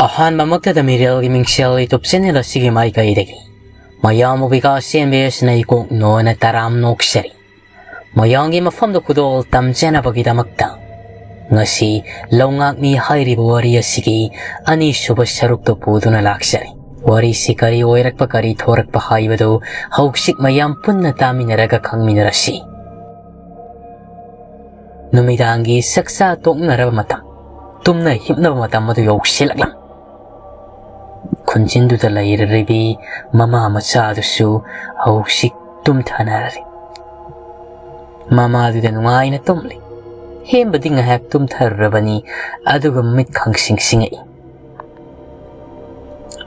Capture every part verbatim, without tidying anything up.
ꯑꯍꯥꯟꯕꯃꯛꯇꯗ ꯃꯤꯔꯦꯜꯒꯤ ꯃꯤꯡꯁꯦꯜ YouTube channel ꯑꯁꯤꯒꯤ ꯃꯥꯏꯀꯩꯗꯒꯤ ꯃꯌꯥꯝꯕꯨ ꯕꯤꯀꯥꯁ ꯑꯦꯝ ꯕꯤ ꯑꯦꯁꯅ ꯏꯀꯣꯛ ꯅꯣꯅ ꯇꯔꯥꯝ ꯅꯣꯛꯆꯔꯤ꯫ ꯃꯌꯥꯝꯒꯤ ꯃꯐꯝꯗ ꯈꯨꯗꯣꯜ ꯇꯝꯖꯅꯕꯒꯤꯗꯃꯛꯇ ꯉꯁꯤ ꯂꯧꯉꯥꯛꯅꯤ ꯍꯥꯏꯔꯤꯕ ꯋꯥꯔꯤ ꯑꯁꯤꯒꯤ ꯑꯅꯤꯁꯨꯕ ꯁꯔꯨꯛꯇꯨ ꯄꯨꯗꯨꯅ ꯂꯥꯛꯆꯔꯤ꯫ ꯋꯥꯔꯤꯁꯤ ꯀꯔꯤ ꯑꯣꯏꯔꯛꯄ, ꯀꯔꯤ ꯊꯣꯔꯛꯄ ꯍꯥꯏꯕꯗꯨ ꯍꯧꯖꯤꯛ ꯃꯌꯥꯝ ꯄꯨꯟꯅ ꯇꯥꯃꯤꯟꯅꯔꯒ ꯈꯪꯃꯤꯟꯅꯔꯁꯤ꯫ ꯅꯨꯃꯤꯗꯥꯡꯒꯤ ꯆꯥꯛꯆꯥ ꯇꯣꯛꯅꯔꯕ ꯃꯇꯝ, ꯇꯨꯝꯅ ꯍꯤꯞꯅꯕ ꯃꯇꯝ ꯑꯗꯨ ꯌꯧꯁꯤꯜꯂꯛꯂꯝꯃꯤ꯫ ꯈꯨꯟꯖꯤꯟꯗꯨꯗ ꯂꯩꯔꯤꯕꯤ ꯃꯃꯥ ꯃꯆꯥꯗꯨꯁꯨ ꯍꯧꯖꯤꯛ ꯇꯨꯝꯊꯅꯔꯤ꯫ ꯃꯃꯥꯗꯨꯗ ꯅꯨꯡꯉꯥꯏꯅ ꯇꯨꯝꯂꯤ꯫ ꯍꯦꯝꯕꯗꯤ ꯉꯥꯏꯍꯥꯛ ꯇꯨꯝꯊꯔꯨꯔꯕꯅꯤ, ꯑꯗꯨꯒ ꯃꯤꯠ ꯈꯪꯁꯤꯡ ꯁꯤꯡꯉꯛꯏ꯫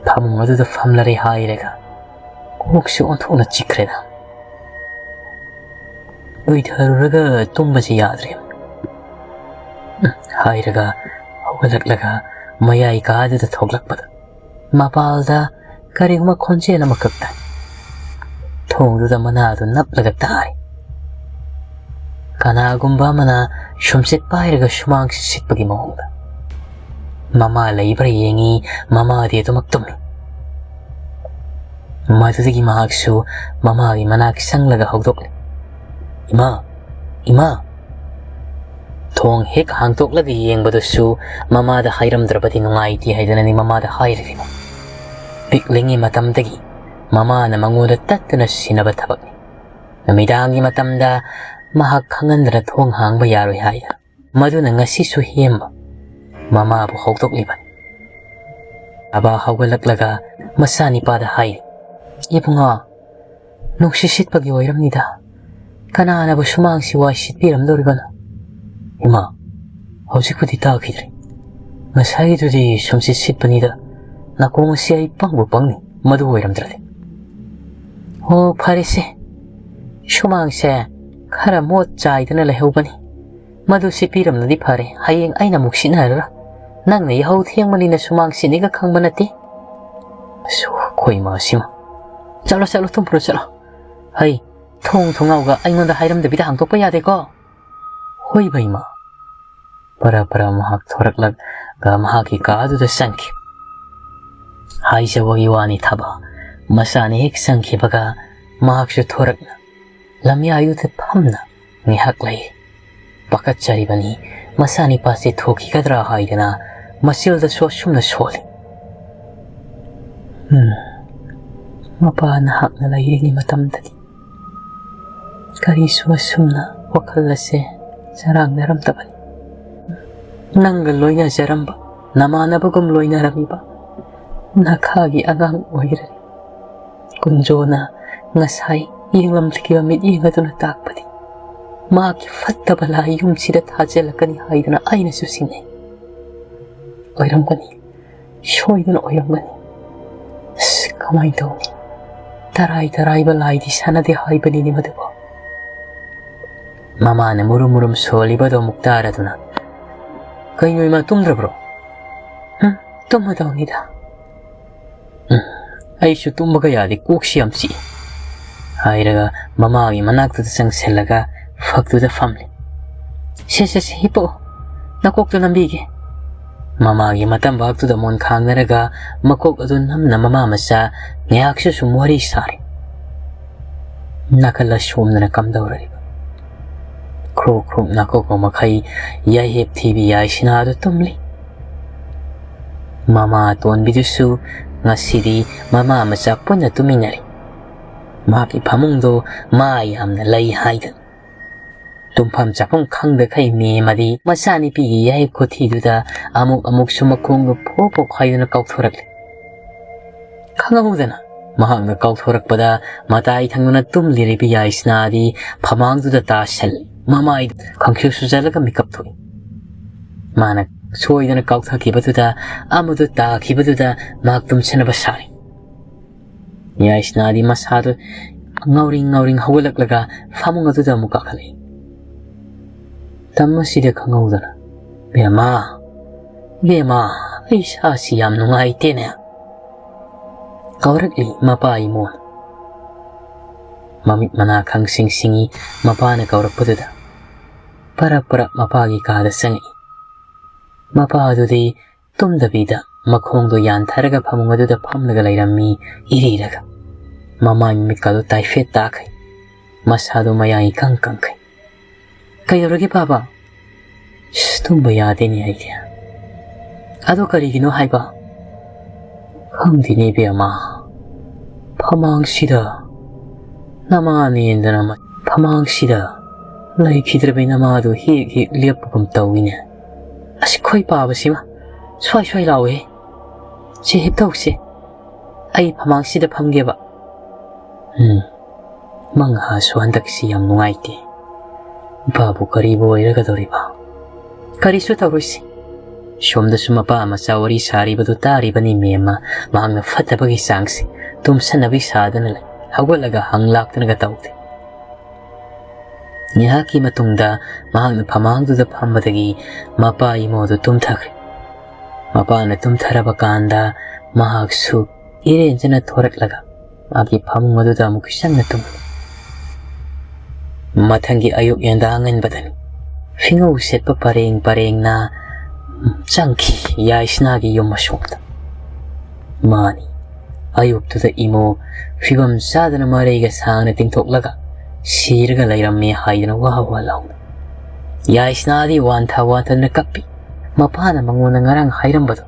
ꯐꯃꯨꯡ ꯑꯗꯨꯗ ꯐꯝꯂꯔꯦ ꯍꯥꯏꯔꯒ ꯀꯣꯛꯁꯨ ꯑꯣꯟꯊꯣꯛꯅ ꯆꯤꯛꯈ꯭ꯔꯦꯗ꯫ ꯎꯏꯊꯔꯨꯔꯒ ꯇꯨꯝꯕꯁꯤ ꯌꯥꯗ꯭ꯔꯦ꯫ ꯎꯝ, ꯍꯥꯏꯔꯒ ꯍꯧꯒꯠꯂꯛꯂꯒ ꯃꯌꯥꯏ ꯀꯥꯗꯨꯗ ꯊꯣꯛꯂꯛꯄꯗ ꯃꯄꯥꯜꯗ ꯀꯔꯤꯒꯨꯝꯕ ꯈꯣꯟꯖꯦꯜ ꯑꯃꯈꯛ ꯇꯥꯏ꯫ ꯊꯣꯡꯗꯨꯗ ꯃꯅꯥꯗꯨ ꯅꯞꯂꯒ ꯇꯥꯔꯤ꯫ ꯀꯅꯥꯒꯨꯝꯕ ꯑꯃꯅ ꯁꯨꯝꯆꯤꯠ ꯄꯥꯏꯔꯒ ꯁꯨꯃꯥꯡ ꯁꯤꯠꯄꯒꯤ ꯃꯑꯣꯡꯗ꯫ ꯃꯃꯥ ꯂꯩꯕ꯭ꯔꯥ ꯌꯦꯡꯉꯤ, ꯃꯃꯥꯗꯤ ꯑꯗꯨꯃꯛ ꯇꯨꯝꯃꯤ꯫ ꯃꯗꯨꯗꯒꯤ ꯃꯍꯥꯛꯁꯨ ꯃꯃꯥꯒꯤ ꯃꯅꯥꯛ ꯆꯪꯂꯒ ꯍꯧꯗꯣꯛꯂꯤ, "ꯏꯃꯥ, ꯏꯃꯥ!" ꯊꯣꯡ ꯍꯦꯛ ꯍꯥꯡꯗꯣꯛꯂꯒ ꯌꯦꯡꯕꯗꯁꯨ ꯃꯃꯥꯗ ꯍꯥꯏꯔꯝꯗ꯭ꯔꯕꯗꯤ ꯅꯨꯡꯉꯥꯏꯇꯦ ꯍꯥꯏꯗꯅꯅꯤ ꯃꯃꯥꯗ ꯍꯥꯏꯔꯤꯕꯅꯤ꯫ ꯄꯤꯛꯂꯤꯉꯩ ꯃꯇꯝꯗꯒꯤ ꯃꯃꯥꯅ ꯃꯉꯣꯟꯗ ꯇꯠꯇꯅ ꯁꯤꯟꯅꯕ ꯊꯕꯛꯅꯤ꯫ ꯅꯨꯃꯤꯗꯥꯡꯒꯤ ꯃꯇꯝꯗ ꯃꯍꯥꯛ ꯈꯪꯍꯟꯗꯅ ꯊꯣꯡ ꯍꯥꯡꯕ ꯌꯥꯔꯣꯏ ꯍꯥꯏꯗꯅ꯫ ꯃꯗꯨꯅ ꯉꯁꯤꯁꯨ ꯍꯦꯝꯕ ꯃꯃꯥꯕꯨ ꯍꯧꯗꯣꯛꯂꯤꯕꯅꯤ꯫ ꯕꯥꯕꯥ ꯍꯧꯒꯠꯂꯛꯂꯒ ꯃꯆꯥꯅꯤꯄꯥꯗ ꯍꯥꯏꯔꯤ, "ꯏꯕꯨꯡꯉꯣ, ꯅꯨꯡꯁꯤꯠ ꯁꯤꯠꯄꯒꯤ ꯑꯣꯏꯔꯝꯅꯤꯗ꯫ ꯀꯅꯥꯅꯕꯨ ꯁꯨꯃꯥꯡꯁꯤ ꯋꯥꯏ ꯁꯤꯠꯄꯤꯔꯝꯗꯣꯔꯤꯕꯅꯣ?" "ꯏꯃꯥ, ꯍꯧꯖꯤꯛꯄꯨꯗꯤ ꯇꯥꯈꯤꯗ꯭ꯔꯦ꯫ ꯉꯁꯥꯏꯒꯤꯗꯨꯗꯤ ꯁꯨꯝꯁꯤꯠ ꯁꯤꯠꯄꯅꯤꯗ꯫ ꯅꯥꯀꯣꯡ ꯑꯁꯤ ꯑꯩ ꯄꯪꯕꯨ ꯄꯪꯅꯤ, ꯃꯗꯨ ꯑꯣꯏꯔꯝꯗ꯭ꯔꯗꯤ꯫" "ꯑꯣ, ꯐꯔꯦꯁꯦ꯫ ꯁꯨꯃꯥꯡꯁꯦ ꯈꯔ ꯃꯣꯠ ꯆꯥꯏꯗꯅ ꯂꯩꯍꯧꯕꯅꯤ꯫ ꯃꯗꯨ ꯁꯤꯠꯄꯤꯔꯝꯂꯗꯤ ꯐꯔꯦ, ꯍꯌꯦꯡ ꯑꯩꯅ ꯑꯃꯨꯛ ꯁꯤꯠꯅꯔꯔꯣꯏ꯫ ꯅꯪꯅ ꯌꯥꯍꯧ ꯊꯦꯡꯕꯅꯤꯅ ꯁꯨꯃꯥꯡ ꯁꯤꯠꯅꯤꯒ ꯈꯪꯕ ꯅꯠꯇꯦ꯫" ꯑꯁꯨ, ꯑꯩꯈꯣꯏ ꯏꯃꯥꯁꯤꯃ꯫ "ꯆꯠꯂꯣ, ꯆꯠꯂꯣ, ꯇꯨꯝꯈ꯭ꯔꯣ, ꯆꯠꯂꯣ꯫ ꯍꯩ, ꯊꯣꯡ ꯊꯣꯡꯅꯥꯎꯒ ꯑꯩꯉꯣꯟꯗ ꯍꯥꯏꯔꯝꯗꯕꯤꯗ ꯍꯥꯡꯗꯣꯛꯄ ꯌꯥꯗꯦꯀꯣ꯫" "ꯍꯣꯏꯕ, ꯏꯃꯥ꯫" ꯄꯔ ꯄꯔ ꯃꯍꯥꯛ ꯊꯣꯔꯛꯂꯒ ꯃꯍꯥꯛꯀꯤ ꯀꯥ ꯑꯗꯨꯗ ꯆꯪꯈꯤ꯫ ꯍꯥꯏꯖꯕꯒꯤ ꯋꯥꯅꯤ ꯊꯕ, ꯃꯆꯥꯅ ꯍꯦꯛ ꯆꯪꯈꯤꯕꯒ ꯃꯍꯥꯛꯁꯨ ꯊꯣꯔꯛꯅ ꯂꯝꯌꯥꯏꯗꯨꯗ ꯐꯝꯅ ꯉꯥꯏꯍꯥꯛ ꯂꯩ꯫ ꯄꯥꯈꯠꯆꯔꯤꯕꯅꯤ, ꯃꯆꯥꯅꯤꯄꯥꯁꯤ ꯊꯣꯛꯈꯤꯒꯗ꯭ꯔꯥ ꯍꯥꯏꯗꯅ ꯃꯆꯤꯜꯗꯁꯨ ꯑꯁꯨꯝꯅ ꯁꯣꯜꯂꯤ꯫ ꯎꯝ, ꯃꯄꯥ ꯅꯍꯥꯛꯅ ꯂꯩꯔꯤꯉꯩ ꯃꯇꯝꯗꯗꯤ ꯀꯔꯤꯁꯨ ꯑꯁꯨꯝꯅ ꯋꯥꯈꯜ ꯑꯁꯦ ꯆꯔꯥꯡꯅꯔꯝꯗꯕꯅꯤ꯫ ꯅꯪꯒ ꯂꯣꯏꯅꯖꯔꯝꯕ, ꯅꯃꯥꯟꯅꯕꯒꯨꯝ ꯂꯣꯏꯅꯔꯝꯃꯤꯕ ꯅꯈꯥꯒꯤ ꯑꯉꯥꯡ ꯑꯣꯏꯔꯅꯤ꯫ ꯀꯨꯟꯖꯣꯅ ꯉꯁꯥꯏ ꯌꯦꯡꯂꯝꯈꯤꯕ ꯃꯤꯠꯌꯦꯡ ꯑꯗꯨꯅ ꯇꯥꯛꯄꯗꯤ ꯃꯍꯥꯛꯀꯤ ꯐꯠꯇꯕ ꯂꯥꯏ ꯌꯨꯝꯁꯤꯗ ꯊꯥꯖꯤꯜꯂꯛꯀꯅꯤ ꯍꯥꯏꯗꯅ ꯑꯩꯅꯁꯨ ꯆꯤꯡꯅꯩ꯫ ꯑꯣꯏꯔꯝꯒꯅꯤ, ꯁꯣꯏꯗꯅ ꯑꯣꯏꯔꯝꯒꯅꯤ꯫ ꯑꯁ, ꯀꯃꯥꯏꯅ ꯇꯧꯅꯤ? ꯇꯔꯥꯏ ꯇꯔꯥꯏꯕ ꯂꯥꯏꯗꯤ ꯁꯥꯟꯅꯗꯦ ꯍꯥꯏꯕꯅꯤꯅꯦ ꯃꯗꯨꯕꯨ꯫ ꯃꯃꯥꯅ ꯃꯨꯔꯨꯝ ꯃꯨꯔꯨꯝ ꯁꯣꯜꯂꯤꯕꯗꯣ ꯑꯃꯨꯛ ꯇꯥꯔꯗꯨꯅ, "ꯀꯩꯅꯣ ꯏꯃꯥ, ꯇꯨꯝꯗ꯭ꯔꯕ꯭ꯔꯣ?" "ꯎꯝ, ꯇꯨꯝꯃꯗꯧꯅꯤꯗ꯫" "ꯎꯝ, ꯑꯩꯁꯨ ꯇꯨꯝꯕꯒ ꯌꯥꯗꯦ, ꯀꯣꯛꯁꯤ ꯌꯥꯝ ꯆꯤꯛꯏ," ꯍꯥꯏꯔꯒ ꯃꯃꯥꯒꯤ ꯃꯅꯥꯛꯇꯨꯗ ꯆꯪꯁꯤꯜꯂꯒ ꯐꯛꯇꯨꯗ ꯐꯝꯂꯦ꯫ "ꯁꯦ, ꯁꯦ, ꯁꯦ, ꯍꯤꯞꯄꯛꯑꯣ, ꯅꯀꯣꯛꯇꯣ ꯅꯝꯕꯤꯒꯦ꯫" ꯃꯃꯥꯒꯤ ꯃꯇꯝꯕꯥꯛꯇꯨꯗ ꯃꯣꯟ ꯈꯥꯡꯅꯔꯒ ꯃꯀꯣꯛ ꯑꯗꯨ ꯅꯝꯅ ꯃꯃꯥ ꯃꯆꯥ ꯉꯥꯏꯍꯥꯛꯁꯨ ꯁꯨꯝ ꯋꯥꯔꯤ ꯁꯥꯔꯦ꯫ ꯅꯥꯀꯜ ꯑꯁꯣꯝꯗꯅ ꯀꯝꯗꯧꯔꯤꯕ? ꯈ꯭ꯔꯣꯛ ꯈ꯭ꯔꯣꯛ ꯅꯥꯀꯣꯛꯄ ꯃꯈꯩ ꯌꯥꯏꯍꯦꯞ ꯊꯤꯕꯤ ꯌꯥꯏꯁꯅꯥꯗꯨ ꯇꯨꯝꯂꯤ꯫ ꯃꯃꯥ ꯑꯇꯣꯟꯕꯤꯗꯨꯁꯨ ꯉꯁꯤꯗꯤ ꯃꯃꯥ ꯃꯆꯥ ꯄꯨꯟꯅ ꯇꯨꯃꯤꯟꯅꯔꯤ꯫ ꯃꯍꯥꯛꯀꯤ ꯐꯃꯨꯡꯗꯣ ꯃꯥ ꯌꯥꯝꯅ ꯂꯩ ꯍꯥꯏꯗꯅ꯫ ꯇꯨꯝꯐꯝ ꯆꯥꯐꯝ ꯈꯪꯗꯈꯩ ꯃꯦꯝꯃꯗꯤ ꯃꯆꯥꯅꯨꯄꯤꯒꯤ ꯌꯥꯍꯤꯞ ꯈꯨꯊꯤꯗꯨꯗ ꯑꯃꯨꯛ ꯑꯃꯨꯛꯁꯨ ꯃꯈꯣꯡꯗꯨ ꯐꯣꯛ ꯐꯣꯛ ꯍꯥꯏꯗꯨꯅ ꯀꯥꯎꯊꯣꯔꯛꯂꯦ꯫ ꯈꯪꯍꯧꯗꯅ ꯃꯍꯥꯛꯅ ꯀꯥꯎꯊꯣꯔꯛꯄꯗ ꯃꯇꯥꯏ ꯊꯪꯗꯨꯅ ꯇꯨꯝꯂꯤꯔꯤꯕ ꯌꯥꯏꯁꯅꯥꯗꯤ ꯐꯃꯥꯡꯗꯨꯗ ꯇꯥꯁꯜꯂꯤ꯫ ꯃꯃꯥꯏꯗꯨ ꯈꯪꯁꯨ ꯁꯨꯖꯜꯂꯒ ꯃꯤꯀꯞ ꯊꯣꯛꯏ꯫ ꯃꯥꯅ ꯁꯣꯏꯗꯅ ꯀꯥꯎꯊꯈꯤꯕꯗꯨꯗ ꯑꯃꯗꯨ ꯇꯥꯈꯤꯕꯗꯨꯗ ꯃꯍꯥꯛ ꯇꯨꯝꯁꯤꯟꯅꯕ ꯁꯥꯔꯤ꯫ ꯌꯥꯏꯁꯅꯥꯗꯤ ꯃꯁꯥꯗꯨ ꯉꯥꯎꯔꯤꯡ ꯉꯥꯎꯔꯤꯡ ꯍꯧꯒꯠꯂꯛꯂꯒ ꯐꯃꯨꯡ ꯑꯗꯨꯗ ꯑꯃꯨꯛ ꯀꯥꯈꯠꯂꯛꯏ꯫ ꯇꯝ ꯑꯁꯤꯗ ꯈꯪꯍꯧꯗꯅ, "ꯕꯦꯝꯃ, ꯕꯦꯝꯃ, ꯑꯩ ꯏꯁꯥꯁꯤ ꯌꯥꯝ ꯅꯨꯡꯉꯥꯏꯇꯦꯅꯦ," ꯀꯧꯔꯛꯂꯤ ꯃꯄꯥ ꯏꯃꯣꯅ꯫ ꯃꯃꯤꯠ ꯃꯅꯥ ꯈꯪꯁꯤꯡ ꯁꯤꯡꯏ ꯃꯄꯥꯅ ꯀꯧꯔꯛꯄꯗꯨꯗ꯫ ꯄꯔꯞ ꯄꯔꯞ ꯃꯄꯥꯒꯤ ꯀꯥꯗ ꯆꯪꯉꯛꯏ꯫ ꯃꯄꯥ ꯑꯗꯨꯗꯤ ꯇꯨꯝꯗꯕꯤꯗ ꯃꯈꯣꯡꯗꯣ ꯌꯥꯟꯊꯔꯒ ꯐꯃꯨꯡ ꯑꯗꯨꯗ ꯐꯝꯂꯒ ꯂꯩꯔꯝꯃꯤ, ꯏꯔꯤꯔꯒ꯫ ꯃꯃꯥꯏ ꯃꯃꯤꯠꯀꯗꯣ ꯇꯥꯏꯐꯦꯠ ꯇꯥꯈꯩ꯫ ꯃꯁꯥꯗꯣ ꯃꯌꯥꯡ ꯏꯀꯪ ꯀꯪꯈꯩ꯫ "ꯀꯩꯗꯧꯔꯒꯦ ꯄꯥꯕ?" "ꯏꯁ, ꯇꯨꯝꯕ ꯌꯥꯗꯦꯅꯦ ꯑꯩꯗꯤ꯫" "ꯑꯗꯣ ꯀꯔꯤꯒꯤꯅꯣ ꯍꯥꯏꯕ?" "ꯈꯪꯗꯦꯅꯦ ꯏꯕꯦꯝꯃ, ꯐꯃꯥꯡꯁꯤꯗ ꯅꯃꯥꯅꯦꯟꯗꯅ ꯃ-, ꯐꯃꯥꯡꯁꯤꯗ ꯂꯩꯈꯤꯗ꯭ꯔꯕꯤ ꯅꯃꯥꯗꯣ ꯍꯦꯛ ꯍꯦꯛ ꯂꯦꯞꯄꯒꯨꯝ ꯇꯧꯏꯅꯦ꯫ ꯑꯁ, ꯈꯣꯏ ꯄꯥꯕꯁꯤꯃ ꯁ꯭ꯋꯥꯏ ꯁ꯭ꯋꯥꯏ ꯂꯥꯎꯋꯦ꯫ ꯁꯤ ꯍꯦꯛ ꯇꯧꯁꯦ, ꯑꯩ ꯐꯃꯥꯡꯁꯤꯗ ꯐꯝꯒꯦꯕ꯫" ꯎꯝ, ꯃꯉꯥꯁꯨ ꯍꯟꯗꯛꯁꯤ ꯌꯥꯝ ꯅꯨꯡꯉꯥꯏꯇꯦ꯫ ꯏꯄꯥꯕꯨ ꯀꯔꯤꯕꯨ ꯑꯣꯏꯔꯒꯗꯧꯔꯤꯕ? ꯀꯔꯤꯁꯨ ꯇꯧꯔꯣꯏꯁꯤ꯫ ꯁꯣꯝꯗꯁꯨ ꯃꯄꯥ ꯃꯆꯥ ꯋꯥꯔꯤ ꯁꯥꯔꯤꯕꯗꯨ ꯇꯥꯔꯤꯕꯅꯤ ꯃꯦꯝꯃ꯫ ꯃꯍꯥꯛꯅ ꯐꯠꯇꯕꯒꯤ ꯆꯥꯡꯁꯤ ꯇꯨꯝꯁꯟꯅꯕꯤ ꯁꯥꯗꯅ ꯂꯩ꯫ ꯍꯧꯒꯠꯂꯒ ꯍꯪ ꯂꯥꯛꯇꯅꯒ ꯇꯧꯗꯦ꯫ ꯉꯥꯏꯍꯥꯛꯀꯤ ꯃꯇꯨꯡꯗ ꯃꯍꯥꯛꯅ ꯐꯃꯥꯡꯗꯨꯗ ꯐꯝꯕꯗꯒꯤ ꯃꯄꯥ ꯏꯃꯣꯗꯨ ꯇꯨꯝꯊꯈ꯭ꯔꯦ꯫ ꯃꯄꯥꯅ ꯇꯨꯝꯊꯔꯕ ꯀꯥꯟꯗ ꯃꯍꯥꯛꯁꯨ ꯏꯔꯦꯟꯖꯅ ꯊꯣꯔꯛꯂꯒ ꯃꯥꯒꯤ ꯐꯃꯨꯡ ꯑꯗꯨꯗ ꯑꯃꯨꯛ ꯆꯪꯅ ꯇꯨꯝꯃꯤ꯫ ꯃꯊꯪꯒꯤ ꯑꯌꯨꯛ ꯌꯦꯟꯗꯥ ꯉꯟꯕꯗꯅꯤ꯫ ꯐꯤꯉꯧ ꯁꯦꯠꯄ ꯄꯔꯦꯡ ꯄꯔꯦꯡꯅ ꯆꯪꯈꯤ ꯌꯥꯏꯁꯅꯥꯒꯤ ꯌꯨꯝ ꯑꯁꯣꯝꯗ꯫ ꯃꯥꯅꯤ, ꯑꯌꯨꯛꯇꯨꯗ ꯏꯃꯣ ꯐꯤꯕꯝ ꯆꯥꯗꯅ ꯃꯔꯩꯒ ꯁꯥꯡꯅ ꯇꯤꯡꯊꯣꯛꯂꯒ ꯁꯤꯔꯒ ꯂꯩꯔꯝꯃꯦ ꯍꯥꯏꯗꯅ ꯋꯥ ꯋꯥ ꯂꯥꯎꯅ꯫ ꯌꯥꯏꯁꯅꯥꯗꯤ ꯋꯥꯟꯊ ꯋꯥꯟꯊꯗꯅ ꯀꯞꯄꯤ꯫ ꯃꯄꯥꯅ ꯃꯉꯣꯟꯗ ꯉꯔꯥꯡ ꯍꯥꯏꯔꯝꯕꯗꯣ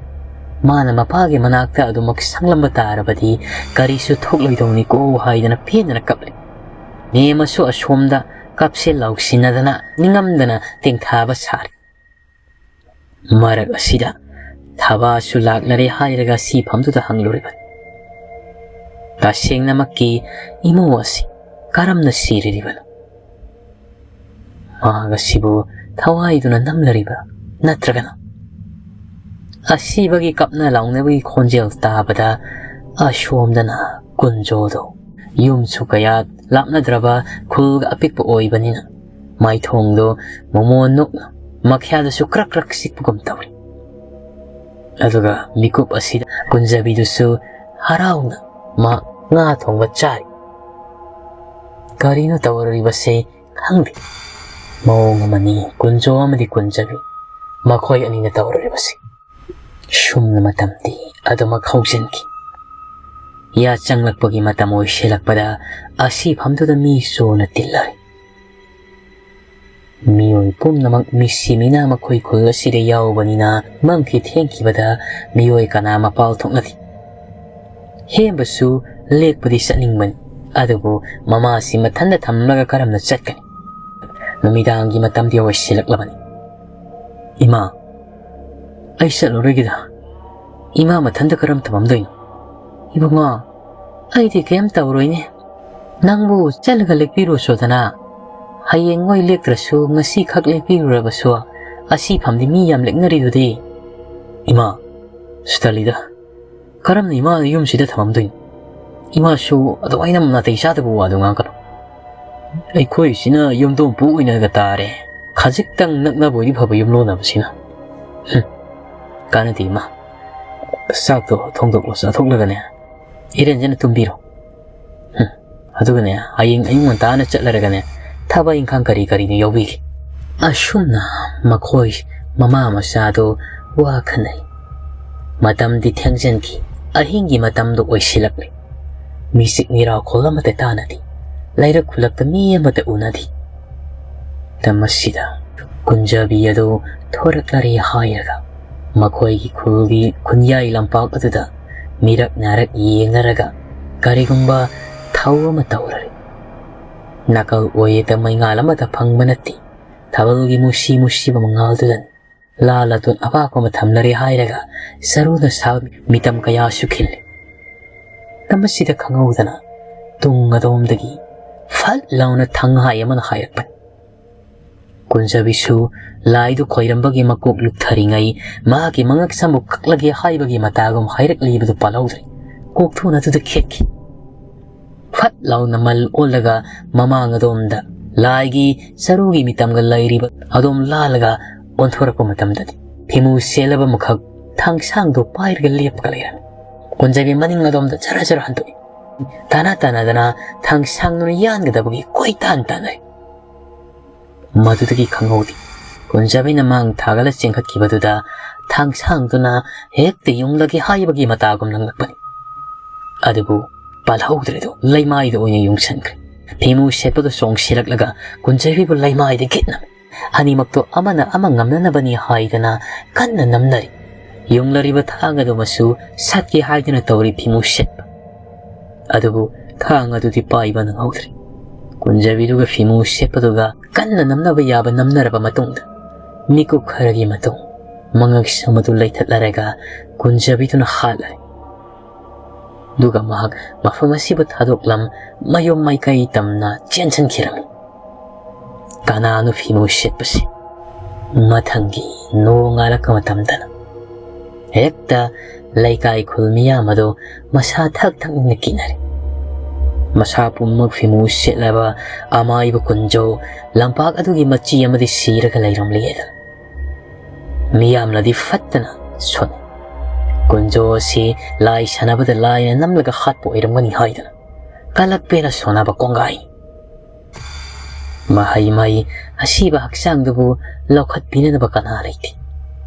ꯃꯥꯅ ꯃꯄꯥꯒꯤ ꯃꯅꯥꯛꯇ ꯑꯗꯨꯃꯛ ꯁꯪꯂꯝꯕ ꯇꯥꯔꯕꯗꯤ ꯀꯔꯤꯁꯨ ꯊꯣꯛꯂꯣꯏꯗꯧꯅꯤꯀꯣ ꯍꯥꯏꯗꯅ ꯄꯦꯟꯗꯅ ꯀꯞꯂꯤ꯫ ꯃꯦꯝꯃꯁꯨ ꯑꯁꯣꯝꯗ ꯀꯞꯁꯦ ꯂꯥꯎꯁꯤꯟꯅꯗꯅ ꯅꯤꯡꯉꯝꯗꯅ ꯇꯦꯡꯊꯥꯕ ꯁꯥꯔꯤ꯫ ꯃꯔꯛ ꯑꯁꯤꯗ ꯊꯕꯥꯁꯨ ꯂꯥꯛꯂꯔꯦ ꯍꯥꯏꯔꯒ ꯁꯤꯐꯝꯗꯨꯗ ꯍꯪꯂꯨꯔꯤꯕꯅꯤ꯫ ꯇꯁꯦꯡꯅꯃꯛꯀꯤ ꯏꯃꯧ ꯑꯁꯤ ꯀꯔꯝꯅ ꯁꯤꯔꯤꯕꯅꯣ? ꯃꯍꯥꯛ ꯑꯁꯤꯕꯨ ꯊꯋꯥꯏꯗꯨꯅ ꯅꯝꯂꯔꯤꯕ꯭ꯔꯥ? ꯅꯠꯇ꯭ꯔꯒꯅ ꯑꯁꯤꯕꯒꯤ ꯀꯞꯅ ꯂꯥꯎꯅꯕꯒꯤ ꯈꯣꯟꯖꯦꯜ ꯇꯥꯕꯗ ꯑꯁꯣꯝꯗꯅ ꯀꯨꯟꯖꯣꯗꯣ ꯌꯨꯝꯁꯨ ꯀꯌꯥ ꯂꯥꯞꯅꯗ꯭ꯔꯕ ꯈꯨꯜ ꯑꯄꯤꯛꯄ ꯑꯣꯏꯕꯅꯤꯅ ꯃꯥꯏꯊꯣꯡꯗꯣ ꯃꯃꯣꯟ ꯅꯣꯛꯅ ꯃꯈ꯭ꯌꯥꯗꯁꯨ ꯀ꯭ꯔꯛ ꯀ꯭ꯔꯛ ꯆꯤꯛꯄꯒꯨꯝ ꯇꯧꯔꯤ꯫ ꯑꯗꯨꯒ ꯃꯤꯀꯨꯞ ꯑꯁꯤꯗ ꯀꯨꯟꯖꯕꯤꯗꯨꯁꯨ ꯍꯔꯥꯎꯅ ꯃꯥ ꯉꯥ ꯊꯣꯡꯕ ꯆꯥꯔꯤ꯫ ꯀꯔꯤꯅꯣ ꯇꯧꯔꯤꯕꯁꯦ? ꯈꯪꯗꯦ꯫ ꯃꯑꯣꯡ ꯑꯃꯅꯤ ꯀꯨꯟꯖꯣ ꯑꯃꯗꯤ ꯀꯨꯟꯖꯕꯤ, ꯃꯈꯣꯏ ꯑꯅꯤꯅ ꯇꯧꯔꯤꯕꯁꯤ꯫ ꯁꯨꯝꯅ ꯃꯇꯝꯗꯤ ꯑꯗꯨꯃꯛ ꯍꯧꯖꯤꯟꯈꯤ꯫ ꯌꯥ ꯆꯪꯂꯛꯄꯒꯤ ꯃꯇꯝ ꯑꯣꯏꯁꯤꯜꯂꯛꯄꯗ ꯑꯁꯤꯐꯝꯗꯨꯗ ꯃꯤ ꯆꯣꯅ ꯇꯤꯜꯂꯔꯦ꯫ ꯃꯤꯑꯣꯏ ꯄꯨꯝꯅꯃꯛ ꯃꯤꯁꯤ ꯃꯤꯅꯥ ꯃꯈꯣꯏ ꯈꯨꯜ ꯑꯁꯤꯗ ꯌꯥꯎꯕꯅꯤꯅ ꯃꯝꯈꯤ ꯊꯦꯡꯈꯤꯕꯗ ꯃꯤꯑꯣꯏ ꯀꯅꯥ ꯃꯄꯥꯜ ꯊꯣꯛꯅꯗꯦ꯫ ꯍꯦꯝꯕꯁꯨ ꯂꯦꯛꯄꯗꯤ ꯆꯠꯅꯤꯡꯕꯅꯤ, ꯑꯗꯨꯕꯨ ꯃꯃꯥꯁꯤ ꯃꯊꯟꯇ ꯊꯝꯂꯒ ꯀꯔꯝꯅ ꯆꯠꯀꯅꯤ? ꯅꯨꯃꯤꯗꯥꯡꯒꯤ ꯃꯇꯝꯗꯤ ꯑꯣꯏꯁꯤꯜꯂꯛꯂꯕꯅꯤ꯫ "ꯏꯃꯥ, ꯑꯩ ꯆꯠꯂꯔꯣꯏꯒꯦꯗ꯫ ꯏꯃꯥ ꯃꯊꯟꯇ ꯀꯔꯝ ꯊꯝꯃꯝꯗꯣꯏꯅꯣ?" "ꯏꯕꯨꯡꯉꯣ, ꯑꯩꯗꯤ ꯀꯩꯝ ꯇꯧꯔꯣꯏꯅꯦ꯫ ꯅꯪꯕꯨ ꯆꯠꯂꯒ ꯂꯦꯛꯄꯤꯔꯨꯁꯣꯗꯅ꯫ ꯍꯌꯦꯡ ꯃꯣꯏ ꯂꯦꯛꯇ꯭ꯔꯁꯨ ꯉꯁꯤ ꯈꯛ ꯂꯦꯛꯄꯤꯔꯨꯔꯕꯁꯨ, ꯑꯁꯤ ꯐꯝꯗꯤ ꯃꯤ ꯌꯥꯝ ꯂꯦꯛꯅꯔꯤꯗꯨꯗꯤ꯫" "ꯏꯃꯥ, ꯁꯤꯇꯂꯤꯗ, ꯀꯔꯝꯅ ꯏꯃꯥ ꯌꯨꯝꯁꯤꯗ ꯊꯝꯃꯝꯗꯣꯏꯅꯣ? ꯏꯃꯥꯁꯨ ꯑꯗꯨꯃꯥꯏꯅ ꯅꯥꯇꯩ ꯆꯥꯗꯕ ꯋꯥꯗꯣ ꯉꯥꯡꯒꯅꯨ꯫ ꯑꯩꯈꯣꯏꯁꯤꯅ ꯌꯨꯝꯊꯣꯡ ꯄꯨ ꯑꯣꯏꯅꯒ ꯇꯥꯔꯦ꯫ ꯈꯖꯤꯛꯇꯪ ꯅꯛꯅꯕ ꯑꯣꯏꯗꯤ ꯐꯕ ꯌꯨꯝꯂꯣꯟꯅꯕꯁꯤꯅ꯫ ꯍꯨꯝ, ꯀꯥꯟꯅꯗꯦ ꯏꯃꯥ꯫ ꯆꯥꯛꯇꯣ ꯊꯣꯡꯗꯣꯛꯂꯣ, ꯆꯥꯊꯣꯛꯂꯒꯅꯦ ꯏꯔꯦꯟꯖꯅ ꯇꯨꯝꯕꯤꯔꯣ꯫ ꯍꯨꯝ, ꯑꯗꯨꯒꯅꯦ ꯍꯌꯦꯡ ꯑꯌꯨꯛ ꯉꯟꯇꯥꯅ ꯆꯠꯂꯔꯒꯅꯦ ꯊꯕꯛ ꯏꯪꯈꯥꯡ ꯀꯔꯤ ꯀꯔꯤꯅꯣ ꯌꯥꯎꯕꯤꯒꯦ꯫" ꯑꯁꯨꯝꯅ ꯃꯈꯣꯏ ꯃꯃꯥ ꯃꯆꯥꯗꯨ ꯋꯥ ꯈꯟꯅꯩ꯫ ꯃꯇꯝꯗꯤ ꯊꯦꯡꯖꯤꯟꯈꯤ꯫ ꯑꯍꯤꯡꯒꯤ ꯃꯇꯝꯗꯨ ꯑꯣꯏꯁꯤꯜꯂꯛꯂꯦ꯫ ꯃꯤꯆꯤꯛ ꯃꯤꯔꯥꯎꯈꯣꯜ ꯑꯃꯠꯇ ꯇꯥꯅꯗꯦ꯫ ꯂꯩꯔꯛ ꯈꯨꯜꯂꯛꯇ ꯃꯤ ꯑꯃꯠꯇ ꯎꯅꯗꯦ꯫ ꯃꯇꯝ ꯑꯁꯤꯗ ꯀꯨꯟꯖꯕꯤ ꯑꯗꯨ ꯊꯣꯔꯛꯂꯔꯦ ꯍꯥꯏꯔꯒ ꯃꯈꯣꯏꯒꯤ ꯈꯨꯜꯒꯤ ꯈꯨꯟꯌꯥꯏ ꯂꯝꯄꯥꯛ ꯑꯗꯨꯗ ꯃꯤꯔꯛ ꯅꯥꯔꯛ ꯌꯦꯡꯅꯔꯒ ꯀꯔꯤꯒꯨꯝꯕ ꯊꯧ ꯑꯃ ꯇꯧꯔꯔꯦ꯫ ꯅꯥꯀꯜ ꯑꯣꯏꯌꯦꯗ ꯃꯩꯉꯥꯜ ꯑꯃꯠꯇ ꯐꯪꯕ ꯅꯠꯇꯦ꯫ ꯊꯥꯕꯜꯒꯤ ꯃꯨꯁꯤ ꯃꯨꯁꯤꯕ ꯃꯉꯥꯜꯗꯨꯗꯅꯤ ꯂꯥ ꯂꯥꯇꯣꯟ ꯑꯄꯥꯛꯄ ꯑꯃ ꯊꯝꯂꯔꯦ ꯍꯥꯏꯔꯒ ꯆꯔꯨꯅ ꯁꯥꯕ ꯃꯤꯇꯝ ꯀꯌꯥꯁꯨ ꯈꯤꯜꯂꯤ꯫ ꯃꯇꯝ ꯑꯁꯤꯗ ꯈꯪꯍꯧꯗꯅ ꯇꯨꯡ ꯑꯗꯣꯝꯗꯒꯤ ꯐꯠ ꯂꯥꯎꯅ ꯊꯪꯍꯥꯏ ꯑꯃꯅ ꯍꯥꯏꯔꯛꯄꯅꯤ꯫ ꯀꯨꯟꯖꯕꯤꯁꯨ ꯂꯥꯏꯗꯨ ꯈꯣꯏꯔꯝꯕꯒꯤ ꯃꯀꯣꯛ ꯂꯨꯞꯊꯔꯤꯉꯩ ꯃꯍꯥꯛꯀꯤ ꯃꯉꯛ ꯁꯝꯕꯨ ꯀꯛꯂꯒꯦ ꯍꯥꯏꯕꯒꯤ ꯃꯇꯥꯒꯨꯝ ꯍꯥꯏꯔꯛꯂꯤꯕꯗꯨ ꯄꯥꯜꯍꯧꯗ꯭ꯔꯦ꯫ ꯀꯣꯛꯊꯣꯛꯅꯗꯨꯗ ꯈꯦꯠꯈꯤ꯫ ꯐꯠ ꯂꯥꯎꯅ ꯃꯜ ꯑꯣꯜꯂꯒ ꯃꯃꯥꯡ ꯑꯗꯣꯝꯗ ꯂꯥꯏꯒꯤ ꯆꯔꯨꯒꯤ ꯃꯤꯇꯝꯒ ꯂꯩꯔꯤꯕ ꯑꯗꯣꯝ ꯂꯥꯜꯂꯒ ꯑꯣꯟꯊꯣꯔꯛꯄ ꯃꯇꯝꯗꯗꯤ ꯐꯤꯃꯨ ꯁꯦꯠꯂꯕ ꯑꯃꯈꯛ ꯊꯥꯡꯁꯥꯡꯗꯣ ꯄꯥꯏꯔꯒ ꯂꯦꯞꯄꯒ ꯂꯩꯔꯝꯃꯤ꯫ ꯀꯨꯟꯖꯕꯤ ꯃꯅꯤꯡ ꯑꯗꯣꯝꯗ ꯖꯔ ꯖꯔ ꯍꯟꯗꯣꯛꯏ꯫ ꯇꯥꯅ ꯇꯥꯅꯗꯅ ꯊꯥꯡꯁꯥꯡꯗꯨꯅ ꯌꯥꯟꯒꯗꯕꯒꯤ ꯀꯣꯏꯇꯥꯟ ꯇꯥꯟꯅꯔꯤ꯫ ꯃꯗꯨꯗꯒꯤ ꯈꯪꯍꯧꯗꯦ, ꯀꯨꯟꯖꯕꯤꯅ ꯃꯥꯡ ꯊꯥꯒꯠꯂ ꯆꯦꯟꯈꯠꯈꯤꯕꯗꯨꯗ ꯊꯥꯡꯁꯥꯡꯗꯨꯅ ꯍꯦꯛꯇ ꯌꯨꯡꯂꯒꯦ ꯍꯥꯏꯕꯒꯤ ꯃꯇꯥꯒꯨꯝ ꯂꯪꯂꯛꯄꯅꯤ꯫ ꯑꯗꯨꯕꯨ ꯄꯥꯜꯍꯧꯗ꯭ꯔꯦꯗꯣ, ꯂꯩꯃꯥꯏꯗ ꯑꯣꯏꯅ ꯌꯨꯡꯁꯟꯈ꯭ꯔꯦ꯫ ꯐꯤꯃꯨ ꯁꯦꯠꯄꯗꯨ ꯆꯣꯡꯁꯤꯜꯂꯛꯂꯒ ꯀꯨꯟꯖꯕꯤꯕꯨ ꯂꯩꯃꯥꯏꯗ ꯒꯤꯠꯅ ꯑꯅꯤꯃꯛꯇꯣ ꯑꯃꯅ ꯑꯃ ꯉꯝꯅꯅꯕꯅꯤ ꯍꯥꯏꯗꯅ ꯀꯟꯅ ꯅꯝꯅꯔꯤ꯫ ꯌꯨꯡꯂꯔꯤꯕ ꯊꯥꯡ ꯑꯗꯨꯃꯁꯨ ꯁꯠꯀꯦ ꯍꯥꯏꯗꯨꯅ ꯇꯧꯔꯤ ꯐꯤꯃꯨ ꯁꯦꯠꯄ꯫ ꯑꯗꯨꯕꯨ ꯊꯥꯡ ꯑꯗꯨꯗꯤ ꯄꯥꯏꯕ ꯅꯪꯍꯧꯗ꯭ꯔꯦ꯫ ꯀꯨꯟꯖꯕꯤꯗꯨꯒ ꯐꯤꯃꯨ ꯁꯦꯠꯄꯗꯨꯒ ꯀꯟꯅ ꯅꯝꯅꯕ ꯌꯥꯕ ꯅꯝꯅꯔꯕ ꯃꯇꯨꯡꯗ, ꯃꯤꯀꯨꯞ ꯈꯔꯒꯤ ꯃꯇꯨꯡ, ꯃꯉꯛꯁꯝ ꯑꯗꯨ ꯂꯩꯊꯠꯂꯔꯒ ꯀꯨꯟꯖꯕꯤꯗꯨꯅ ꯍꯥꯠꯂꯔꯦ꯫ ꯑꯗꯨꯒ ꯃꯍꯥꯛ ꯃꯐꯝ ꯑꯁꯤꯕꯨ ꯊꯥꯗꯣꯛꯂꯝ ꯃꯌꯨꯝ ꯃꯥꯏꯀꯩ ꯇꯝꯅ ꯆꯦꯟꯁꯤꯟꯈꯤꯔꯝꯃꯤ꯫ ꯀꯅꯥꯅꯣ ꯐꯤꯃꯨ ꯁꯦꯠꯄꯁꯤ? ꯃꯊꯪꯒꯤ ꯅꯣꯡꯉꯥꯜꯂꯛꯄ ꯃꯇꯝꯗꯅ ꯍꯦꯛꯇ ꯂꯩꯀꯥꯏ ꯈꯨꯜ ꯃꯤꯌꯥꯝ ꯑꯗꯨ ꯃꯁꯥ ꯊꯛ ꯊꯛꯅ ꯀꯤꯅꯔꯦ꯫ ꯃꯁꯥ ꯄꯨꯝꯃꯛ ꯐꯤꯃꯨ ꯁꯦꯠꯂꯕ ꯑꯃꯥꯏꯕ ꯀꯨꯟꯖꯧ ꯂꯝꯄꯥꯛ ꯑꯗꯨꯒꯤ ꯃꯆꯤ ꯑꯃꯗꯤ ꯁꯤꯔꯒ ꯂꯩꯔꯝꯂꯦꯗꯅ ꯃꯤꯌꯥꯝꯅꯗꯤ ꯐꯠꯇꯅ ꯁꯣꯟꯅꯩ꯫ ꯀꯨꯟꯖꯧ ꯑꯁꯤ ꯂꯥꯏ ꯁꯥꯟꯅꯕꯗ ꯂꯥꯏꯅ ꯅꯝꯂꯒ ꯍꯥꯠꯄ ꯑꯣꯏꯔꯝꯒꯅꯤ ꯍꯥꯏꯗꯨꯅ ꯀꯂꯛꯄꯦꯅ ꯁꯣꯟꯅꯕ ꯀꯣꯡꯒꯥꯏꯅꯤ꯫ ꯃꯍꯩ ꯃꯍꯩ ꯑꯁꯤꯕ ꯍꯛꯆꯥꯡꯗꯨꯕꯨ ꯂꯧꯈꯠꯄꯤꯅꯅꯕ ꯀꯅꯥ ꯂꯩꯇꯦ꯫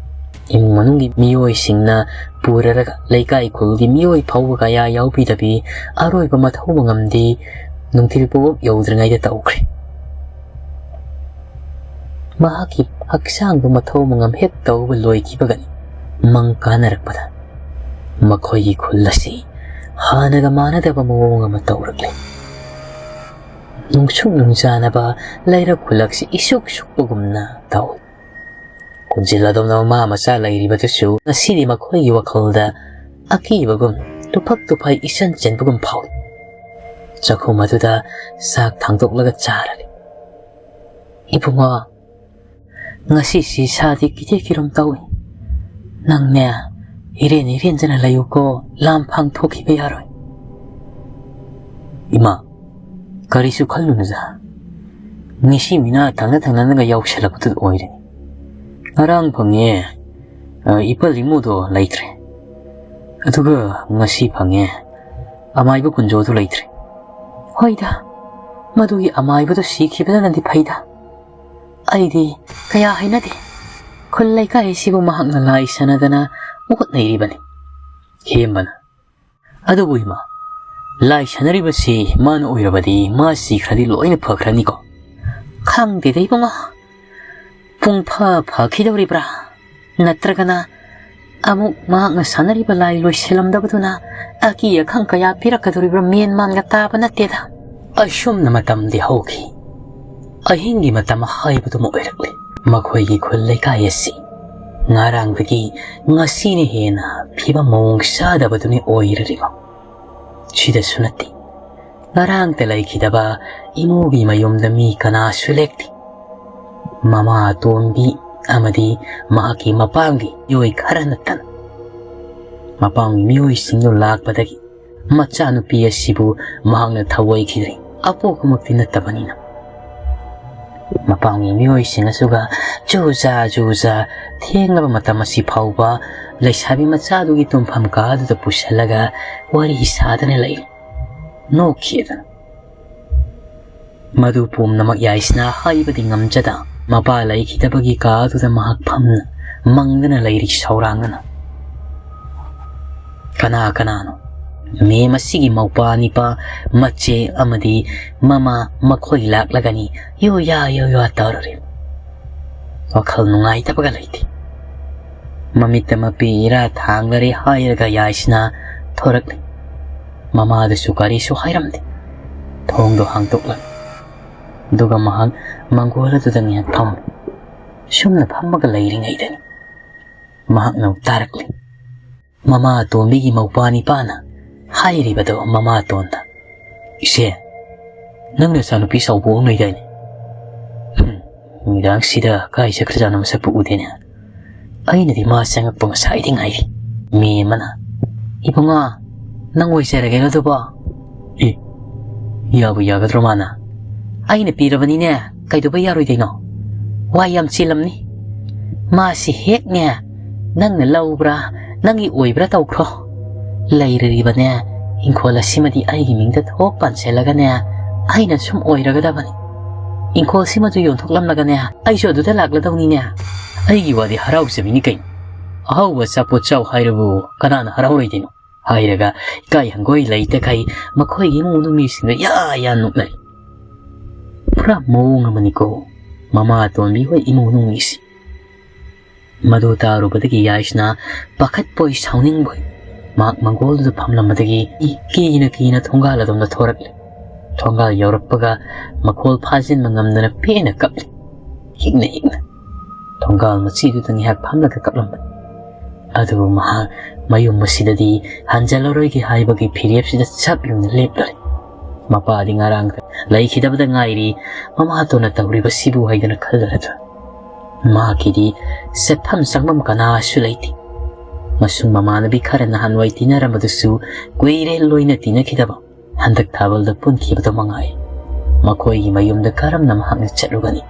ꯏꯃꯨꯡ ꯃꯅꯨꯡꯒꯤ ꯃꯤꯑꯣꯏꯁꯤꯡꯅ ꯄꯨꯔꯔꯒ ꯂꯩꯀꯥꯏ ꯈꯨꯜꯒꯤ ꯃꯤꯑꯣꯏ ꯐꯥꯎꯕ ꯀꯌꯥ ꯌꯥꯎꯕꯤꯗꯕꯤ ꯑꯔꯣꯏꯕ ꯃꯊꯧ ꯃꯉꯝꯗꯤ ꯅꯨꯡꯊꯤꯜ ꯄꯨꯝꯕ ꯌꯧꯗ꯭ꯔꯤꯉꯩꯗ ꯇꯧꯈ꯭ꯔꯦ꯫ ꯃꯍꯥꯛꯀꯤ ꯍꯛꯆꯥꯡꯗꯨ ꯃꯊꯧ ꯃꯉꯝ ꯍꯦꯛ ꯇꯧꯕ ꯂꯣꯏꯈꯤꯕꯒꯅꯤ ꯃꯪ ꯀꯥꯅꯔꯛꯄꯗ ꯃꯈꯣꯏꯒꯤ ꯈꯨꯜ ꯑꯁꯤ ꯍꯥꯟꯅꯒ ꯃꯥꯟꯅꯗꯕ ꯃꯑꯣꯡ ꯑꯃ ꯇꯧꯔꯛꯂꯦ꯫ ꯅꯨꯡꯁꯨꯛ ꯅꯨꯡꯖꯥꯅꯕ ꯂꯩꯔꯛ ꯈꯨꯜꯂꯛꯁꯤ ꯏꯁꯨꯛ ꯁꯨꯛꯄꯒꯨꯝꯅ ꯇꯧꯏ꯫ ꯈꯨꯟꯖꯤꯜ ꯑꯗꯨꯝꯅ ꯃꯃꯥ ꯃꯆꯥ ꯂꯩꯔꯤꯕꯗꯨꯁꯨ ꯉꯁꯤꯗꯤ ꯃꯈꯣꯏꯒꯤ ꯋꯥꯈꯜꯗ ꯑꯀꯤꯕꯒꯨꯝ ꯇꯨꯐꯛ ꯇꯨꯐꯩ ꯏꯆꯟ ꯆꯦꯟꯕꯒꯨꯝ ꯐꯥꯎꯏ꯫ ꯆꯥꯛꯈꯨꯝ ꯑꯗꯨꯗ ꯆꯥꯛ ꯊꯥꯡꯗꯣꯛꯂꯒ ꯆꯥꯔꯔꯦ꯫ "ꯏꯕꯨꯡꯉꯣ, ꯉꯁꯤꯁꯤ ꯏꯁꯥꯗꯤ ꯀꯤꯊꯦꯛ ꯀꯤꯔꯨꯝ ꯇꯧꯏ꯫ ꯅꯪꯅꯦ, ꯏꯔꯦꯟ ꯏꯔꯦꯟꯖꯅ ꯂꯩꯌꯨꯀꯣ, ꯂꯥꯝ ꯐꯥꯡ ꯊꯣꯛꯈꯤꯕ ꯌꯥꯔꯣꯏ꯫" "ꯏꯃꯥ, ꯀꯔꯤꯁꯨ ꯈꯜꯂꯨꯅꯨꯗ꯫ ꯃꯤꯁꯤ ꯃꯤꯅꯥ ꯊꯪꯅ ꯊꯪꯅꯅꯒ ꯌꯥꯎꯁꯜꯂꯛꯄꯗꯨ ꯑꯣꯏꯔꯦ꯫ ꯉꯔꯥꯡ ꯐꯪꯉꯦ, ꯑ, ꯏꯄꯜ ꯏꯃꯨꯗꯣ ꯂꯩꯇ꯭ꯔꯦ꯫ ꯑꯗꯨꯒ ꯉꯁꯤ ꯐꯪꯉꯦ, ꯑꯃꯥꯏꯕ ꯀꯨꯟꯖꯣꯗꯣ ꯂꯩꯇ꯭ꯔꯦ꯫" "ꯍꯣꯏꯗ, ꯃꯗꯨꯒꯤ ꯑꯃꯥꯏꯕꯗꯣ ꯁꯤꯈꯤꯕꯅꯗꯤ ꯐꯩꯗ꯫ ꯑꯩꯗꯤ ꯀꯌꯥ ꯍꯩꯅꯗꯦ꯫ ꯈꯨꯜ ꯂꯩꯀꯥꯏ ꯑꯁꯤꯕꯨ ꯃꯍꯥꯛꯅ ꯂꯥꯏ ꯁꯥꯟꯅꯗꯅ ꯃꯍꯨꯠ ꯅꯩꯔꯤꯕꯅꯤ꯫ ꯍꯦꯝꯕꯅ, "ꯑꯗꯨꯕꯨ ꯏꯃꯥ, ꯂꯥꯏ ꯁꯥꯟꯅꯔꯤꯕꯁꯤ ꯃꯥꯅ ꯑꯣꯏꯔꯕꯗꯤ ꯃꯥ ꯁꯤꯈ꯭ꯔꯗꯤ ꯂꯣꯏꯅ ꯐꯈ꯭ꯔꯅꯤꯀꯣ?" "ꯈꯪꯗꯦꯗ ꯏꯕꯨꯡꯉꯣ, ꯄꯨꯡ ꯐ ꯐꯈꯤꯗꯧꯔꯤꯕ꯭ꯔꯥ? ꯅꯠꯇ꯭ꯔꯒꯅ ꯑꯃꯨꯛ ꯃꯍꯥꯛꯅ ꯁꯥꯟꯅꯔꯤꯕ ꯂꯥꯏ ꯂꯣꯏꯁꯤꯜꯂꯝꯗꯕꯗꯨꯅ ꯑꯀꯤ ꯑꯈꯪ ꯀꯌꯥ ꯄꯤꯔꯛꯀꯗꯧꯔꯤꯕ꯭ꯔꯥ? ꯃꯦꯟ ꯃꯥꯟꯒ ꯇꯥꯕ ꯅꯠꯇꯦꯗ꯫" ꯑꯁꯨꯝꯅ ꯃꯇꯝꯗꯤ ꯍꯧꯈꯤ꯫ ꯑꯍꯤꯡꯒꯤ ꯃꯇꯝ ꯍꯥꯏꯕꯗꯨꯃ ꯑꯣꯏꯔꯛꯂꯦ꯫ ꯃꯈꯣꯏꯒꯤ ꯈꯨꯜ ꯂꯩꯀꯥꯏ ꯑꯁꯤ ꯉꯔꯥꯡꯗꯒꯤ ꯉꯁꯤꯅ ꯍꯦꯟꯅ ꯐꯤꯕꯝ ꯃꯑꯣꯡ ꯆꯥꯗꯕꯗꯨꯅꯤ ꯑꯣꯏꯔꯤꯕ꯫ ꯁꯤꯗꯁꯨ ꯅꯠꯇꯦ, ꯉꯔꯥꯡꯇ ꯂꯩꯈꯤꯗꯕ ꯏꯃꯨꯒꯤ ꯃꯌꯨꯝꯗ ꯃꯤ ꯀꯅꯥꯁꯨ ꯂꯦꯛꯇꯦ꯫ ꯃꯃꯥ ꯑꯇꯣꯝꯕꯤ ꯑꯃꯗꯤ ꯃꯍꯥꯛꯀꯤ ꯃꯄꯥꯝꯒꯤ ꯃꯤꯑꯣꯏ ꯈꯔꯅꯇꯅ꯫ ꯃꯄꯥꯝꯒꯤ ꯃꯤꯑꯣꯏꯁꯤꯡꯗꯨ ꯂꯥꯛꯄꯗꯒꯤ ꯃꯆꯥꯅꯨꯄꯤ ꯑꯁꯤꯕꯨ ꯃꯍꯥꯛꯅ ꯊꯧꯑꯣꯏꯈꯤꯗ꯭ꯔꯦ, ꯑꯄꯣꯛꯄꯃꯛꯇꯤ ꯅꯠꯇꯕꯅꯤꯅ꯫ ꯃꯄꯥꯝꯒꯤ ꯃꯤꯑꯣꯏꯁꯤꯡ ꯑꯁꯤꯒ ꯖꯨꯖꯥ ꯖꯨꯖꯥ ꯊꯦꯡꯂꯕ ꯃꯇꯝ ꯑꯁꯤ ꯐꯥꯎꯕ ꯂꯩꯁꯥꯕꯤ ꯃꯆꯥꯗꯨꯒꯤ ꯇꯨꯝꯐꯝ ꯀꯥꯗꯨꯗ ꯄꯨꯁꯤꯜꯂꯒ ꯋꯥꯔꯤ ꯁꯥꯗꯅ ꯂꯩ꯫ ꯅꯣꯛꯈꯤꯗꯅ꯫ ꯃꯗꯨ ꯄꯨꯝꯅꯃꯛ ꯌꯥꯏꯁꯅꯥ ꯍꯥꯏꯕꯗꯤ ꯉꯝꯖꯗ, ꯃꯄꯥ ꯂꯩꯈꯤꯗꯕꯒꯤ ꯀꯥꯗꯨꯗ ꯃꯍꯥꯛ ꯐꯝꯅ ꯃꯪꯗꯅ ꯂꯩꯔꯤ ꯁꯧꯔꯥꯡꯅꯅ꯫ ꯀꯅꯥ ꯀꯅꯥꯅꯣ? ꯃꯦꯝ ꯑꯁꯤꯒꯤ ꯃꯧꯄꯥ ꯅꯤꯄꯥ, ꯃꯆꯦ ꯑꯃꯗꯤ ꯃꯃꯥ ꯃꯈꯣꯏ ꯂꯥꯛꯂꯒꯅꯤ ꯌꯣ ꯌꯥ ꯌꯣ ꯌꯥ ꯇꯧꯔꯔꯤ꯫ ꯋꯥꯈꯜ ꯅꯨꯡꯉꯥꯏꯇꯕꯒ ꯂꯩꯇꯦ꯫ ꯃꯃꯤꯠꯇ ꯃꯄꯤ ꯏꯔꯥ ꯊꯥꯡꯂꯔꯦ ꯍꯥꯏꯔꯒ ꯌꯥꯏꯁꯅꯥ ꯊꯣꯔꯛꯂꯤ꯫ ꯃꯃꯥꯗꯁꯨ ꯀꯔꯤꯁꯨ ꯍꯥꯏꯔꯝꯗꯦ꯫ ꯊꯣꯡꯗꯣ ꯍꯥꯡꯗꯣꯛꯂꯝꯃꯤ꯫ ꯑꯗꯨꯒ ꯃꯍꯥꯛ ꯃꯪꯒꯣꯜ ꯑꯗꯨꯗ ꯉꯥꯏꯍꯥꯛ ꯐꯝꯃꯤ꯫ ꯁꯨꯝꯅ ꯐꯝꯃꯒ ꯂꯩꯔꯤꯉꯩꯗꯅꯤ ꯃꯍꯥꯛꯅ ꯇꯥꯔꯛꯂꯤ꯫ ꯃꯃꯥ ꯑꯇꯣꯝꯕꯤꯒꯤ ꯃꯧꯄꯥ ꯅꯤꯄꯥꯅ ꯍꯥꯏꯔꯤꯕꯗꯣ ꯃꯃꯥꯇꯣꯟꯗ, "ꯏꯆꯦ, ꯅꯪ ꯅꯆꯥꯅꯨꯄꯤ ꯆꯥꯎꯕ ꯑꯃ ꯂꯩꯗꯥꯏꯅꯦ? ꯍꯨꯝ, ꯅꯨꯃꯤꯗꯥꯡꯁꯤꯗ ꯀꯥꯏ ꯆꯠꯈ꯭ꯔꯖꯥꯠꯅꯣ, ꯃꯁꯛꯄꯨ ꯎꯗꯦꯅꯦ꯫ ꯑꯩꯅꯗꯤ ꯃꯥ ꯆꯪꯉꯛꯄ ꯉꯁꯥꯏꯗꯤ ꯉꯥꯏꯔꯤ꯫" ꯃꯦꯝ ꯑꯃꯅ, "ꯏꯕꯨꯡꯉꯣ, ꯅꯪ ꯑꯣꯏꯖꯔꯒꯦꯔꯣ ꯑꯗꯨꯕꯣ?" "ꯑꯦ, ꯌꯥꯕꯨ ꯌꯥꯒꯗ꯭ꯔꯣ ꯃꯥꯅ?" "ꯑꯩꯅ ꯄꯤꯔꯕꯅꯤꯅꯦ, ꯀꯩꯗꯧꯕꯩ ꯌꯥꯔꯣꯏꯗꯣꯏꯅꯣ? ꯋꯥ ꯌꯥꯝ ꯆꯦꯜꯂꯝꯅꯤ꯫ ꯃꯥꯁꯤ ꯍꯦꯛꯅꯦ ꯅꯪꯅ ꯂꯧꯕ꯭ꯔꯥ, ꯅꯪꯒꯤ ꯑꯣꯏꯕ꯭ꯔꯥ ꯇꯧꯈ꯭ꯔꯣ꯫ ꯂꯩꯔꯤꯕꯅꯦ ꯏꯪꯈꯣꯜ ꯑꯁꯤꯃꯗꯤ ꯑꯩꯒꯤ ꯃꯤꯡꯗ ꯊꯣꯛ ꯄꯥꯟꯁꯤꯜꯂꯒꯅꯦ ꯑꯩꯅ ꯁꯨꯝ ꯑꯣꯏꯔꯒꯗꯕꯅꯤ꯫" "ꯏꯪꯈꯣꯜꯁꯤꯃꯁꯨ ꯌꯣꯟꯊꯣꯛꯂꯝꯂꯒꯅꯦ, ꯑꯩꯁꯨ ꯑꯗꯨꯗ ꯂꯥꯛꯂꯗꯧꯅꯤꯅꯦ꯫ ꯑꯩꯒꯤ ꯋꯥꯗꯤ ꯍꯔꯥꯎꯖꯕꯤꯅꯤ ꯀꯩꯅꯣ꯫ ꯑꯍꯥꯎꯕ ꯑꯆꯥꯄꯣꯠ ꯆꯥꯎ ꯍꯥꯏꯔꯕꯨ ꯀꯅꯥꯅ ꯍꯔꯥꯎꯔꯣꯏꯗꯣꯏꯅꯣ?" ꯍꯥꯏꯔꯒ ꯏꯀꯥꯏ ꯍꯪꯒꯣꯏ ꯂꯩꯇꯈꯩ ꯃꯈꯣꯏꯒꯤ ꯏꯃꯨꯡ ꯃꯅꯨꯡ ꯃꯤꯁꯤꯡꯗ ꯌꯥ ꯌꯥ ꯅꯣꯛꯅꯔꯤ꯫ ꯄꯨꯔꯥ ꯃꯑꯣꯡ ꯑꯃꯅꯤꯀꯣ ꯃꯃꯥ ꯑꯇꯣꯟꯕꯤ ꯍꯣꯏ ꯏꯃꯨꯡ ꯃꯅꯨꯡ ꯃꯤꯁꯤ꯫ ꯃꯗꯨ ꯇꯥꯔꯨꯕꯗꯒꯤ ꯌꯥꯏꯁꯅꯥ ꯄꯥꯈꯠꯄꯣꯏ ꯁꯥꯎꯅꯤꯡꯕꯣꯏ ꯃꯍꯥꯛ ꯃꯪꯒꯣꯜꯗꯨꯗ ꯐꯝꯂꯝꯕꯗꯒꯤ ꯀꯤꯅ ꯀꯤꯅ ꯊꯣꯡꯒꯥꯜ ꯑꯗꯣꯝꯗ ꯊꯣꯔꯛꯂꯦ꯫ ꯊꯣꯡꯒꯥꯜ ꯌꯧꯔꯛꯄꯒ ꯃꯈꯣꯜ ꯐꯥꯖꯤꯟꯕ ꯉꯝꯗꯅ ꯄꯦꯟꯅ ꯀꯞꯂꯤ꯫ ꯍꯤꯛꯅ ꯍꯤꯛꯅ ꯊꯣꯡꯒꯥꯜ ꯃꯆꯤꯗꯨꯗ ꯉꯥꯏꯍꯥꯛ ꯐꯝꯂꯒ ꯀꯞꯂꯝꯕꯅꯤ꯫ ꯑꯗꯨꯕꯨ ꯃꯍꯥꯛ ꯃꯌꯨꯝ ꯑꯁꯤꯗꯒꯤ ꯍꯟꯖꯜꯂꯔꯣꯏꯒꯦ ꯍꯥꯏꯕꯒꯤ ꯐꯤꯔꯦꯞꯁꯤꯗ ꯆꯞ ꯌꯨꯡꯅ ꯂꯦꯞꯂꯔꯦ꯫ ꯃꯄꯥꯗꯤ ꯉꯔꯥꯡ ꯂꯩꯈꯤꯗꯕꯗ ꯉꯥꯏꯔꯤ, ꯃꯃꯥꯇꯣꯟꯅ ꯇꯧꯔꯤꯕꯁꯤꯕꯨ ꯍꯥꯏꯗꯨꯅ ꯈꯜꯂꯔꯗ꯭ꯔꯥ? ꯃꯍꯥꯛꯀꯤꯗꯤ ꯆꯠꯐꯝ ꯆꯪꯐꯝ ꯀꯅꯥꯁꯨ ꯂꯩꯇꯦ꯫ ꯃꯁꯨꯡ ꯃꯃꯥꯟꯅꯕꯤ ꯈꯔ ꯅꯍꯥꯟꯋꯥꯏ ꯇꯤꯟꯅꯔꯝꯕꯗꯨꯁꯨ ꯀꯨꯏꯔꯦ ꯂꯣꯏꯅ ꯇꯤꯟꯅꯈꯤꯗꯕ꯫ ꯍꯟꯗꯛ ꯊꯥꯕꯜꯗ ꯄꯨꯟꯈꯤꯕꯗꯣ ꯃꯉꯥꯏ꯫ ꯃꯈꯣꯏꯒꯤ ꯃꯌꯨꯝꯗ ꯀꯔꯝꯅ ꯃꯍꯥꯛꯅ ꯆꯠꯂꯨꯒꯅꯤ?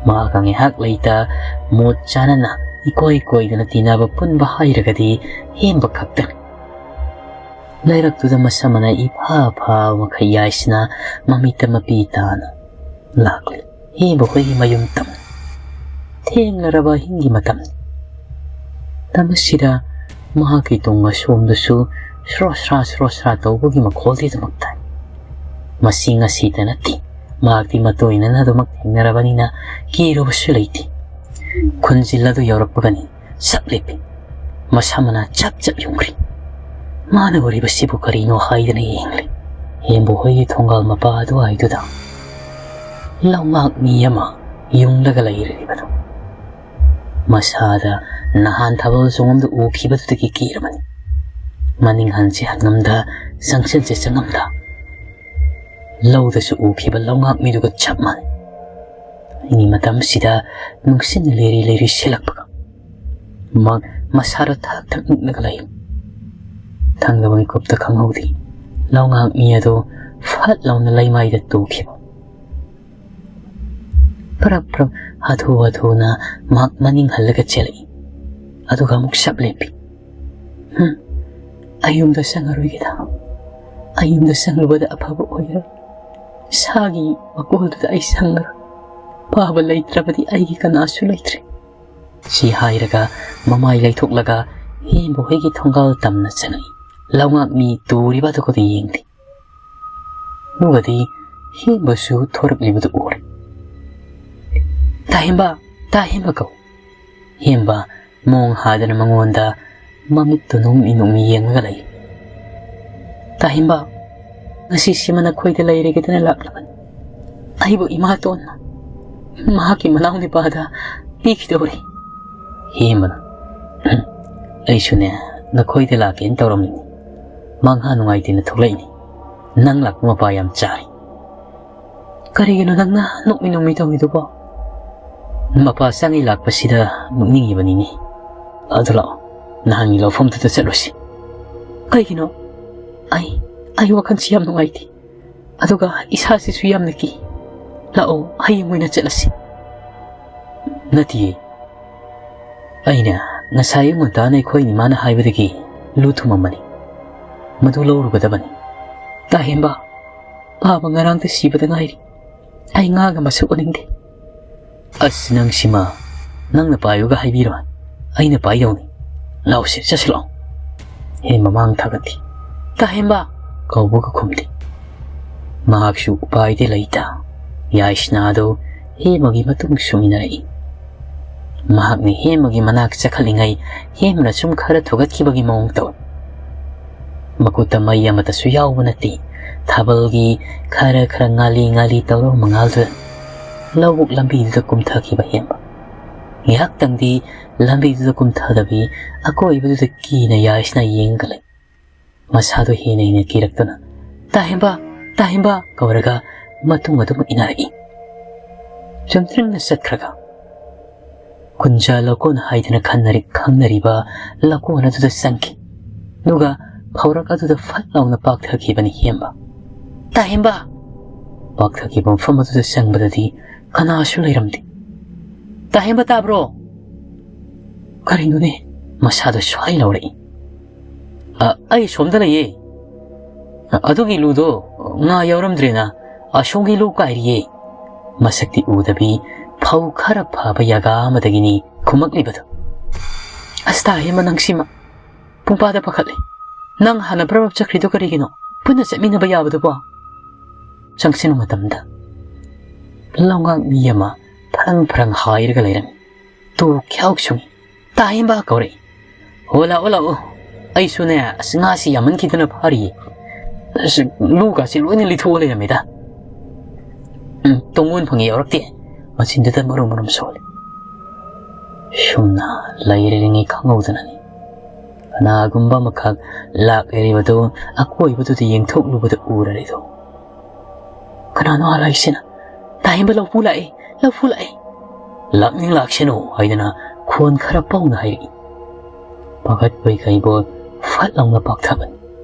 ꯃꯍꯥꯛꯀ ꯉꯥꯏꯍꯥꯛ ꯂꯩꯇ ꯃꯣꯠ ꯆꯥꯅꯅ ꯏꯀꯣꯏ ꯀꯣꯏꯗꯅ ꯇꯤꯟꯅꯕ ꯄꯨꯟꯕ ꯍꯥꯏꯔꯒꯗꯤ ꯍꯦꯟꯕ ꯈꯛꯇꯅꯤ꯫ ꯂꯩꯔꯛꯇꯨꯗ ꯃꯁꯝ ꯃꯅꯥꯏ ꯏꯐꯥ ꯐꯥꯕ ꯃꯈꯩ ꯌꯥꯏꯁꯅꯥ ꯃꯃꯤꯠꯇ ꯃꯄꯤ ꯇꯥꯅ ꯂꯥꯛꯂꯤ꯫ ꯍꯦꯝꯕ ꯍꯣꯏꯒꯤ ꯃꯌꯨꯝ ꯇꯝ꯫ ꯊꯦꯡꯂꯔꯕ ꯑꯍꯤꯡꯒꯤ ꯃꯇꯝꯅꯤ꯫ ꯃꯇꯝ ꯑꯁꯤꯗ ꯃꯍꯥꯛꯀꯤ ꯇꯨꯡ ꯑꯁꯣꯝꯗꯁꯨ ꯁ꯭ꯔꯣ ꯁ꯭ꯔꯥ ꯁ꯭ꯔꯣ ꯁ꯭ꯔꯥ ꯇꯧꯕꯒꯤ ꯃꯈꯣꯜꯗꯤ ꯑꯗꯨꯃꯛ ꯇꯥꯏ꯫ ꯃꯁꯤ ꯉꯁꯤꯇ ꯅꯠꯇꯦ, ꯃꯍꯥꯛꯇꯤ ꯃꯇꯣꯏꯅꯅ ꯑꯗꯨꯃꯛ ꯊꯦꯡꯅꯔꯕꯅꯤꯅ ꯀꯤꯔꯨꯕꯁꯨ ꯂꯩꯇꯦ꯫ ꯈꯨꯟꯖꯤꯜ ꯑꯗꯨ ꯌꯧꯔꯛꯄꯒꯅꯤ ꯆꯞ ꯂꯦꯞꯄꯤ꯫ ꯃꯁꯝ ꯃꯅꯥ ꯆꯞ ꯆꯞ ꯌꯨꯡꯈ꯭ꯔꯤ꯫ ꯃꯥꯅ ꯎꯔꯤꯕꯁꯤꯕꯨ ꯀꯔꯤꯅꯣ ꯍꯥꯏꯗꯅ ꯌꯦꯡꯂꯤ꯫ ꯍꯦꯝꯕꯨ ꯍꯣꯏꯒꯤ ꯊꯣꯡꯒꯥꯜ ꯃꯄꯥ ꯑꯗꯨꯋꯥꯏꯗꯨꯗ ꯂꯧꯉꯥꯛ ꯃꯤ ꯑꯃ ꯌꯨꯡꯂꯒ ꯂꯩꯔꯤꯕꯗꯨ꯫ ꯃꯁꯥꯗ ꯅꯍꯥꯟ ꯊꯥꯕꯜ ꯆꯣꯡꯉꯝꯗ ꯎꯈꯤꯕꯗꯨꯗꯒꯤ ꯀꯤꯔꯕꯅꯤ꯫ ꯃꯅꯤꯡ ꯍꯟꯁꯦ ꯍꯟꯉꯝꯗ, ꯆꯪꯁꯤꯟꯁꯦ ꯆꯪꯉꯝꯗ, ꯂꯧꯗꯁꯨ ꯎꯈꯤꯕ ꯂꯧꯉꯥꯛ ꯃꯤꯗꯨꯒ ꯆꯞ ꯃꯥꯟꯅꯩ꯫ ꯑꯩꯒꯤ ꯃꯇꯝꯁꯤꯗ ꯅꯨꯡꯁꯤꯠꯅ ꯂꯩꯔꯤ ꯂꯩꯔꯤ ꯁꯤꯜꯂꯛꯄꯒ ꯃ-, ꯃꯁꯥꯗ ꯊꯛ ꯊꯛ ꯅꯤꯛꯂꯒ ꯂꯩ꯫ ꯊꯪꯅꯕ ꯃꯤꯀꯨꯞꯇ ꯈꯪꯍꯧꯗꯦ, ꯂꯧꯉꯥꯛ ꯃꯤ ꯑꯗꯨ ꯐꯠ ꯂꯥꯎꯅ ꯂꯩꯃꯥꯏꯗ ꯇꯨꯈꯤꯕ꯫ ꯄ꯭ꯔꯞ ꯄ꯭ꯔꯞ ꯍꯥꯊꯨ ꯍꯥꯊꯨꯅ ꯃꯍꯥꯛ ꯃꯅꯤꯡ ꯍꯜꯂꯒ ꯆꯦꯜꯂꯛꯏ꯫ ꯑꯗꯨꯒ ꯑꯃꯨꯛ ꯁꯞ ꯂꯦꯞꯄꯤ꯫ "ꯍꯨꯝ, ꯑꯩ ꯌꯨꯝꯗ ꯆꯪꯉꯔꯣꯏꯒꯦꯗ꯫ ꯑꯩ ꯌꯨꯝꯗ ꯆꯪꯂꯨꯕꯗ ꯑꯐꯕ ꯑꯣꯏꯔꯣꯏ꯫ ꯁꯥꯒꯤ ꯃꯀꯣꯜꯗꯨꯗ ꯑꯩ ꯁꯪꯉꯔꯣꯏ꯫ ꯄꯥꯕ ꯂꯩꯇ꯭ꯔꯕꯗꯤ ꯑꯩꯒꯤ ꯀꯅꯥꯁꯨ ꯂꯩꯇ꯭ꯔꯦ꯫ ꯁꯤ ꯍꯥꯏꯔꯒ ꯃꯃꯥꯏ ꯂꯩꯊꯣꯛꯂꯒ ꯍꯦꯝꯕ ꯍꯣꯏꯒꯤ ꯊꯣꯡꯒꯥꯜ ꯇꯝꯅ ꯆꯪꯉꯛꯏ꯫ ꯂꯧꯉꯥꯛ ꯃꯤ ꯇꯨꯔꯤꯕ ꯑꯗꯨꯒꯗꯨ ꯌꯦꯡꯗꯦ꯫ ꯑꯗꯨꯒꯗꯤ ꯍꯦꯝꯕꯁꯨ ꯊꯣꯔꯛꯂꯤꯕꯗꯨ ꯎꯔꯦ꯫ "ꯇꯥ ꯍꯦꯝꯕ, ꯇꯥ ꯍꯦꯝꯕ" ꯀꯧ꯫ ꯍꯦꯝꯕ ꯃꯣꯡ ꯍꯥꯗꯅ ꯃꯉꯣꯟꯗ ꯃꯃꯤꯠꯇꯨ ꯅꯣꯛꯃꯤ ꯅꯣꯛꯃꯤ ꯌꯦꯡꯂꯒ ꯂꯩ꯫ "ꯇꯥ ꯍꯦꯝꯕ, ꯉꯁꯤꯁꯤꯃ ꯅꯈꯣꯏꯗ ꯂꯩꯔꯒꯦꯗꯅ ꯂꯥꯛꯂꯕꯅꯤ꯫ ꯑꯩꯕꯨ ꯏꯃꯥꯇꯣꯟꯅ ꯃꯍꯥꯛꯀꯤ ꯃꯅꯥꯎ ꯅꯨꯄꯥꯗ ꯄꯤꯈꯤꯗꯧꯔꯦ"꯫ ꯍꯦꯝꯕꯅ, "ꯑꯩꯁꯨꯅꯦ ꯅꯈꯣꯏꯗ ꯂꯥꯛꯀꯦꯅ ꯇꯧꯔꯝꯃꯤꯅꯤ꯫ ꯃꯪꯍꯥ ꯅꯨꯡꯉꯥꯏꯇꯦꯅ ꯊꯣꯛꯂꯛꯏꯅꯤ꯫ ꯅꯪ ꯂꯥꯛꯄ ꯃꯄꯥ ꯌꯥꯝ ꯆꯥꯔꯦ"꯫ "ꯀꯔꯤꯒꯤꯅꯣ ꯅꯪꯅ ꯅꯣꯛꯃꯤ ꯅꯣꯛꯃꯤ ꯇꯧꯔꯤꯗꯨꯕꯣ?" "ꯃꯄꯥ ꯆꯪꯉꯤ ꯂꯥꯛꯄꯁꯤꯗ ꯅꯣꯛꯅꯤꯡꯉꯤꯕꯅꯤꯅꯦ꯫ ꯑꯗꯨ ꯂꯥꯛꯑꯣ, ꯅꯍꯥꯟꯒꯤ ꯂꯧꯐꯝꯗꯨꯗ ꯆꯠꯂꯨꯁꯤ"꯫ "ꯀꯩꯒꯤꯅꯣ? ꯑꯩ, ꯑꯩ ꯋꯥꯈꯜꯁꯤ ꯌꯥꯝ ꯅꯨꯡꯉꯥꯏꯇꯦ꯫ ꯑꯗꯨꯒ ꯏꯁꯥꯁꯤꯁꯨ ꯌꯥꯝꯅ ꯀꯤ꯫ ꯂꯥꯛꯑꯣ, ꯍꯌꯦꯡ ꯑꯣꯏꯅ ꯆꯠꯂꯁꯤ"꯫ "ꯅꯠꯇꯤꯌꯦ꯫ ꯑꯩꯅ ꯉꯁꯥꯏ ꯑꯌꯨꯛ ꯉꯟꯇꯥꯅ ꯑꯩꯈꯣꯏ ꯏꯃꯥꯅ ꯍꯥꯏꯕꯗꯒꯤ ꯂꯨ ꯊꯨꯝꯃꯝꯕꯅꯤ꯫ ꯃꯗꯨ ꯂꯧꯔꯨꯒꯗꯕꯅꯤ"꯫ "ꯇꯥ ꯍꯦꯝꯕ, ꯄꯥꯕ ꯉꯔꯥꯡꯇ ꯁꯤꯕꯗ ꯉꯥꯏꯔꯤ꯫ ꯑꯩ ꯉꯥꯒ ꯃꯁꯛ ꯎꯅꯤꯡꯗꯦ"꯫ "ꯑꯁ, ꯅꯪꯁꯤꯃ ꯅꯪꯅ ꯄꯥꯏꯌꯨꯒ ꯍꯥꯏꯕꯤꯔꯣꯏ꯫ ꯑꯩꯅ ꯄꯥꯏꯗꯧꯅꯤ꯫ ꯂꯥꯛꯎꯁꯦ, ꯆꯠꯁꯤ ꯂꯥꯛꯑꯣ"꯫ ꯍꯦꯝꯕ ꯃꯥꯡ ꯊꯥꯒꯠꯈꯤ꯫ "ꯇꯥ ꯍꯦꯝꯕ" ꯀꯧꯕꯒ ꯈꯨꯝꯗꯦ꯫ ꯃꯍꯥꯛꯁꯨ ꯎꯄꯥꯏꯗꯤ ꯂꯩꯇ ꯌꯥꯏꯁꯅꯥꯗꯨ ꯍꯦꯝꯕꯒꯤ ꯃꯇꯨꯡ ꯁꯨꯝ ꯏꯟꯅꯔꯛꯏ꯫ ꯃꯍꯥꯛꯅ ꯍꯦꯝꯕꯒꯤ ꯃꯅꯥꯛ ꯆꯈꯠꯂꯤꯉꯩ ꯍꯦꯝꯕꯅ ꯁꯨꯝ ꯈꯔ ꯊꯨꯒꯠꯈꯤꯕꯒꯤ ꯃꯑꯣꯡ ꯇꯧꯏ꯫ ꯃꯈꯨꯠꯇ ꯃꯩ ꯑꯃꯠꯇꯁꯨ ꯌꯥꯎꯕ ꯅꯠꯇꯦ꯫ ꯊꯥꯕꯜꯒꯤ ꯈꯔ ꯈꯔ ꯉꯥꯂꯤ ꯉꯥꯂꯤ ꯇꯧꯔꯕ ꯃꯉꯥꯜꯗꯨꯗ ꯂꯧꯕꯨꯛ ꯂꯝꯕꯤꯗꯨꯗ ꯀꯨꯝꯊꯈꯤꯕ ꯍꯦꯝꯕ꯫ ꯉꯥꯏꯍꯥꯛꯇꯪꯗꯤ ꯂꯝꯕꯤꯗꯨꯗ ꯀꯨꯝꯊꯗꯕꯤ ꯑꯀꯣꯏꯕꯗꯨꯗ ꯀꯤꯅ ꯌꯥꯏꯁꯅꯥ ꯌꯦꯡꯉꯒ ꯂꯩ꯫ ꯃꯁꯥꯗꯣ ꯍꯦꯟꯅ ꯍꯦꯟꯅ ꯀꯤꯔꯛꯇꯨꯅ, "ꯇꯥ ꯍꯦꯝꯕ, ꯇꯥ ꯍꯦꯝꯕ" ꯀꯧꯔꯒ ꯃꯇꯨꯡ ꯑꯗꯨꯝ ꯏꯟꯅꯔꯛꯏ꯫ ꯆꯨꯝꯗ꯭ꯔꯤꯡꯅ ꯆꯠꯈ꯭ꯔꯒ ꯀꯨꯟꯖꯥ ꯂꯧꯀꯣꯟ ꯍꯥꯏꯗꯅ ꯈꯟꯅꯔꯤ-, ꯈꯪꯅꯔꯤꯕ ꯂꯧꯀꯣꯟ ꯑꯗꯨꯗ ꯆꯪꯈꯤ꯫ ꯑꯗꯨꯒ ꯐꯧꯔꯛ ꯑꯗꯨꯗ ꯐꯠ ꯂꯥꯎꯅ ꯄꯥꯛꯊꯈꯤꯕꯅꯤ ꯍꯦꯝꯕ꯫ "ꯇꯥ ꯍꯦꯝꯕ!" ꯄꯥꯛꯊꯈꯤꯕ ꯃꯐꯝ ꯑꯗꯨꯗ ꯆꯪꯕꯗꯗꯤ ꯀꯅꯥꯁꯨ ꯂꯩꯔꯝꯗꯦ꯫ "ꯇꯥ ꯍꯦꯝꯕ ꯇꯥꯕ꯭ꯔꯣ?" ꯀꯔꯤꯅꯣꯅꯦ? ꯃꯁꯥꯗꯣ ꯁ꯭ꯋꯥꯏ ꯂꯥꯎꯔꯛꯏ꯫ "ꯑ, ꯑꯩ ꯁꯣꯝꯗ ꯂꯩꯌꯦ꯫ ꯑ, ꯑꯗꯨꯒꯤ ꯂꯨꯗꯣ ꯉꯥ ꯌꯥꯎꯔꯝꯗ꯭ꯔꯦꯅ "ꯑꯁꯣꯝꯒꯤ ꯂꯧ ꯀꯥꯏꯔꯤꯌꯦ"꯫ ꯃꯁꯛꯇꯤ ꯎꯗꯕꯤ ꯐꯧ ꯈꯔ ꯐꯕ ꯌꯥꯒꯥ ꯑꯃꯗꯒꯤꯅꯤ ꯈꯨꯝꯃꯛꯂꯤꯕꯗꯨ꯫ "ꯑꯁ, ꯇꯥꯍꯦꯃ, ꯅꯪꯁꯤꯃ ꯄꯨꯡꯄꯥꯗ ꯄꯥꯈꯠꯂꯦ꯫ ꯅꯪ ꯍꯥꯟꯅ ꯕ꯭ꯔꯕ ꯆꯠꯈ꯭ꯔꯤꯗꯣ ꯀꯔꯤꯒꯤꯅꯣ? ꯄꯨꯟꯅ ꯆꯠꯃꯤꯟꯅꯕ ꯌꯥꯕꯗꯨꯕꯣ?" ꯆꯪꯁꯤꯟꯕ ꯃꯇꯝꯗ ꯂꯧꯉꯥꯛ ꯃꯤ ꯑꯃ ꯐꯔꯪ ꯐꯔꯪ ꯍꯥꯏꯔꯒ ꯂꯩꯔꯝꯃꯤ꯫ ꯇꯨ ꯈ꯭ꯌꯥꯎ ꯁꯨꯡꯏ꯫ "ꯇꯥꯍꯦꯝꯕ" ꯀꯧꯔꯛꯏ꯫ "ꯍꯣ, ꯂꯥꯛꯑꯣ, ꯂꯥꯛꯑꯣ꯫ ꯑꯩꯁꯨꯅꯦ, ꯑꯁ, ꯉꯥꯁꯤ ꯌꯥꯝꯃꯟꯈꯤꯗꯅ ꯐꯥꯔꯤꯌꯦ꯫ ꯑꯁ, ꯂꯨ ꯀꯥꯁꯤ ꯂꯣꯏꯅ ꯂꯤꯊꯣꯛꯑ ꯂꯩꯔꯝꯃꯦꯗ꯫ ꯎꯝ, ꯇꯣꯡꯉꯣꯟ ꯐꯪꯉꯤ ꯌꯥꯎꯔꯛꯇꯦ"꯫ ꯃꯆꯤꯟꯗꯨꯗ ꯃꯔꯨꯝ ꯃꯔꯨꯝ ꯁꯣꯜꯂꯤ꯫ ꯁꯨꯝꯅ ꯂꯩꯔꯤꯉꯩ ꯈꯪꯍꯧꯗꯅꯅꯤ꯫ ꯀꯅꯥꯒꯨꯝꯕ ꯑꯃꯈꯛ ꯂꯥꯛꯂꯤꯕꯗꯨ ꯑꯀꯣꯏꯕꯗꯨꯗ ꯌꯦꯡꯊꯣꯛꯂꯨꯕꯗ ꯎꯔꯔꯤꯗꯨ꯫ "ꯀꯅꯥꯅꯣ ꯍꯥꯏꯔꯛꯏꯁꯤꯅ? ꯇꯥꯍꯦꯝꯕ ꯂꯧꯄꯨ ꯂꯥꯛꯑꯦ, ꯂꯧꯄꯨ ꯂꯥꯛꯑꯦ!" "ꯂꯥꯛꯅꯤꯡ ꯂꯥꯛꯁꯅꯨ" ꯍꯥꯏꯗꯅ ꯈꯣꯟ ꯈꯔ ꯄꯧꯅ ꯍꯥꯏꯔꯛꯏ꯫ ꯄꯥꯈꯠꯄꯣꯏ ꯀꯩꯕꯣꯏ ꯐꯠ ꯂꯥꯎꯅ ꯄꯥꯛꯊꯕꯅꯤ꯫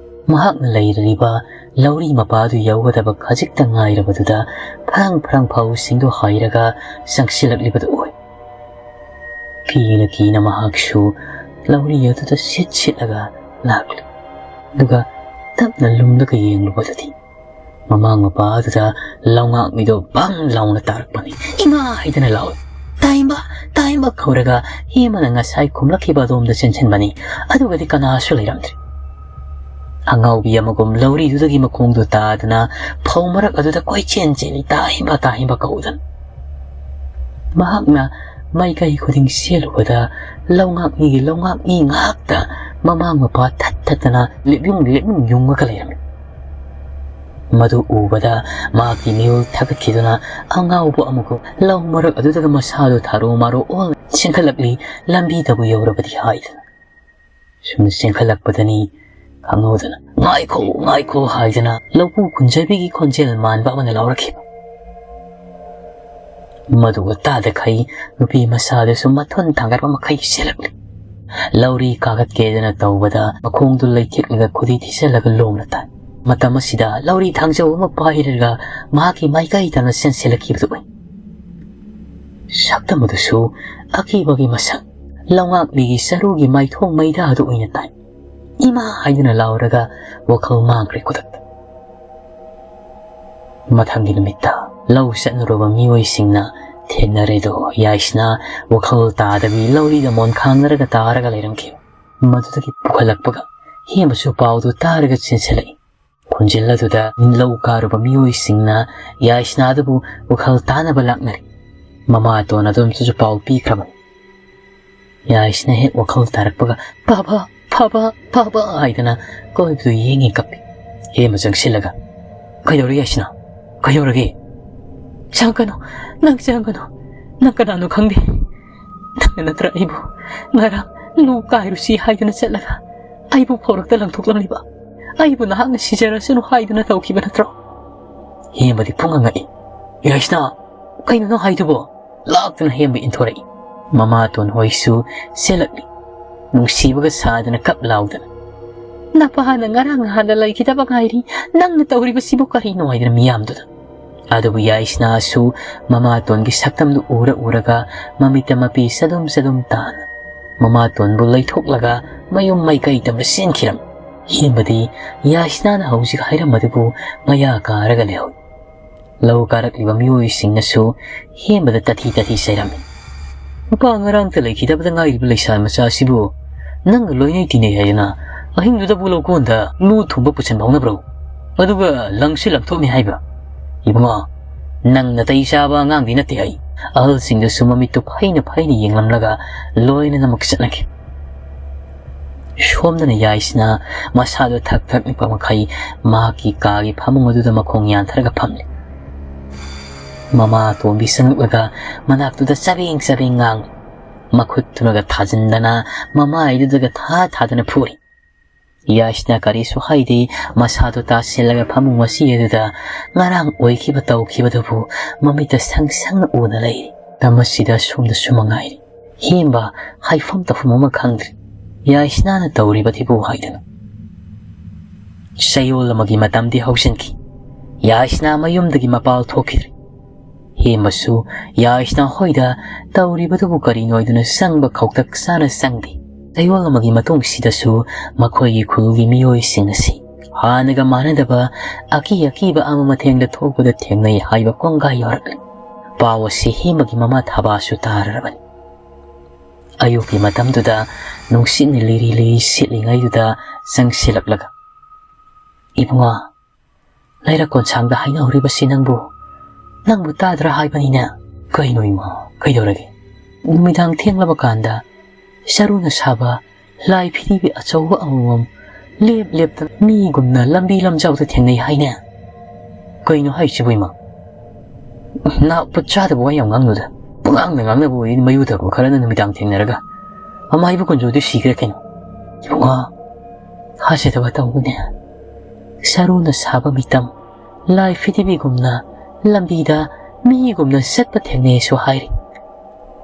ꯃꯍꯥꯛꯅ ꯂꯩꯔꯤꯕ ꯂꯧꯔꯤ ꯃꯄꯥꯗꯨ ꯌꯧꯒꯗꯕ ꯈꯖꯤꯛꯇ ꯉꯥꯏꯔꯕꯗꯨꯗ ꯐ꯭ꯔꯪ ꯐ꯭ꯔꯪ ꯐꯧꯁꯤꯡꯗꯨ ꯍꯥꯏꯔꯒ ꯆꯪꯁꯤꯜꯂꯛꯂꯤꯕꯗꯨ ꯎꯏ꯫ ꯀꯤꯅ ꯀꯤꯅ ꯃꯍꯥꯛꯁꯨ ꯂꯧꯔꯤ ꯑꯗꯨꯗ ꯁꯤꯠ ꯁꯤꯠꯂꯒ ꯂꯥꯛꯂꯤ꯫ ꯑꯗꯨꯒ ꯇꯞꯅ ꯂꯨꯝꯂꯒ ꯌꯦꯡꯂꯨꯕꯗꯗꯤ ꯃꯃꯥꯡ ꯃꯄꯥ ꯑꯗꯨꯗ ꯂꯧꯉꯥꯛꯃꯤꯗꯣ ꯕꯪ ꯂꯥꯎꯅ ꯇꯥꯔꯛꯄꯅꯤ꯫ "ꯏꯃꯥ!" ꯍꯥꯏꯗꯅ ꯂꯥꯎꯏ꯫ "ꯇꯥꯍꯦꯝꯕ! ꯇꯥꯍꯦꯝꯕ!" ꯀꯧꯔꯒ ꯍꯦꯃꯅ ꯉꯁꯥꯏ ꯈꯨꯝꯂꯛꯈꯤꯕ ꯑꯗꯣꯝꯗ ꯆꯦꯟꯁꯤꯟꯕꯅꯤ꯫ ꯑꯗꯨꯒꯗꯤ ꯀꯅꯥꯁꯨ ꯂꯩꯔꯝꯗ꯭ꯔꯦ꯫ ꯑꯉꯥꯎꯕꯤ ꯑꯃꯒꯨꯝ ꯂꯧꯔꯤꯗꯨꯗꯒꯤ ꯃꯈꯣꯡꯗꯨ ꯇꯥꯗꯅ ꯐꯧ ꯃꯔꯛ ꯑꯗꯨꯗ ꯀꯣꯏꯆꯦꯟ ꯆꯦꯜꯂꯤ, "ꯇꯥꯍꯦꯝꯕ! ꯇꯥꯍꯦꯝꯕ!" ꯀꯧꯗꯅ꯫ ꯃꯍꯥꯛꯅ ꯃꯥꯏꯀꯩ ꯈꯨꯗꯤꯡ ꯆꯦꯜꯂꯨꯕꯗ ꯂꯧꯉꯥꯛꯃꯤꯒꯤ ꯂꯧꯉꯥꯛꯃꯤ ꯉꯥꯛꯇ ꯃꯃꯥꯡ ꯃꯄꯥ ꯊꯠ ꯊꯠꯇꯅ ꯂꯦꯞꯌꯨꯡ ꯂꯦꯞꯌꯨꯡ ꯌꯨꯡꯉꯒ ꯂꯩꯔꯝꯃꯤ꯫ ꯃꯗꯨ ꯎꯕꯗ ꯃꯍꯥꯛꯀꯤ ꯃꯤꯍꯨꯜ ꯊꯛꯀꯠꯈꯤꯗꯨꯅ ꯑꯉꯥꯎꯕ ꯑꯃꯒꯨꯝ ꯂꯧ ꯃꯔꯛ ꯑꯗꯨꯗꯒ ꯃꯁꯥꯗꯨ ꯊꯥꯔꯨ ꯃꯥꯔꯨ ꯑꯣꯜ ꯆꯦꯟꯈꯠꯂꯛꯂꯤ, ꯂꯝꯕꯤꯗꯕꯨ ꯌꯧꯔꯕꯗꯤ ꯍꯥꯏꯗꯅ꯫ ꯁꯨꯝ ꯆꯦꯟꯈꯠꯂꯛꯄꯗꯅꯤ ꯈꯪꯍꯧꯗꯅ "ꯉꯥꯏꯈꯣ, ꯉꯥꯏꯈꯣ" ꯍꯥꯏꯗꯅ ꯂꯧꯄꯨ ꯀꯨꯟꯖꯕꯤꯒꯤ ꯈꯣꯟꯖꯦꯜ ꯃꯥꯟꯕ ꯑꯃꯅ ꯂꯥꯎꯔꯛꯈꯤꯕ꯫ ꯃꯗꯨꯒ ꯇꯥꯗꯈꯩ ꯅꯨꯄꯤ ꯃꯆꯥꯗꯨꯁꯨ ꯃꯊꯣꯟ ꯊꯥꯡꯒꯠꯄ ꯃꯈꯩ ꯆꯦꯜꯂꯛꯂꯤ꯫ ꯂꯧꯔꯤ ꯀꯥꯈꯠꯀꯦꯗꯅ ꯇꯧꯕꯗ ꯃꯈꯣꯡꯗꯨ ꯂꯩꯊꯦꯛꯂꯒ ꯈꯨꯗꯤ ꯊꯤꯖꯤꯜꯂꯒ ꯂꯣꯡꯅ ꯇꯥꯏ꯫ ꯃꯇꯝ ꯑꯁꯤꯗ ꯂꯧꯔꯤ ꯊꯥꯡꯖꯧ ꯑꯃ ꯄꯥꯏꯔꯒ ꯃꯍꯥꯛꯀꯤ ꯃꯥꯏꯀꯩ ꯇꯥꯅ ꯆꯦꯟꯁꯤꯜꯂꯛꯈꯤꯕꯗꯨ ꯎꯏ꯫ ꯁꯛꯇꯝ ꯑꯗꯨꯁꯨ ꯑꯀꯤꯕꯒꯤ ꯃꯁꯛ, ꯂꯧꯉꯥꯛꯂꯤꯒꯤ ꯆꯔꯨꯒꯤ ꯃꯥꯏꯊꯣꯡ ꯃꯩꯗꯥ ꯑꯗꯨ ꯑꯣꯏꯅ ꯇꯥꯏ꯫ "ꯏꯃꯥ!" ꯍꯥꯏꯗꯨꯅ ꯂꯥꯎꯔꯒ ꯋꯥꯈꯜ ꯃꯥꯡꯈ꯭ꯔꯦ ꯈꯨꯗꯛꯇ꯫ ꯃꯊꯪꯒꯤ ꯅꯨꯃꯤꯠꯇ ꯂꯧ ꯆꯠꯅꯔꯨꯕ ꯃꯤꯑꯣꯏꯁꯤꯡꯅ ꯊꯦꯡꯅꯔꯦꯗꯣ, ꯌꯥꯏꯁꯅꯥ ꯋꯥꯈꯜ ꯇꯥꯗꯕꯤ ꯂꯧꯔꯤꯗ ꯃꯣꯟ ꯈꯥꯡꯅꯔꯒ ꯇꯥꯔꯒ ꯂꯩꯔꯝꯈꯤ꯫ ꯃꯗꯨꯗꯒꯤ ꯄꯨꯈꯠꯂꯛꯄꯒ ꯍꯦꯃꯁꯨ ꯄꯥꯎꯗꯨ ꯇꯥꯔꯒ ꯆꯦꯟꯁꯤꯜꯂꯛꯏ꯫ ꯈꯣꯟꯖꯦꯜ ꯑꯗꯨꯗ ꯂꯧ ꯀꯥꯔꯨꯕ ꯃꯤꯑꯣꯏꯁꯤꯡꯅ ꯌꯥꯏꯁꯅꯥꯗꯨꯕꯨ ꯋꯥꯈꯜ ꯇꯥꯅꯕ ꯂꯥꯛꯅꯔꯤ꯫ ꯃꯃꯥꯇꯣꯟ ꯑꯗꯣꯝꯁꯨ ꯄꯥꯎ ꯄꯤꯈ꯭ꯔꯕꯅꯤ꯫ ꯌꯥꯏꯁꯅꯥ ꯍꯦꯛ ꯋꯥꯈꯜ ꯇꯥꯔꯛꯄꯒ "ꯐꯕ, ꯐꯕ, ꯐꯕ" ꯍꯥꯏꯗꯅ ꯀꯣꯏꯕꯗꯨ ꯌꯦꯡꯉꯤ ꯀꯞꯄꯤ꯫ ꯍꯦꯃ ꯆꯪꯁꯤꯜꯂꯒ "ꯀꯩꯗꯧꯔꯦ ꯌꯥꯏꯁꯅꯥ? ꯀꯩꯗꯧꯔꯒꯦ?" "ꯆꯪꯒꯅꯨ, ꯅꯪ ꯆꯪꯒꯅꯨ꯫ ꯅꯪ ꯀꯅꯥꯅꯣ ꯈꯪꯗꯦ꯫ ꯅꯪꯅ ꯅꯠꯇ꯭ꯔ ꯑꯩꯕꯨ ꯉꯔꯥꯡ ꯂꯧ ꯀꯥꯏꯔꯨꯁꯤ ꯍꯥꯏꯗꯅ ꯆꯠꯂꯒ ꯑꯩꯕꯨ ꯐꯧꯔꯛꯇ ꯂꯪꯊꯣꯛꯂꯝꯂꯤꯕ? ꯑꯩꯕꯨ ꯅꯍꯥꯛꯅ ꯁꯤꯖꯔꯁꯅꯨ ꯍꯥꯏꯗꯅ ꯇꯧꯈꯤꯕ ꯅꯠꯇ꯭ꯔꯣ?" ꯍꯦꯃꯗꯤ ꯄꯨꯡꯉꯛ ꯉꯛꯏ꯫ "ꯌꯥꯏꯁꯅꯥ, ꯀꯩꯅꯣ ꯅꯪ ꯍꯥꯏꯗꯨꯕꯣ?" ꯂꯥꯛꯇꯨꯅ ꯍꯦꯝꯕ ꯏꯟꯊꯣꯔꯛꯏ꯫ ꯃꯃꯥꯇꯣꯟ ꯍꯣꯏꯁꯨ ꯆꯦꯜꯂꯛꯂꯤ꯫ ꯅꯨꯡꯁꯤꯕꯒ ꯁꯥꯗꯅ ꯀꯞ ꯂꯥꯎꯗꯅ "ꯅꯄꯥꯅ ꯉꯔꯥꯡ ꯅꯍꯥꯟꯗ ꯂꯩꯈꯤꯗꯕ ꯉꯥꯏꯔꯤ, ꯅꯪꯅ ꯇꯧꯔꯤꯕꯁꯤꯕꯨ ꯀꯔꯤꯅꯣ?" ꯍꯥꯏꯗꯅ ꯃꯤꯌꯥꯝꯗꯨꯗ꯫ ꯑꯗꯨꯕꯨ ꯌꯥꯏꯁꯅꯥꯁꯨ ꯃꯃꯥꯇꯣꯟꯒꯤ ꯁꯛꯇꯝꯗꯨ ꯎꯔ ꯎꯔꯒ ꯃꯃꯤꯠꯇ ꯃꯄꯤ ꯆꯗꯨꯝ ꯆꯗꯨꯝ ꯇꯥꯅ ꯃꯃꯥꯇꯣꯟꯕꯨ ꯂꯩꯊꯣꯛꯂꯒ ꯃꯌꯨꯝ ꯃꯥꯏꯀꯩ ꯇꯝꯅ ꯆꯦꯟꯈꯤꯔꯝꯃꯤ꯫ ꯍꯦꯝꯕꯗꯤ ꯌꯥꯏꯁꯅꯥꯅ ꯍꯧꯖꯤꯛ ꯍꯥꯏꯔꯝꯕꯗꯨꯕꯨ ꯃꯌꯥ ꯀꯥꯔꯒ ꯂꯩꯍꯧꯏ꯫ ꯂꯧ ꯀꯥꯔꯛꯂꯤꯕ ꯃꯤꯑꯣꯏꯁꯤꯡꯅꯁꯨ ꯍꯦꯝꯕꯗ ꯇꯥꯊꯤ ꯇꯥꯊꯤ ꯆꯩꯔꯝꯃꯤ꯫ "ꯅꯨꯄꯥ ꯉꯔꯥꯡꯇ ꯂꯩꯈꯤꯗꯕꯗ ꯉꯥꯏꯔꯤꯕ ꯂꯩꯁꯥ ꯃꯆꯥꯁꯤꯕꯨ ꯅꯪꯒ ꯂꯣꯏꯅꯩ ꯇꯤꯟꯅꯩ ꯍꯥꯏꯗꯅ ꯑꯍꯤꯡꯗꯨꯗꯕꯨ ꯂꯧꯀꯣꯟꯗ ꯂꯨ ꯊꯨꯝꯕ ꯄꯨꯁꯟꯕ ꯍꯧꯅꯕ꯭ꯔꯣ? ꯑꯗꯨꯒ ꯂꯪꯁꯨ ꯂꯪꯊꯣꯛꯑꯝꯃꯤ ꯍꯥꯏꯕ? ꯏꯕꯨꯡꯉꯣ, ꯅꯪ ꯅꯥꯇꯩ ꯆꯥꯕ ꯑꯉꯥꯡꯗꯤ ꯅꯠꯇꯦ" ꯍꯥꯏ꯫ ꯑꯍꯜꯁꯤꯡꯗꯨꯁꯨ ꯃꯃꯤꯠꯇꯨ ꯐꯩꯅ ꯐꯩꯅ ꯌꯦꯡꯂꯝꯂꯒ ꯂꯣꯏꯅꯃꯛ ꯆꯠꯅꯈꯤ꯫ ꯁꯣꯝꯗꯅ ꯌꯥꯏꯁꯅꯥ ꯃꯁꯥꯗꯨ ꯊꯛ ꯊꯛ ꯅꯤꯛꯄ ꯃꯈꯩ ꯃꯍꯥꯛꯀꯤ ꯀꯥꯒꯤ ꯐꯃꯨꯡ ꯑꯗꯨꯗ ꯃꯈꯣꯡ ꯌꯥꯟꯊꯔꯒ ꯐꯝꯂꯤ꯫ ꯃꯃꯥ ꯑꯇꯣꯝꯕꯤ ꯆꯪꯂꯛꯂꯒ ꯃꯅꯥꯛꯇꯨꯗ ꯆꯕꯦꯡ ꯆꯕꯦꯡ ꯉꯥꯡꯂꯤ꯫ ꯃꯈꯨꯠꯇꯨꯅꯒ ꯊꯥꯖꯤꯟꯗꯅ ꯃꯃꯥꯏꯗꯨꯗꯒ ꯊꯥ ꯊꯥꯗꯅ ꯐꯨꯔꯤ꯫ ꯌꯥꯏꯁꯅꯥ ꯀꯔꯤꯁꯨ ꯍꯥꯏꯗꯦ, ꯃꯁꯥꯗꯨ ꯇꯥꯁꯤꯜꯂꯒ ꯐꯃꯨꯡ ꯃꯆꯤ ꯑꯗꯨꯗ ꯉꯔꯥꯡ ꯑꯣꯏꯈꯤꯕ ꯇꯧꯈꯤꯕꯗꯨꯕꯨ ꯃꯃꯤꯠꯇ ꯁꯪ ꯁꯪꯅ ꯎꯅ ꯂꯩꯔꯤ꯫ ꯃꯇꯝ ꯑꯁꯤꯗ ꯁꯣꯝꯗꯁꯨ ꯃꯉꯥꯏꯔꯤ꯫ ꯍꯦꯝꯕ ꯍꯥꯏꯐꯝ ꯇꯧꯐꯝ ꯑꯃ ꯈꯪꯗ꯭ꯔꯤ꯫ ꯌꯥꯏꯁꯅꯥꯅ ꯇꯧꯔꯤꯕꯗꯨꯕꯨ ꯍꯥꯏꯗꯅ꯫ ꯆꯌꯣꯜ ꯑꯃꯒꯤ ꯃꯇꯝꯗꯤ ꯍꯧꯖꯤꯟꯈꯤ꯫ ꯌꯥꯏꯁꯅꯥ ꯃꯌꯨꯝꯗꯒꯤ ꯃꯄꯥꯜ ꯊꯣꯛꯈꯤꯗ꯭ꯔꯤ꯫ ꯍꯦꯝꯕꯁꯨ ꯌꯥꯏꯁꯅꯥ ꯍꯣꯏꯗ ꯇꯧꯔꯤꯕꯗꯨꯕꯨ ꯀꯔꯤꯅꯣ ꯍꯥꯏꯗꯨꯅ ꯆꯪꯕ ꯈꯧꯇꯛ ꯆꯥꯅ ꯆꯪꯗꯦ꯫ ꯆꯌꯣꯜ ꯑꯃꯒꯤ ꯃꯇꯨꯡꯁꯤꯗꯁꯨ ꯃꯈꯣꯏꯒꯤ ꯈꯨꯜꯒꯤ ꯃꯤꯑꯣꯏꯁꯤꯡ ꯑꯁꯤ ꯍꯥꯟꯅꯒ ꯃꯥꯟꯅꯗꯕ ꯑꯀꯤ ꯑꯀꯤꯕ ꯑꯃ ꯃꯊꯦꯡꯗ ꯊꯣꯛꯄꯗ ꯊꯦꯡꯅꯩ ꯍꯥꯏꯕ ꯀꯣꯡꯒꯥꯏ ꯌꯧꯔꯛꯂꯦ꯫ ꯄꯥꯎ ꯑꯁꯤ ꯍꯦꯃꯒꯤ ꯃꯃꯥ ꯊꯕꯥꯁꯨ ꯇꯥꯔꯔꯕꯅꯤ꯫ ꯑꯌꯨꯛꯀꯤ ꯃꯇꯝꯗꯨꯗ ꯅꯨꯡꯁꯤꯠꯅ ꯂꯤꯔꯤ ꯂꯤꯔꯤ ꯁꯤꯠꯂꯤꯉꯩꯗꯨꯗ ꯆꯪꯁꯤꯜꯂꯛꯂꯒ, "ꯏꯕꯨꯡꯉꯣ, ꯂꯩꯔꯛ ꯀꯣꯟꯁꯥꯡꯗ ꯍꯥꯏꯅꯍꯧꯔꯤꯕꯁꯤ ꯅꯪꯕꯨ, ꯅꯪꯕꯨ ꯇꯥꯗ꯭ꯔꯥ ꯍꯥꯏꯕꯅꯤꯅꯦ?" "ꯀꯩꯅꯣ ꯏꯃꯥ, ꯀꯩꯗꯧꯔꯒꯦ?" "ꯅꯨꯃꯤꯗꯥꯡ ꯊꯦꯡꯂꯕ ꯀꯥꯟꯗ ꯆꯔꯨꯅ ꯁꯥꯕ ꯂꯥꯏ ꯐꯤꯗꯤꯕꯤ ꯑꯆꯧꯕ ꯑꯃꯃꯝ ꯂꯦꯞ ꯂꯦꯞꯇꯅ ꯃꯤꯒꯨꯝꯅ ꯂꯝꯕꯤ ꯂꯝꯖꯥꯎꯗ ꯊꯦꯡꯅꯩ ꯍꯥꯏꯅꯦ꯫" "ꯀꯩꯅꯣ ꯍꯥꯏꯁꯤꯕꯨ ꯏꯃꯥ? ꯅꯥꯄꯨ ꯆꯥꯗꯕ ꯋꯥ ꯌꯥꯝ ꯉꯥꯡꯅꯨꯗ꯫ ꯄꯉꯥꯡꯗ ꯉꯥꯡꯅꯕ ꯑꯣꯏꯗꯤ ꯃꯌꯨ ꯊꯛꯄ ꯈꯔꯅ ꯅꯨꯃꯤꯗꯥꯡ ꯊꯦꯡꯅꯔꯒ ꯃꯃꯥ ꯏꯕꯨ ꯀꯨꯟꯖꯣꯏꯗꯨ ꯁꯤꯈ꯭ꯔꯦ ꯀꯩꯅꯣ꯫ ꯏꯕꯨꯡꯉꯣ, ꯊꯥꯖꯗꯕ ꯇꯧꯅꯨꯅꯦ꯫ ꯁꯔꯨꯅ ꯁꯥꯕ ꯃꯤꯇꯝ, ꯂꯥꯏ ꯐꯤꯗꯤꯕꯤꯒꯨꯝꯅ ꯂꯝꯕꯤꯗ ꯃꯤꯒꯨꯝꯅ ꯆꯠꯄ ꯊꯦꯡꯅꯩꯁꯨ ꯍꯥꯏꯔꯤ꯫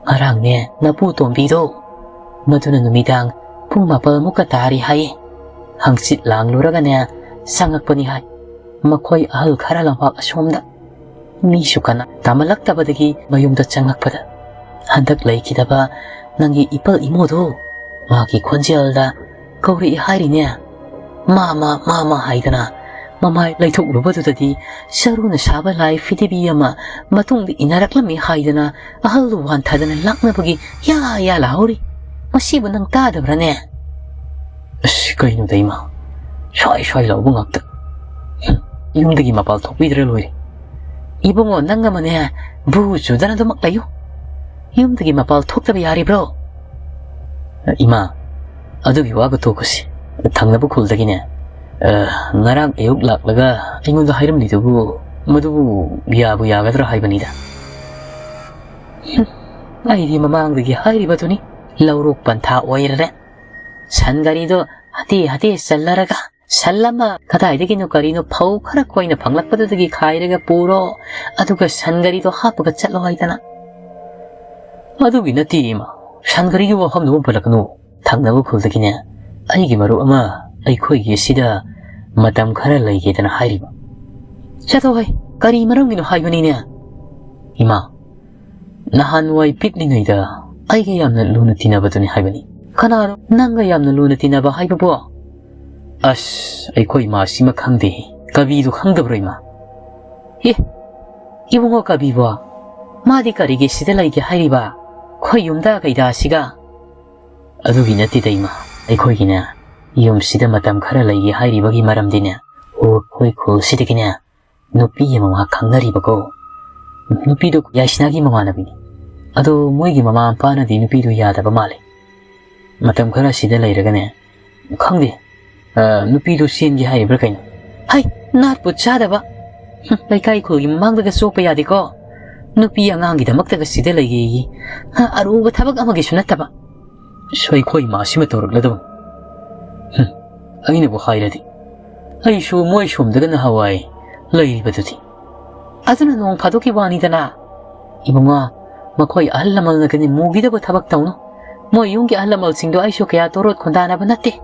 ꯉꯔꯥꯡꯅꯦ ꯅꯄꯨ ꯇꯣꯝꯕꯤꯗꯣ, ꯃꯗꯨꯅ ꯅꯨꯃꯤꯗꯥꯡ ꯄꯨꯡ ꯃꯥꯄꯜꯃꯨꯛꯀ ꯇꯥꯔꯤ ꯍꯥꯏꯌꯦ꯫ ꯍꯪꯆꯤꯠ ꯂꯥꯡꯂꯨꯔꯒꯅꯦ ꯆꯪꯉꯛꯄꯅꯤ ꯍꯥꯏ꯫ ꯃꯈꯣꯏ ꯑꯍꯜ ꯈꯔ ꯂꯝꯄꯥꯛ ꯑꯁꯣꯝꯗ꯫ ꯃꯤꯁꯨ ꯀꯅꯥ ꯇꯥꯃꯜꯂꯛꯇꯕꯗꯒꯤ ꯃꯌꯨꯝꯗ ꯆꯪꯉꯛꯄꯗ ꯍꯟꯗꯛ ꯂꯩꯈꯤꯗꯕ ꯅꯪꯒꯤ ꯏꯄꯜ ꯏꯃꯣꯗꯣ ꯃꯥꯒꯤ ꯈꯣꯟꯖꯦꯜꯗ ꯀꯧꯔꯛꯏ ꯍꯥꯏꯔꯤꯅꯦ꯫ ꯃꯥꯃ, ꯃꯥꯃ ꯍꯥꯏꯗꯅ ꯃꯃꯥꯏ ꯂꯩꯊꯣꯛꯂꯨꯕꯗꯨꯗꯗꯤ ꯁꯔꯨꯅ ꯁꯥꯕ ꯂꯥꯏ ꯐꯤꯗꯤꯕꯤ ꯑꯃ ꯃꯇꯨꯡꯗ ꯏꯟꯅꯔꯛꯂꯝꯃꯤ ꯍꯥꯏꯗꯅ ꯑꯍꯜꯗꯨ ꯋꯥꯟꯊꯗꯅ ꯂꯥꯛꯅꯕꯒꯤ ꯌꯥ ꯌꯥ ꯂꯥꯎꯍꯧꯔꯤ꯫ ꯃꯁꯤꯕꯨ ꯅꯪ ꯇꯥꯗꯕ꯭ꯔꯥꯅꯦ? ꯑꯁ, ꯀꯩꯅꯣꯗ ꯏꯃꯥ? ꯁ꯭ꯋꯥꯏ ꯁ꯭ꯋꯥꯏ ꯂꯥꯎꯕ ꯉꯥꯛꯇ꯫ ꯍꯨꯝ, ꯌꯨꯝꯗꯒꯤ ꯃꯄꯥꯜ ꯊꯣꯛꯄꯤꯗ꯭ꯔ ꯂꯣꯏꯔꯦ꯫ ꯏꯕꯨꯡꯉꯣ, ꯅꯪ ꯑꯃꯅꯦ ꯚꯨ ꯆꯨꯗꯅ ꯑꯗꯨꯃꯛ ꯂꯩꯌꯨ꯫ ꯌꯨꯝꯗꯒꯤ ꯃꯄꯥꯜ ꯊꯣꯛꯇꯕ ꯌꯥꯔꯤꯕ꯭ꯔꯣ? ꯏꯃꯥ, ꯑꯗꯨꯒꯤ ꯋꯥꯒ ꯇꯣꯛꯈꯣꯁꯤ꯫ ꯊꯪꯅꯕ ꯈꯨꯜꯗꯒꯤꯅꯦ, ꯑ, ꯉꯔꯥꯡ ꯑꯌꯨꯛ ꯂꯥꯛꯂꯒ ꯑꯩꯉꯣꯟꯗ ꯍꯥꯏꯔꯝꯂꯤꯗꯨꯕꯨ ꯃꯗꯨꯕꯨ ꯌꯥꯕꯨ ꯌꯥꯒꯗ꯭ꯔꯥ ꯍꯥꯏꯕꯅꯤꯗ꯫ ꯍꯨꯝ, ꯑꯩꯗꯤ ꯃꯃꯥꯡꯗꯒꯤ ꯍꯥꯏꯔꯤꯕꯗꯨꯅꯤ, ꯂꯧꯔꯣꯛ ꯄꯟꯊꯥ ꯑꯣꯏꯔꯔꯦ꯫ ꯁꯟ ꯒꯥꯔꯤꯗꯣ ꯍꯥꯇꯦ ꯍꯥꯇꯦ ꯆꯜꯂꯔꯒ ꯁꯟ ꯑꯃ ꯀꯗꯥꯏꯗꯒꯤꯅꯣ ꯀꯔꯤꯅꯣ ꯐꯧ ꯈꯔ ꯀꯣꯏꯅ ꯐꯪꯂꯛꯄꯗꯨꯗꯒꯤ ꯈꯥꯏꯔꯒ ꯄꯨꯔꯣ, ꯑꯗꯨꯒ ꯁꯟ ꯒꯥꯔꯤꯗꯣ ꯍꯥꯞꯄꯒ ꯆꯠꯂꯣ ꯍꯥꯏꯗꯅ꯫ ꯑꯗꯨꯒꯤ ꯅꯠꯇꯦ ꯏꯃꯥ, ꯁꯟ ꯒꯥꯔꯤꯒꯤ ꯋꯥꯐꯝꯗꯨ ꯑꯃ ꯄꯜꯂꯛꯀꯅꯨ꯫ ꯊꯪꯅꯕ ꯈꯨꯜꯗꯒꯤꯅꯦ ꯑꯩꯒꯤ ꯃꯔꯨꯞ ꯑꯃ ꯑꯩꯈꯣꯏꯒꯤ ꯑꯁꯤꯗ ꯃꯇꯝ ꯈꯔ ꯂꯩꯒꯦꯗꯅ ꯍꯥꯏꯔꯤꯕ꯫ ꯆꯠꯊꯣꯛ ꯍꯩ, ꯀꯔꯤ ꯃꯔꯝꯒꯤꯅꯣ ꯍꯥꯏꯕꯅꯤꯅꯦ? ꯏꯃꯥ, ꯅꯍꯥꯟꯋꯥꯏ ꯄꯤꯛꯂꯤꯉꯩꯗ ꯑꯩꯒ ꯌꯥꯝꯅ ꯂꯨꯅ ꯇꯤꯟꯅꯕꯗꯨꯅꯤ ꯍꯥꯏꯕꯅꯤ꯫ ꯀꯅꯥꯅꯣ ꯅꯪꯒ ꯌꯥꯝꯅ ꯂꯨꯅ ꯇꯤꯟꯅꯕ ꯍꯥꯏꯕꯕꯨ? ꯑꯁ, ꯑꯩꯈꯣꯏ ꯏꯃꯥꯁꯤꯃ ꯈꯪꯗꯦ꯫ ꯀꯕꯤꯗꯨ ꯈꯪꯗꯕ꯭ꯔꯣ, ꯏꯃꯥ? ꯑꯦ, ꯏꯕꯨꯡꯉꯣ ꯀꯕꯤꯕꯣ? ꯃꯥꯗꯤ ꯀꯔꯤꯒꯤ ꯁꯤꯗ ꯂꯩꯒꯦ ꯍꯥꯏꯔꯤꯕ? ꯑꯩꯈꯣꯏ ꯌꯨꯝꯗ ꯀꯩꯗ ꯑꯁꯤꯒ? ꯑꯗꯨꯒꯤ ꯅꯠꯇꯦꯗ, ꯏꯃꯥ꯫ ꯑꯩꯈꯣꯏꯒꯤꯅꯦ, ꯌꯨꯝꯁꯤꯗ ꯃꯇꯝ ꯈꯔ ꯂꯩꯒꯦ ꯍꯥꯏꯔꯤꯕꯒꯤ ꯃꯔꯝꯗꯤꯅꯦ, ꯑꯩꯈꯣꯏ ꯈꯨꯜꯁꯤꯗꯒꯤꯅꯦ, ꯅꯨꯄꯤ ꯑꯃ ꯃꯍꯥꯛ ꯈꯪꯅꯔꯤꯕꯀꯣ꯫ ꯅꯨꯄꯤꯗꯣ ꯌꯥꯏꯁꯅꯥꯒꯤ ꯃꯃꯥꯟꯅꯕꯤꯅꯤ꯫ ꯑꯗꯣ ꯃꯣꯏꯒꯤ ꯃꯃꯥ ꯃꯄꯥꯅꯗꯤ ꯅꯨꯄꯤꯗꯣ ꯌꯥꯗꯕ ꯃꯥꯜꯂꯦ꯫ ꯃꯇꯝ ꯈꯔ ꯁꯤꯗ ꯂꯩꯔꯒꯅꯦ, ꯈꯪꯗꯦ, ꯑ, ꯅꯨꯄꯤꯗꯣ ꯆꯦꯟꯒꯦ ꯍꯥꯏꯔꯤꯕ꯭ꯔꯥ ꯀꯩꯅꯣ? ꯍꯩ, ꯅꯥꯠꯄꯨ ꯆꯥꯗꯕ! ꯍꯨꯝ, ꯂꯩꯀꯥꯏ ꯈꯨꯜꯒꯤ ꯃꯃꯥꯡꯗꯒ ꯆꯣꯞꯄ ꯌꯥꯗꯦꯀꯣ꯫ ꯅꯨꯄꯤ ꯑꯉꯥꯡꯒꯤꯗꯃꯛꯇꯒ ꯁꯤꯗ ꯂꯩꯒꯦꯌꯦ꯫ ꯍ, ꯑꯔꯨꯕ ꯊꯕꯛ ꯑꯃꯒꯤꯁꯨ ꯅꯠꯇꯕ꯫ ꯁꯣꯏꯈꯣꯏ ꯃꯥꯁꯤꯃ ꯇꯧꯔꯛꯂꯗꯕꯅꯤ꯫ ꯍꯨꯝ, ꯑꯩꯅꯕꯨ ꯍꯥꯏꯔꯗꯤ, ꯑꯩꯁꯨ ꯃꯣꯏ ꯁꯣꯝꯗꯒ ꯅꯍꯥꯟꯋꯥꯏ ꯂꯩꯔꯤꯕꯗꯨꯗꯤ꯫ ꯑꯗꯨꯅ ꯅꯣꯡ ꯐꯥꯗꯣꯛꯀꯤ ꯋꯥꯅꯤꯗꯅ꯫ ꯏꯕꯨꯡꯉꯣ, ꯃꯈꯣꯏ ꯑꯍꯜ ꯂꯃꯟꯅꯒꯅꯤ ꯃꯨꯒꯤꯗꯕ ꯊꯕꯛ ꯇꯧꯅꯨ꯫ ꯃꯣꯏ ꯌꯨꯝꯒꯤ ꯑꯍꯜ ꯂꯃꯟꯁꯤꯡꯗꯣ ꯑꯩꯁꯨ ꯀꯌꯥ ꯇꯣꯔꯣꯠ ꯈꯨꯟꯗꯥꯅꯕ ꯅꯠꯇꯦ꯫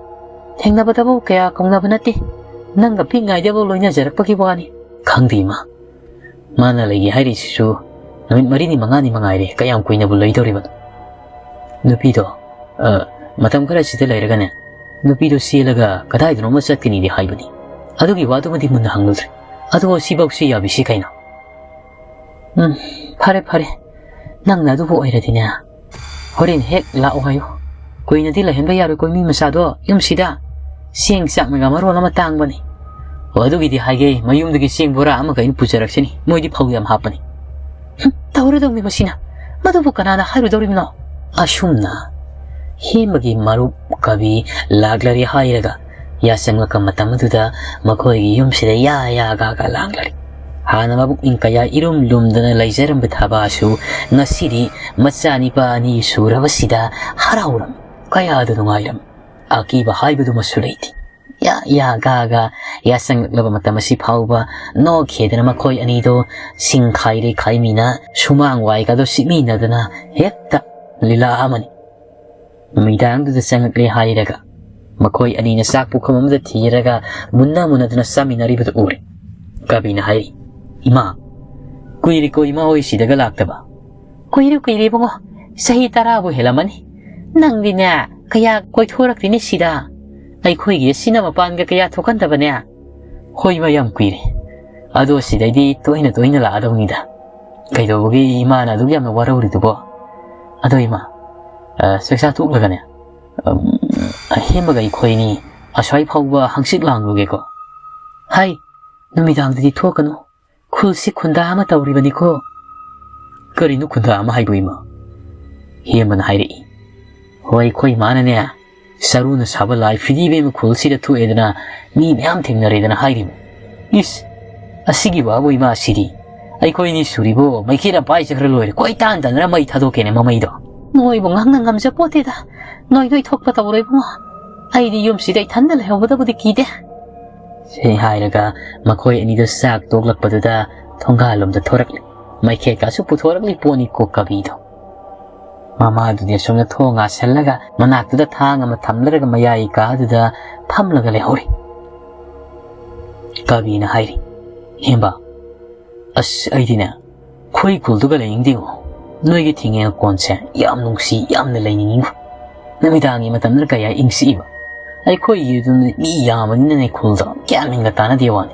ꯊꯦꯡꯅꯕꯗꯐꯥꯎ ꯀꯌꯥ ꯀꯧꯅꯕ ꯅꯠꯇꯦ꯫ ꯅꯪꯒ ꯄꯤꯛꯉꯥꯏꯗꯐꯥꯎ ꯂꯣꯏꯅꯖꯔꯛꯄꯒꯤ ꯋꯥꯅꯤ꯫ ꯈꯪꯗꯦ, ꯏꯃꯥ꯫ ꯃꯥꯅ ꯂꯩꯒꯦ ꯍꯥꯏꯔꯤꯁꯤꯁꯨ ꯅꯨꯃꯤꯠ ꯃꯔꯤꯅꯤ ꯃꯉꯥꯅꯤ ꯃꯉꯥꯏꯔꯦ, ꯀꯌꯥꯝ ꯀꯨꯏꯅꯕꯨ ꯂꯩꯗꯧꯔꯤꯕꯅꯣ? ꯅꯨꯄꯤꯗꯣ, ꯑ, ꯃꯇꯝ ꯈꯔ ꯁꯤꯗ ꯂꯩꯔꯒꯅꯦ, ꯅꯨꯄꯤꯗꯣ ꯆꯦꯜꯂꯒ ꯀꯗꯥꯏꯗꯅꯣꯃ ꯆꯠꯀꯅꯤꯗꯤ ꯍꯥꯏꯕꯅꯤ꯫ ꯑꯗꯨꯒꯤ ꯋꯥꯗꯨꯃꯗꯤ ꯃꯨꯟꯅ ꯍꯪꯂꯨꯗ꯭ꯔꯦ꯫ ꯑꯗꯣ ꯁꯤꯐꯧꯁꯤ ꯌꯥꯕꯤꯁꯤ ꯀꯩꯅꯣ? ꯎꯝ, ꯐꯔꯦ, ꯐꯔꯦ꯫ ꯅꯪꯅ ꯑꯗꯨꯕꯨ ꯑꯣꯏꯔꯗꯤꯅꯦ, ꯍꯣꯔꯦꯟ ꯍꯦꯛ ꯂꯥꯛꯑꯣ ꯍꯥꯏꯌꯨ꯫ ꯀꯨꯏꯅꯗꯤ ꯂꯩꯍꯟꯕ ꯌꯥꯔꯣꯏꯀꯣ ꯃꯤ ꯃꯆꯥꯗꯣ ꯌꯨꯝꯁꯤꯗ꯫ ꯆꯦꯡ ꯆꯥꯛꯅꯒ ꯃꯔꯣꯜ ꯑꯃ ꯇꯥꯡꯕꯅꯤ꯫ ꯑꯣ, ꯑꯗꯨꯒꯤꯗꯤ ꯍꯥꯏꯒꯦ, ꯃꯌꯨꯝꯗꯒꯤ ꯆꯦꯡ ꯕꯣꯔꯥ ꯑꯃꯒ ꯑꯩꯅ ꯄꯨꯖꯔꯛꯁꯤꯅꯤ꯫ ꯃꯣꯏꯗꯤ ꯐꯧ ꯌꯥꯝ ꯍꯥꯞꯄꯅꯤ꯫ ꯍꯨꯝ, ꯇꯧꯔꯗꯧꯅꯤ ꯃꯁꯤꯅ꯫ ꯃꯗꯨꯕꯨ ꯀꯅꯥꯅ ꯍꯥꯏꯔꯨꯗꯧꯔꯤꯕꯅꯣ? ꯑꯁꯨꯝꯅ ꯍꯦꯃꯒꯤ ꯃꯔꯨꯞ ꯀꯕꯤ ꯂꯥꯛꯂꯔꯦ ꯍꯥꯏꯔꯒ ꯌꯥꯆꯪꯂꯛꯄ ꯃꯇꯝ ꯑꯗꯨꯗ ꯃꯈꯣꯏꯒꯤ ꯌꯨꯝꯁꯤꯗ ꯌꯥ ꯌꯥ ꯒꯥ ꯒꯥ ꯂꯥꯡꯂꯔꯦ꯫ ꯍꯥꯟꯅ ꯃꯕꯨꯛꯅꯤꯡ ꯀꯌꯥ ꯏꯔꯨꯝ ꯂꯨꯝꯗꯅ ꯂꯩꯖꯔꯝꯕ ꯊꯕꯥꯁꯨ ꯉꯁꯤꯗꯤ ꯃꯆꯥꯅꯤꯄꯥ ꯑꯅꯤ ꯁꯨꯔꯕꯁꯤꯗ ꯍꯔꯥꯎꯔꯝ, ꯀꯌꯥꯗ ꯅꯨꯡꯉꯥꯏꯔꯝ꯫ ꯑꯀꯤꯕ ꯍꯥꯏꯕꯗꯨꯃꯁꯨ ꯂꯩꯇꯦ꯫ ꯌꯥ ꯌꯥ ꯒꯥ ꯒꯥ ꯌꯥꯆꯪꯂꯛꯂꯕ ꯃꯇꯝ ꯑꯁꯤ ꯐꯥꯎꯕ ꯅꯣꯛꯈꯤꯗꯅ ꯃꯈꯣꯏ ꯑꯅꯤꯗꯣ ꯁꯤꯡ ꯈꯥꯏꯔꯦ ꯈꯥꯏꯃꯤꯅ ꯁꯨꯃꯥꯡ ꯋꯥꯏꯒꯗꯣ ꯁꯤꯠꯃꯤꯟꯅꯗꯅ ꯍꯦꯛꯇ ꯂꯤꯂꯥ ꯑꯃꯅꯤ꯫ ꯅꯨꯃꯤꯗꯥꯡꯗꯨꯗ ꯆꯪꯉꯛꯂꯦ ꯍꯥꯏꯔꯒ ꯃꯈꯣꯏ ꯑꯅꯤꯅ ꯆꯥꯛ ꯄꯨꯈꯝ ꯑꯃꯗ ꯊꯤꯔꯒ ꯃꯨꯟꯅ ꯃꯨꯟꯅꯗꯨꯅ ꯆꯥꯃꯤꯟꯅꯔꯤꯕꯗꯨ ꯎꯔꯦ꯫ ꯀꯕꯤꯅ ꯍꯥꯏꯔꯤ, "ꯏꯃꯥ, ꯀꯨꯏꯔꯦꯀꯣ ꯏꯃꯥ ꯍꯣꯏ ꯁꯤꯗꯒ ꯂꯥꯛꯇꯕ?" "ꯀꯨꯏꯔꯦ, ꯀꯨꯏꯔꯦ ꯏꯕꯨꯡꯉꯣ, ꯆꯍꯤ ꯇꯔꯥꯕꯨ ꯍꯦꯜꯂꯝꯃꯅꯤ꯫ ꯅꯪꯗꯤꯅꯦ ꯀꯌꯥ ꯀꯣꯏꯊꯣꯔꯛꯇꯦꯅꯦ ꯁꯤꯗ꯫ ꯑꯩꯈꯣꯏꯒꯤ ꯑꯁꯤꯅ ꯃꯄꯥꯟꯒ ꯀꯌꯥ ꯊꯣꯛꯍꯟꯗꯕꯅꯦ꯫ ꯍꯣꯏ ꯏꯃꯥ, ꯌꯥꯝ ꯀꯨꯏꯔꯦ꯫ ꯑꯗꯣ ꯁꯤꯗꯩꯗꯤ ꯇꯣꯏꯅ ꯇꯣꯏꯅ ꯂꯥꯛꯑꯗꯧꯅꯤꯗ꯫ ꯀꯩꯗꯧꯕꯒꯤ ꯏꯃꯥꯅ ꯑꯗꯨꯛ ꯌꯥꯝꯅ ꯋꯥꯔꯧꯔꯤꯗꯨꯕꯣ? ꯑꯗꯣ ꯏꯃꯥ, ꯑ, ꯆꯥꯛꯆꯥ ꯇꯣꯛꯂꯒꯅꯦ, ꯑꯝ, ꯍꯦꯝꯕꯒ ꯑꯩꯈꯣꯏꯅꯤ ꯑꯁ꯭ꯋꯥꯏ ꯐꯥꯎꯕ ꯍꯪꯆꯤꯠ ꯂꯥꯡꯂꯨꯒꯦꯀꯣ꯫ ꯍꯥꯏ, ꯅꯨꯃꯤꯗꯥꯡꯗꯗꯤ ꯊꯣꯛꯀꯅꯨ꯫ ꯈꯨꯜꯁꯤ ꯈꯨꯟꯗꯥ ꯑꯃ ꯇꯧꯔꯤꯕꯅꯤꯀꯣ꯫ ꯀꯔꯤꯅꯣ ꯈꯨꯟꯗꯥ ꯑꯃ ꯍꯥꯏꯕꯨ ꯏꯃꯥ? ꯍꯦꯝꯕꯅ ꯍꯥꯏꯔꯛꯏ꯫ ꯍꯣꯏ, ꯑꯩꯈꯣꯏ ꯏꯃꯥꯅꯅꯦ, ꯆꯔꯨꯅ ꯁꯥꯕ ꯂꯥꯏ ꯐꯤꯗꯤ ꯏꯕꯦꯝꯃ ꯈꯨꯜꯁꯤꯗ ꯊꯣꯛꯑꯦꯗꯅ ꯃꯤ ꯃꯌꯥꯝ ꯊꯦꯡꯅꯔꯦꯗꯅ ꯍꯥꯏꯔꯤꯕ꯫ ꯏꯁ, ꯑꯁꯤꯒꯤ ꯋꯥꯕꯨ ꯏꯃꯥ ꯁꯤꯗꯤ꯫ ꯑꯩꯈꯣꯏꯅꯤ ꯁꯨꯔꯤꯕꯣ ꯃꯩꯈꯦꯠ ꯑꯃ ꯄꯥꯏꯖꯈ꯭ꯔ ꯂꯣꯏꯔꯦ꯫ ꯀꯣꯏ ꯇꯥꯟ ꯇꯥꯟꯅꯔ ꯃꯩ ꯊꯥꯗꯣꯛꯀꯦꯅꯦ ꯃꯃꯩꯗꯣ꯫ ꯅꯣꯏꯕꯨ ꯉꯥꯡꯅ ꯉꯝꯖꯄꯣꯠꯇꯦꯗ꯫ ꯅꯣꯏ ꯅꯣꯏ ꯊꯣꯛꯄ ꯇꯧꯔꯣ ꯏꯕꯨꯡꯉꯣ꯫ ꯑꯩꯗꯤ ꯌꯨꯝꯁꯤꯗ ꯏꯊꯟꯗ ꯂꯩꯍꯧꯕꯗꯕꯨꯗꯤ ꯀꯤꯗꯦ꯫ ꯁꯤ ꯍꯥꯏꯔꯒ ꯃꯈꯣꯏ ꯑꯅꯤꯗꯨ ꯆꯥꯛ ꯇꯣꯛꯂꯛꯄꯗꯨꯗ ꯊꯣꯡꯒꯥꯜꯂꯣꯝꯗ ꯊꯣꯔꯛꯂꯤ꯫ ꯃꯩꯈꯦꯠꯀꯁꯨ ꯄꯨꯊꯣꯔꯛꯂꯤ ꯄꯣꯠꯅꯤꯀꯣ ꯀꯕꯤꯗꯣ꯫ ꯃꯃꯥꯗꯨꯗꯤ ꯑꯁꯣꯝꯗ ꯊꯣꯡ ꯉꯥꯁꯜꯂꯒ ꯃꯅꯥꯛꯇꯨꯗ ꯊꯥꯡ ꯑꯃ ꯊꯝꯂꯔꯒ ꯃꯌꯥꯏ ꯀꯥꯗꯨꯗ ꯐꯝꯂꯒ ꯂꯩꯍꯧꯔꯤ꯫ ꯀꯕꯤꯅ ꯍꯥꯏꯔꯤ, "ꯍꯦꯝꯕ, ꯑꯁ, ꯑꯩꯗꯤꯅꯦ, ꯈꯣꯏ ꯈꯨꯜꯗꯨꯒ ꯂꯩꯅꯤꯡꯗꯦꯉꯣ꯫ ꯅꯣꯏꯒꯤ ꯊꯤꯡꯉꯦꯜ ꯀꯣꯟꯁꯦ ꯌꯥꯝ ꯅꯨꯡꯁꯤ, ꯌꯥꯝꯅ ꯂꯩꯅꯤꯡꯉꯤꯉꯣ꯫ ꯅꯨꯃꯤꯗꯥꯡꯒꯤ ꯃꯇꯝꯗꯅ ꯀꯌꯥ ꯏꯪꯁꯤꯏꯕ꯫ ꯑꯩꯈꯣꯏꯒꯤꯗꯨꯅ ꯃꯤ ꯌꯥꯝꯕꯅꯤꯅꯅꯦ ꯈꯨꯜꯗꯣ ꯒ꯭ꯌꯥꯟ ꯃꯦꯟꯒ ꯇꯥꯅꯗꯦ ꯋꯥꯅꯤ꯫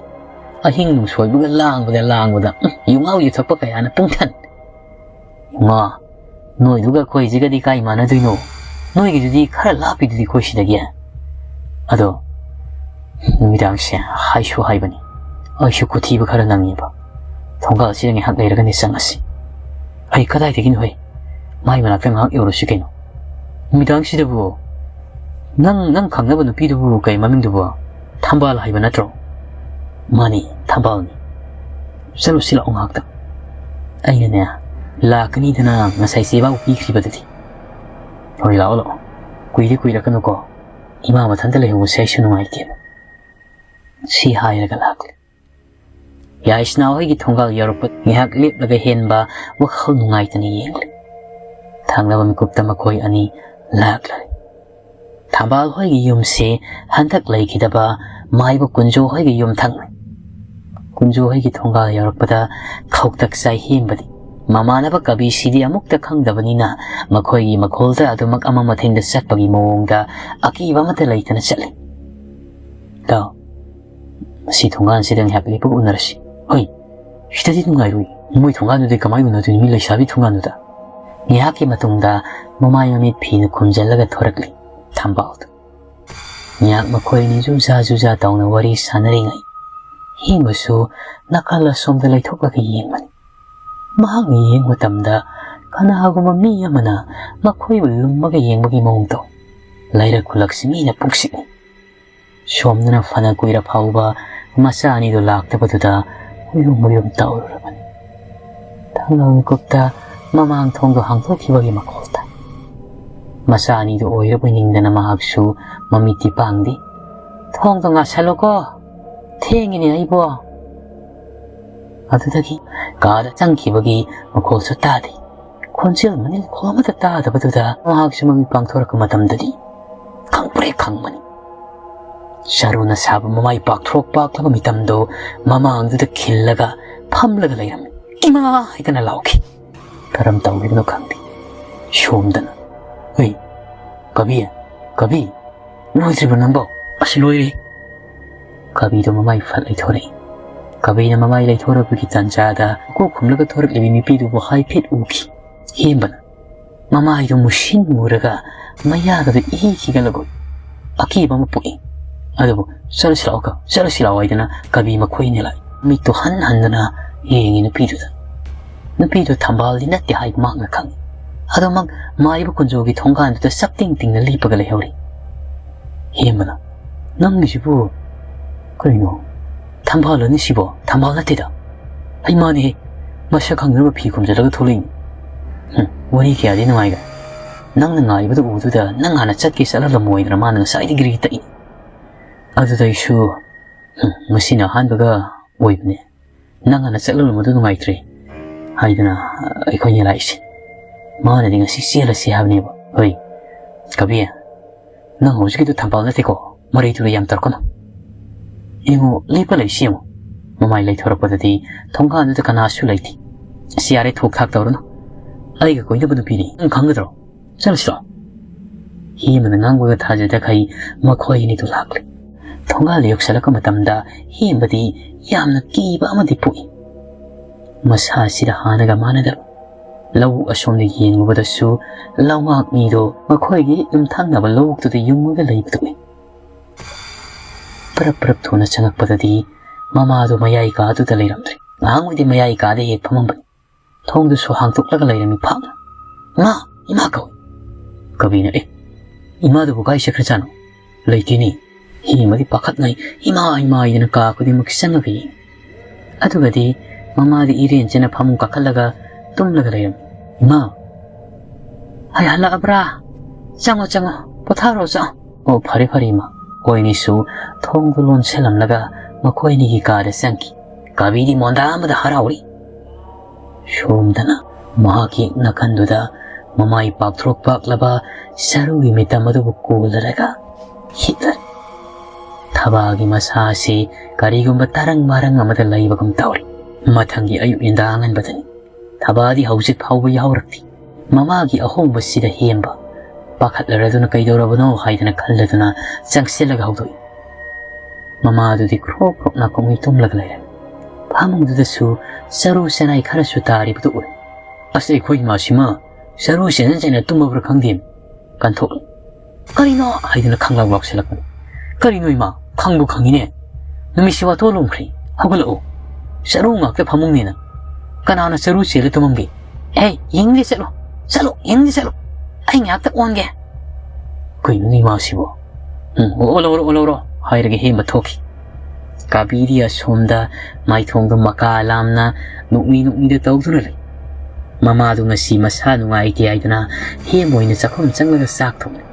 ꯑꯍꯤꯡ ꯅꯨꯡꯁꯣꯏꯕꯒ ꯂꯥꯡꯕꯗ ꯂꯥꯡꯕꯗ, ꯎꯝ, ꯌꯨꯉꯥꯎ ꯌꯨꯊꯛꯄ ꯀꯌꯥꯅ ꯄꯨꯡꯊꯟ꯫ ꯏꯃꯥ, ꯅꯣꯏꯗꯨꯒ ꯑꯩꯈꯣꯏꯁꯤꯒꯗꯤ ꯀꯥꯏ ꯃꯥꯟꯅꯗꯣꯏꯅꯣ? ꯅꯣꯏꯒꯤꯗꯨꯗꯤ ꯈꯔ ꯂꯥꯞꯄꯤꯗꯨꯗꯤ ꯑꯩꯈꯣꯏ ꯁꯤꯗꯒꯤ꯫ ꯑꯗꯣ ꯅꯨꯃꯤꯗꯥꯡꯁꯦ ꯍꯥꯏꯁꯨ ꯍꯥꯏꯕꯅꯤ, ꯑꯩꯁꯨ ꯈꯨꯊꯤꯕ ꯈꯔ ꯅꯪꯉꯦꯕ꯫ ꯊꯣꯡꯒꯥꯜꯁꯤꯗ ꯉꯥꯏꯍꯥꯛ ꯂꯩꯔꯒꯅꯤ ꯆꯪꯉꯁꯤ꯫ ꯑꯩ ꯀꯗꯥꯏꯗꯒꯤꯅꯣ ꯍꯩ? ꯃꯥꯏ ꯃꯅꯥꯛꯇ ꯉꯥꯏꯍꯥꯛ ꯌꯧꯔꯨꯁꯤ ꯀꯩꯅꯣ꯫ ꯅꯨꯃꯤꯗꯥꯡꯁꯤꯗꯕꯨ ꯅꯪ, ꯅꯪ ꯈꯪꯅꯕ ꯅꯨꯄꯤꯗꯨꯕꯨ ꯀꯩ ꯃꯃꯤꯡꯗꯨꯕꯨ? ꯊꯝꯕꯥꯜ ꯍꯥꯏꯕ ꯅꯠꯇ꯭ꯔꯣ?" "ꯃꯥꯅꯤ, ꯊꯝꯕꯥꯜꯅꯤ꯫ ꯆꯠꯂꯨꯁꯤ ꯂꯥꯛꯑꯣ ꯉꯥꯏꯍꯥꯛꯇꯪ꯫ ꯑꯩꯅꯅꯦ, ꯂꯥꯛꯀꯅꯤꯗꯅ ꯉꯁꯥꯏ ꯆꯦꯕꯥꯎ ꯄꯤꯈ꯭ꯔꯤꯕꯗꯨꯗꯤ꯫ ꯍꯣꯏ, ꯂꯥꯛꯑꯣ, ꯂꯥꯛꯑꯣ꯫ ꯀꯨꯏꯗꯤ ꯀꯨꯏꯔꯛꯀꯅꯨꯀꯣ꯫ ꯏꯃꯥ ꯃꯊꯟꯇ ꯂꯩꯍꯧꯕꯁꯦ ꯑꯩꯁꯨ ꯅꯨꯡꯉꯥꯏꯇꯦꯕ꯫" ꯁꯤ ꯍꯥꯏꯔꯒ ꯂꯥꯛꯂꯦ꯫ ꯌꯥꯏꯁꯅꯥ ꯍꯣꯏꯒꯤ ꯊꯣꯡꯒꯥꯜ ꯌꯧꯔꯛꯄ ꯉꯥꯏꯍꯥꯛ ꯂꯦꯞꯂꯒ ꯍꯦꯟꯕ ꯋꯥꯈꯜ ꯅꯨꯡꯉꯥꯏꯇꯅ ꯌꯦꯡꯂꯦ꯫ ꯊꯪꯅꯕ ꯃꯤꯀꯨꯞꯇ ꯃꯈꯣꯏ ꯑꯅꯤ ꯂꯥꯛꯂꯦ꯫ ꯊꯝꯕꯥꯜ ꯍꯣꯏꯒꯤ ꯌꯨꯝꯁꯦ ꯍꯟꯗꯛ ꯂꯩꯈꯤꯗꯕ ꯃꯥꯏꯕ ꯀꯨꯟꯖꯣ ꯍꯣꯏꯒꯤ ꯌꯨꯝ ꯊꯪꯅꯩ꯫ ꯀꯨꯟꯖꯣ ꯍꯣꯏꯒꯤ ꯊꯣꯡꯒꯥꯜ ꯌꯧꯔꯛꯄꯗ ꯈꯧꯇꯛ ꯆꯥꯏ ꯍꯦꯟꯕꯗꯤ꯫ ꯃꯃꯥꯟꯅꯕ ꯀꯕꯤꯁꯤꯗꯤ ꯑꯃꯨꯛꯇ ꯈꯪꯗꯕꯅꯤꯅ ꯃꯈꯣꯏꯒꯤ ꯃꯈꯣꯜꯗ ꯑꯗꯨꯃꯛ ꯑꯃ ꯃꯊꯦꯡꯗ ꯆꯠꯄꯒꯤ ꯃꯑꯣꯡꯗ ꯑꯀꯤꯕ ꯑꯃꯠꯇ ꯂꯩꯇꯅ ꯆꯠꯂꯤ꯫ "ꯇꯥꯎ, ꯃꯁꯤ ꯊꯣꯡꯒꯥꯟꯁꯤꯗ ꯉꯥꯏꯍꯥꯛ ꯂꯦꯞꯄꯒ ꯎꯅꯔꯁꯤ꯫" "ꯍꯣꯏ, ꯁꯤꯗꯗꯤ ꯅꯨꯡꯉꯥꯏꯔꯣꯏ꯫ ꯃꯣꯏ ꯊꯣꯡꯒꯥꯟꯗꯨꯗꯤ ꯀꯃꯥꯏꯅ ꯎꯅꯗꯣꯏꯅꯣ, ꯃꯤ ꯂꯩꯁꯥꯕꯤ ꯊꯣꯡꯒꯥꯟꯗꯨꯗ?" ꯉꯥꯏꯍꯥꯛꯀꯤ ꯃꯇꯨꯡꯗ ꯃꯃꯥꯏ ꯃꯃꯤꯠ ꯐꯤꯅ ꯈꯨꯝꯖꯤꯜꯂꯒ ꯊꯣꯔꯛꯂꯤ ꯊꯝꯕꯥꯜꯗꯨ꯫ ꯉꯥꯏꯍꯥꯛ ꯃꯈꯣꯏ ꯑꯅꯤ ꯖꯨꯖꯥ ꯖꯨꯖꯥ ꯇꯧꯅ ꯋꯥꯔꯤ ꯁꯥꯟꯅꯔꯤꯉꯩ, ꯍꯦꯟꯕꯁꯨ ꯅꯥꯀꯜ ꯑꯁꯣꯝꯗ ꯂꯩꯊꯣꯛꯂꯒ ꯌꯦꯡꯕꯅꯤ꯫ ꯃꯍꯥꯛꯅ ꯌꯦꯡꯕ ꯃꯇꯝꯗ ꯀꯅꯥꯒꯨꯝꯕ ꯃꯤ ꯑꯃꯅ ꯃꯈꯣꯏꯕꯨ ꯂꯨꯝꯃꯒ ꯌꯦꯡꯕꯒꯤ ꯃꯑꯣꯡ ꯇꯧꯏ꯫ ꯂꯩꯔꯛ ꯈꯨꯜꯂꯛꯁꯤ ꯃꯤꯅ ꯄꯨꯛꯁꯤꯛꯅꯤ꯫ ꯁꯣꯝꯗꯅ ꯐꯅ ꯀꯨꯏꯔ ꯐꯥꯎꯕ ꯃꯆꯥ ꯑꯅꯤꯗꯨ ꯂꯥꯛꯇꯕꯗꯨꯗ ꯎꯏꯔꯨꯝ ꯎꯏꯔꯨꯝ ꯇꯧꯔꯨꯔꯕꯅꯤ꯫ ꯊꯪꯅꯕ ꯃꯤꯀꯨꯞꯇ ꯃꯃꯥꯡ ꯊꯣꯡꯗꯣ ꯍꯥꯡꯗꯣꯛꯈꯤꯕꯒꯤ ꯃꯈꯣꯜ ꯇꯥꯏ꯫ ꯃꯆꯥ ꯑꯅꯤꯗꯨ ꯑꯣꯏꯔꯕꯣꯏ ꯅꯤꯡꯗꯅ ꯃꯍꯥꯛꯁꯨ ꯃꯃꯤꯠꯇꯤ ꯄꯥꯡꯗꯦ꯫ "ꯊꯣꯡꯗꯣ ꯉꯥꯁꯜꯂꯣꯀꯣ, ꯊꯦꯡꯉꯤꯅꯦ ꯑꯩꯕꯣ꯫" ꯑꯗꯨꯗꯒꯤ ꯀꯥꯗ ꯆꯪꯈꯤꯕꯒꯤ ꯃꯈꯣꯜꯁꯨ ꯇꯥꯗꯦ꯫ ꯈꯣꯟꯖꯦꯜ ꯃꯅꯤꯜ ꯃꯈꯣꯜ ꯑꯃꯠꯇ ꯇꯥꯗꯕꯗꯨꯗ ꯃꯍꯥꯛꯁꯨ ꯃꯃꯤꯠ ꯄꯥꯡꯊꯣꯔꯛꯄ ꯃꯇꯝꯗꯗꯤ ꯈꯪꯄ꯭ꯔꯦꯛ ꯈꯪꯕꯅꯤ꯫ ꯆꯔꯨꯅ ꯁꯥꯕ ꯃꯃꯥꯏ ꯄꯥꯛꯊꯣꯔꯛ ꯄꯥꯛꯂꯕ ꯃꯤꯇꯝꯗꯣ ꯃꯃꯥꯡꯗꯨꯗ ꯈꯤꯜꯂꯒ ꯐꯝꯂꯒ ꯂꯩꯔꯝꯃꯤ꯫ "ꯏꯃꯥ!" ꯍꯥꯏꯗꯅ ꯂꯥꯎꯈꯤ꯫ ꯀꯔꯝ ꯇꯧꯔꯤꯕꯅꯣ ꯈꯪꯗꯦ꯫ ꯁꯣꯝꯗꯅ, "ꯍꯩ, ꯀꯕꯤ, ꯀꯕꯤ, ꯂꯣꯏꯗ꯭ꯔꯤꯕ ꯅꯪꯕꯣ?" "ꯑꯁ, ꯂꯣꯏꯔꯦ꯫" ꯀꯕꯤꯗꯣ ꯃꯃꯥꯏ ꯐꯠ ꯂꯩꯊꯣꯔꯛꯏ꯫ ꯀꯕꯤꯅ ꯃꯃꯥꯏ ꯂꯩꯊꯣꯔꯛꯄꯒꯤ ꯇꯥꯟꯖꯥꯗ ꯃꯀꯣꯛ ꯈꯨꯝꯂꯒ ꯊꯣꯔꯛꯂꯤꯕꯤ ꯅꯨꯄꯤꯗꯨꯕꯨ ꯍꯥꯏꯐꯦꯠ ꯎꯈꯤ꯫ ꯍꯦꯟꯕꯅ ꯃꯃꯥꯏꯗꯨ ꯃꯨꯁꯤꯟ ꯃꯨꯔꯒ ꯃꯌꯥꯒꯗꯨ ꯏꯍꯤ ꯍꯤꯒꯠꯂꯒ ꯑꯀꯤꯕ ꯑꯃ ꯄꯣꯛꯏ꯫ ꯑꯗꯨꯕꯨ "ꯆꯠꯂꯁꯤ ꯂꯥꯛꯑꯣ, ꯀ-, ꯆꯠꯂꯁꯤ ꯂꯥꯛꯑꯣ" ꯍꯥꯏꯗꯅ ꯀꯕꯤ ꯃꯈꯣꯏꯅ ꯂꯥꯛꯏ꯫ ꯃꯤꯠꯇꯨ ꯍꯟ ꯍꯟꯗꯅ ꯌꯦꯡꯉꯤ ꯅꯨꯄꯤꯗꯨꯗ꯫ ꯅꯨꯄꯤꯗꯨ ꯊꯝꯕꯥꯜꯗꯤ ꯅꯠꯇꯦ ꯍꯥꯏꯕ ꯃꯍꯥꯛꯅ ꯈꯪꯏ꯫ ꯑꯗꯨꯃꯛ ꯃꯥꯏꯕ ꯀꯨꯟꯖꯣꯒꯤ ꯊꯣꯡꯒꯥꯟꯗꯨꯗ ꯆꯞ ꯇꯤꯡ ꯇꯤꯡꯅ ꯂꯦꯞꯄꯒ ꯂꯩꯍꯧꯔꯤ꯫ ꯍꯦꯟꯕꯅ, "ꯅꯪꯒꯤꯁꯤꯕꯨ ꯀꯩꯅꯣ? ꯊꯝꯕꯥꯜ ꯑꯅꯤ ꯁꯤꯕꯣ? ꯊꯝꯕꯥꯜ ꯅꯠꯇꯦꯗ꯫ ꯑꯩ ꯃꯥꯅꯦꯍꯦ꯫ ꯃꯁꯛ ꯈꯪꯗꯅꯕ ꯐꯤ ꯈꯨꯝꯖꯤꯜꯂꯒ ꯊꯣꯛꯂꯛꯏꯅꯤ꯫ ꯍꯨꯝ, ꯋꯥꯔꯤ ꯀꯌꯥꯗꯤ ꯅꯨꯡꯉꯥꯏꯈ꯭ꯔꯦ꯫ ꯅꯪꯅ ꯉꯥꯏꯕꯗ ꯎꯕꯗꯨꯗ ꯅꯪ ꯍꯥꯟꯅ ꯆꯠꯀꯦ ꯆꯠꯍꯜꯂꯝꯃꯣꯏꯗꯅ ꯃꯥꯅ ꯉꯁꯥꯏꯗꯒꯤ ꯒꯤꯔꯤ ꯇꯛꯏ꯫ ꯑꯗꯨꯗ ꯑꯩꯁꯨ, ꯍꯨꯝ, ꯃꯁꯤꯅ ꯑꯍꯥꯟꯕꯒ ꯑꯣꯏꯕꯅꯦ꯫ ꯅꯪ ꯍꯥꯟꯅ ꯆꯠꯍꯜꯂꯝꯕꯗꯨ ꯅꯨꯡꯉꯥꯏꯇ꯭ꯔꯦ ꯍꯥꯏꯗꯅ ꯑꯩꯈꯣꯏꯅꯤ ꯂꯥꯛꯏꯁꯦ꯫ ꯃꯥꯅꯗꯤ ꯉꯁꯤ ꯆꯦꯜꯂꯁꯤ ꯍꯥꯏꯕꯅꯦꯕ꯫ ꯍꯣꯏ, ꯀꯕꯤ, ꯅꯪ ꯍꯧꯖꯤꯛꯀꯤꯗꯨ ꯊꯝꯕꯥꯜ ꯅꯠꯇꯦꯀꯣ? ꯃꯔꯩꯗꯨꯒ ꯌꯥꯝ ꯇꯧꯔꯛꯀꯅꯨ꯫ ꯌꯦꯡꯉꯨ, ꯂꯦꯞꯄ ꯂꯩꯁꯤ ꯌꯦꯡꯉꯨ꯫" ꯃꯃꯥꯏ ꯂꯩꯊꯣꯔꯛꯄꯗꯗꯤ ꯊꯣꯡꯒꯥꯟꯗꯨꯗ ꯀꯅꯥꯁꯨ ꯂꯩꯇꯦ꯫ "ꯑꯁ, ꯌꯥꯔꯦ, ꯊꯣꯛ ꯊꯥꯛ ꯇꯧꯔꯅꯨ꯫ ꯑꯩꯒ ꯀꯣꯏꯅꯕ ꯅꯨꯄꯤꯅꯤ, ꯅꯪ ꯈꯪꯒꯗ꯭ꯔꯣ? ꯆꯠꯂꯁꯤꯔꯣ?" ꯍꯦꯃꯅ ꯉꯥꯡꯕꯒ ꯊꯥꯖꯗꯈꯩ ꯃꯈꯣꯏ ꯑꯅꯤꯗꯨ ꯂꯥꯛꯂꯦ꯫ ꯊꯣꯡꯒꯥꯜꯗ ꯌꯧꯁꯤꯜꯂꯛꯄ ꯃꯇꯝꯗ ꯍꯦꯃꯗꯤ ꯌꯥꯝꯅ ꯀꯤꯕ ꯑꯃꯗꯤ ꯄꯣꯛꯏ꯫ ꯃꯁꯥꯁꯤꯗ ꯍꯥꯟꯅꯒ ꯃꯥꯟꯅꯗꯕ꯫ ꯂꯧꯕꯨꯛ ꯑꯁꯣꯝꯗ ꯌꯦꯡꯂꯨꯕꯗꯁꯨ ꯂꯧꯉꯥꯛ ꯃꯤꯗꯣ ꯃꯈꯣꯏꯒꯤ ꯌꯨꯝꯊꯪꯅꯕ ꯂꯧꯕꯨꯛꯇꯨꯗ ꯌꯨꯡꯉꯒ ꯂꯩꯕꯗꯨ ꯎꯏ꯫ ꯄꯔꯞ ꯄꯔꯞ ꯊꯨꯅ ꯆꯪꯉꯛꯄꯗꯗꯤ ꯃꯃꯥꯗꯣ ꯃꯌꯥꯏ ꯀꯥꯗꯨꯗ ꯂꯩꯔꯝꯗ꯭ꯔꯦ꯫ ꯉꯥꯏꯍꯥꯛꯉꯩꯗꯤ ꯃꯌꯥꯏ ꯀꯥꯗ ꯍꯦꯛ ꯐꯝꯃꯝꯕꯅꯤ꯫ ꯊꯣꯡꯗꯨꯁꯨ ꯍꯥꯡꯗꯣꯛꯂꯒ ꯂꯩꯔꯝꯃꯤ ꯐꯥꯛꯅ꯫ "ꯏꯃꯥ! ꯏꯃꯥ!" ꯀꯧꯏ꯫ ꯀꯕꯤꯅ, "ꯑꯦ, ꯏꯃꯥꯗꯨꯕꯨ ꯀꯥꯏ ꯆꯠꯈ꯭ꯔꯖꯥꯠꯅꯣ? ꯂꯩꯇꯦꯅꯦ?" ꯍꯦꯃꯗꯤ ꯄꯥꯈꯠꯉꯩ, "ꯏꯃꯥ! ꯏꯃꯥ!" ꯍꯥꯏꯗꯅ ꯀꯥ ꯈꯨꯗꯤꯡꯃꯛ ꯆꯪꯉꯒ ꯌꯦꯡꯉꯤ꯫ ꯑꯗꯨꯒꯗꯤ ꯃꯃꯥꯗꯤ ꯏꯔꯦꯟ ꯆꯦꯟꯅ ꯐꯃꯨꯡ ꯀꯥꯈꯠꯂꯒ ꯇꯨꯝꯂꯒ ꯂꯩꯔꯝꯃꯤ꯫ "ꯏꯃꯥ! ꯍꯩ, ꯍꯜꯂꯛꯑꯕ꯭ꯔꯥ? ꯆꯪꯉꯣ, ꯆꯪꯉꯣ, ꯄꯣꯊꯥꯔꯣ, ꯆꯪꯉꯣ꯫" "ꯑꯣ, ꯐꯔꯦ, ꯐꯔꯦ, ꯏꯃꯥ꯫" ꯃꯈꯣꯏ ꯑꯅꯤꯁꯨ ꯊꯣꯡꯗꯨ ꯂꯣꯟꯁꯤꯜꯂꯝꯂꯒ ꯃꯈꯣꯏ ꯑꯅꯤꯒꯤ ꯀꯥꯗ ꯆꯪꯈꯤ꯫ ꯀꯕꯤꯗꯤ ꯃꯣꯟꯗꯥ ꯑꯃꯗ ꯍꯔꯥꯎꯔꯤ꯫ ꯁꯣꯝꯗꯅ ꯃꯍꯥꯛꯀꯤ ꯅꯥꯀꯟꯗꯨꯗ ꯃꯃꯥꯏ ꯄꯥꯛꯊ꯭ꯔꯣꯛ ꯄꯥꯛꯂꯕ ꯁꯔꯨꯒꯤ ꯃꯤꯇꯝ ꯑꯗꯨꯕꯨ ꯀꯣꯜꯂꯔꯒ ꯍꯤꯞꯂꯔꯦ꯫ ꯊꯕꯥꯒꯤ ꯃꯁꯥ ꯑꯁꯤ ꯀꯔꯤꯒꯨꯝꯕ ꯇꯔꯪ ꯃꯔꯪ ꯑꯃꯗ ꯂꯩꯕꯒꯨꯝ ꯇꯧꯔꯤ꯫ ꯃꯊꯪꯒꯤ ꯑꯌꯨꯛ ꯅꯤꯡꯗꯥꯡꯉꯟꯕꯗꯅꯤ꯫ ꯊꯕꯥꯗꯤ ꯍꯧꯖꯤꯛ ꯐꯥꯎꯕ ꯌꯥꯍꯧꯔꯛꯇꯦ꯫ ꯃꯃꯥꯒꯤ ꯑꯍꯣꯡꯕꯁꯤꯗ ꯍꯦꯝꯕ ꯄꯥꯈꯠꯂꯔꯗꯨꯅ ꯀꯩꯗꯧꯔꯕꯅꯣ ꯍꯥꯏꯗꯅ ꯈꯜꯂꯗꯨꯅ ꯆꯪꯁꯤꯜꯂꯒ ꯍꯧꯗꯣꯛꯏ꯫ ꯃꯃꯥꯗꯨꯗꯤ ꯈ꯭ꯔꯣꯛ ꯈ꯭ꯔꯣꯛ ꯅꯥꯀꯣꯡꯉꯩ ꯇꯨꯝꯂꯒ ꯂꯩꯔꯝꯃꯤ꯫ ꯐꯃꯨꯡꯗꯨꯗꯁꯨ ꯆꯔꯨ ꯆꯅꯥꯏ ꯈꯔꯁꯨ ꯇꯥꯔꯤꯕꯗꯨ ꯎꯔꯦ꯫ "ꯑꯁ, ꯑꯩꯈꯣꯏ ꯏꯃꯥꯁꯤꯃ ꯆꯔꯨ ꯆꯦꯟꯖꯟ ꯆꯦꯟꯖꯟ ꯇꯨꯝꯃꯕ꯭ꯔꯥ ꯈꯪꯗꯦ꯫" ꯀꯟꯊꯣꯛꯂꯦ꯫ "ꯀꯔꯤꯅꯣ?" ꯍꯥꯏꯗꯨꯅ ꯈꯪꯂꯥꯎ ꯂꯥꯎꯁꯤꯜꯂꯛꯄꯅꯤ꯫ "ꯀꯔꯤꯅꯣ ꯏꯃꯥ? ꯈꯪꯕꯨ ꯈꯪꯉꯤꯅꯦ꯫ ꯅꯨꯃꯤꯠꯁꯤ ꯋꯥꯊꯣꯛ ꯂꯨꯝꯈ꯭ꯔꯦ꯫ ꯍꯧꯒꯠꯂꯛꯑꯣ꯫ ꯆꯔꯨ ꯉꯥꯛꯇ ꯐꯃꯨꯡꯅꯤꯅ ꯀꯅꯥꯅ ꯆꯔꯨ ꯆꯦꯜꯂ ꯇꯨꯝꯃꯝꯒꯦ? ꯍꯦ, ꯌꯦꯡꯗꯦ ꯆꯠꯂꯣ꯫ ꯆꯠꯂꯣ, ꯌꯦꯡꯗꯦ ꯆꯠꯂꯣ꯫ ꯑꯩ ꯉꯥꯛꯇ ꯑꯣꯟꯒꯦ꯫" "ꯀꯩꯅꯣꯅꯦ ꯏꯃꯥꯁꯤꯕꯣ? ꯎꯝ, ꯑꯣꯜꯂꯣ, ꯑꯣꯜꯂꯣ, ꯑꯣꯜꯂꯣ," ꯍꯥꯏꯔꯒ ꯍꯦꯝꯕ ꯊꯣꯛꯈꯤ꯫ ꯀꯥꯕꯤꯗꯤ ꯑꯁꯣꯝꯗ ꯃꯥꯏꯊꯣꯡꯗ ꯃꯀꯥ ꯂꯥꯝꯅ ꯅꯣꯛꯃꯤ ꯅꯣꯛꯃꯤꯗ ꯇꯧꯗꯨꯅ ꯂꯩ꯫ ꯃꯃꯥꯗꯨ ꯉꯁꯤ ꯃꯁꯥ ꯅꯨꯡꯉꯥꯏꯇꯦ ꯍꯥꯏꯗꯨꯅ ꯍꯦꯝ ꯑꯣꯏꯅ ꯆꯥꯛꯈꯨꯝ ꯆꯪꯂꯒ ꯆꯥꯛ ꯊꯣꯡꯂꯤ꯫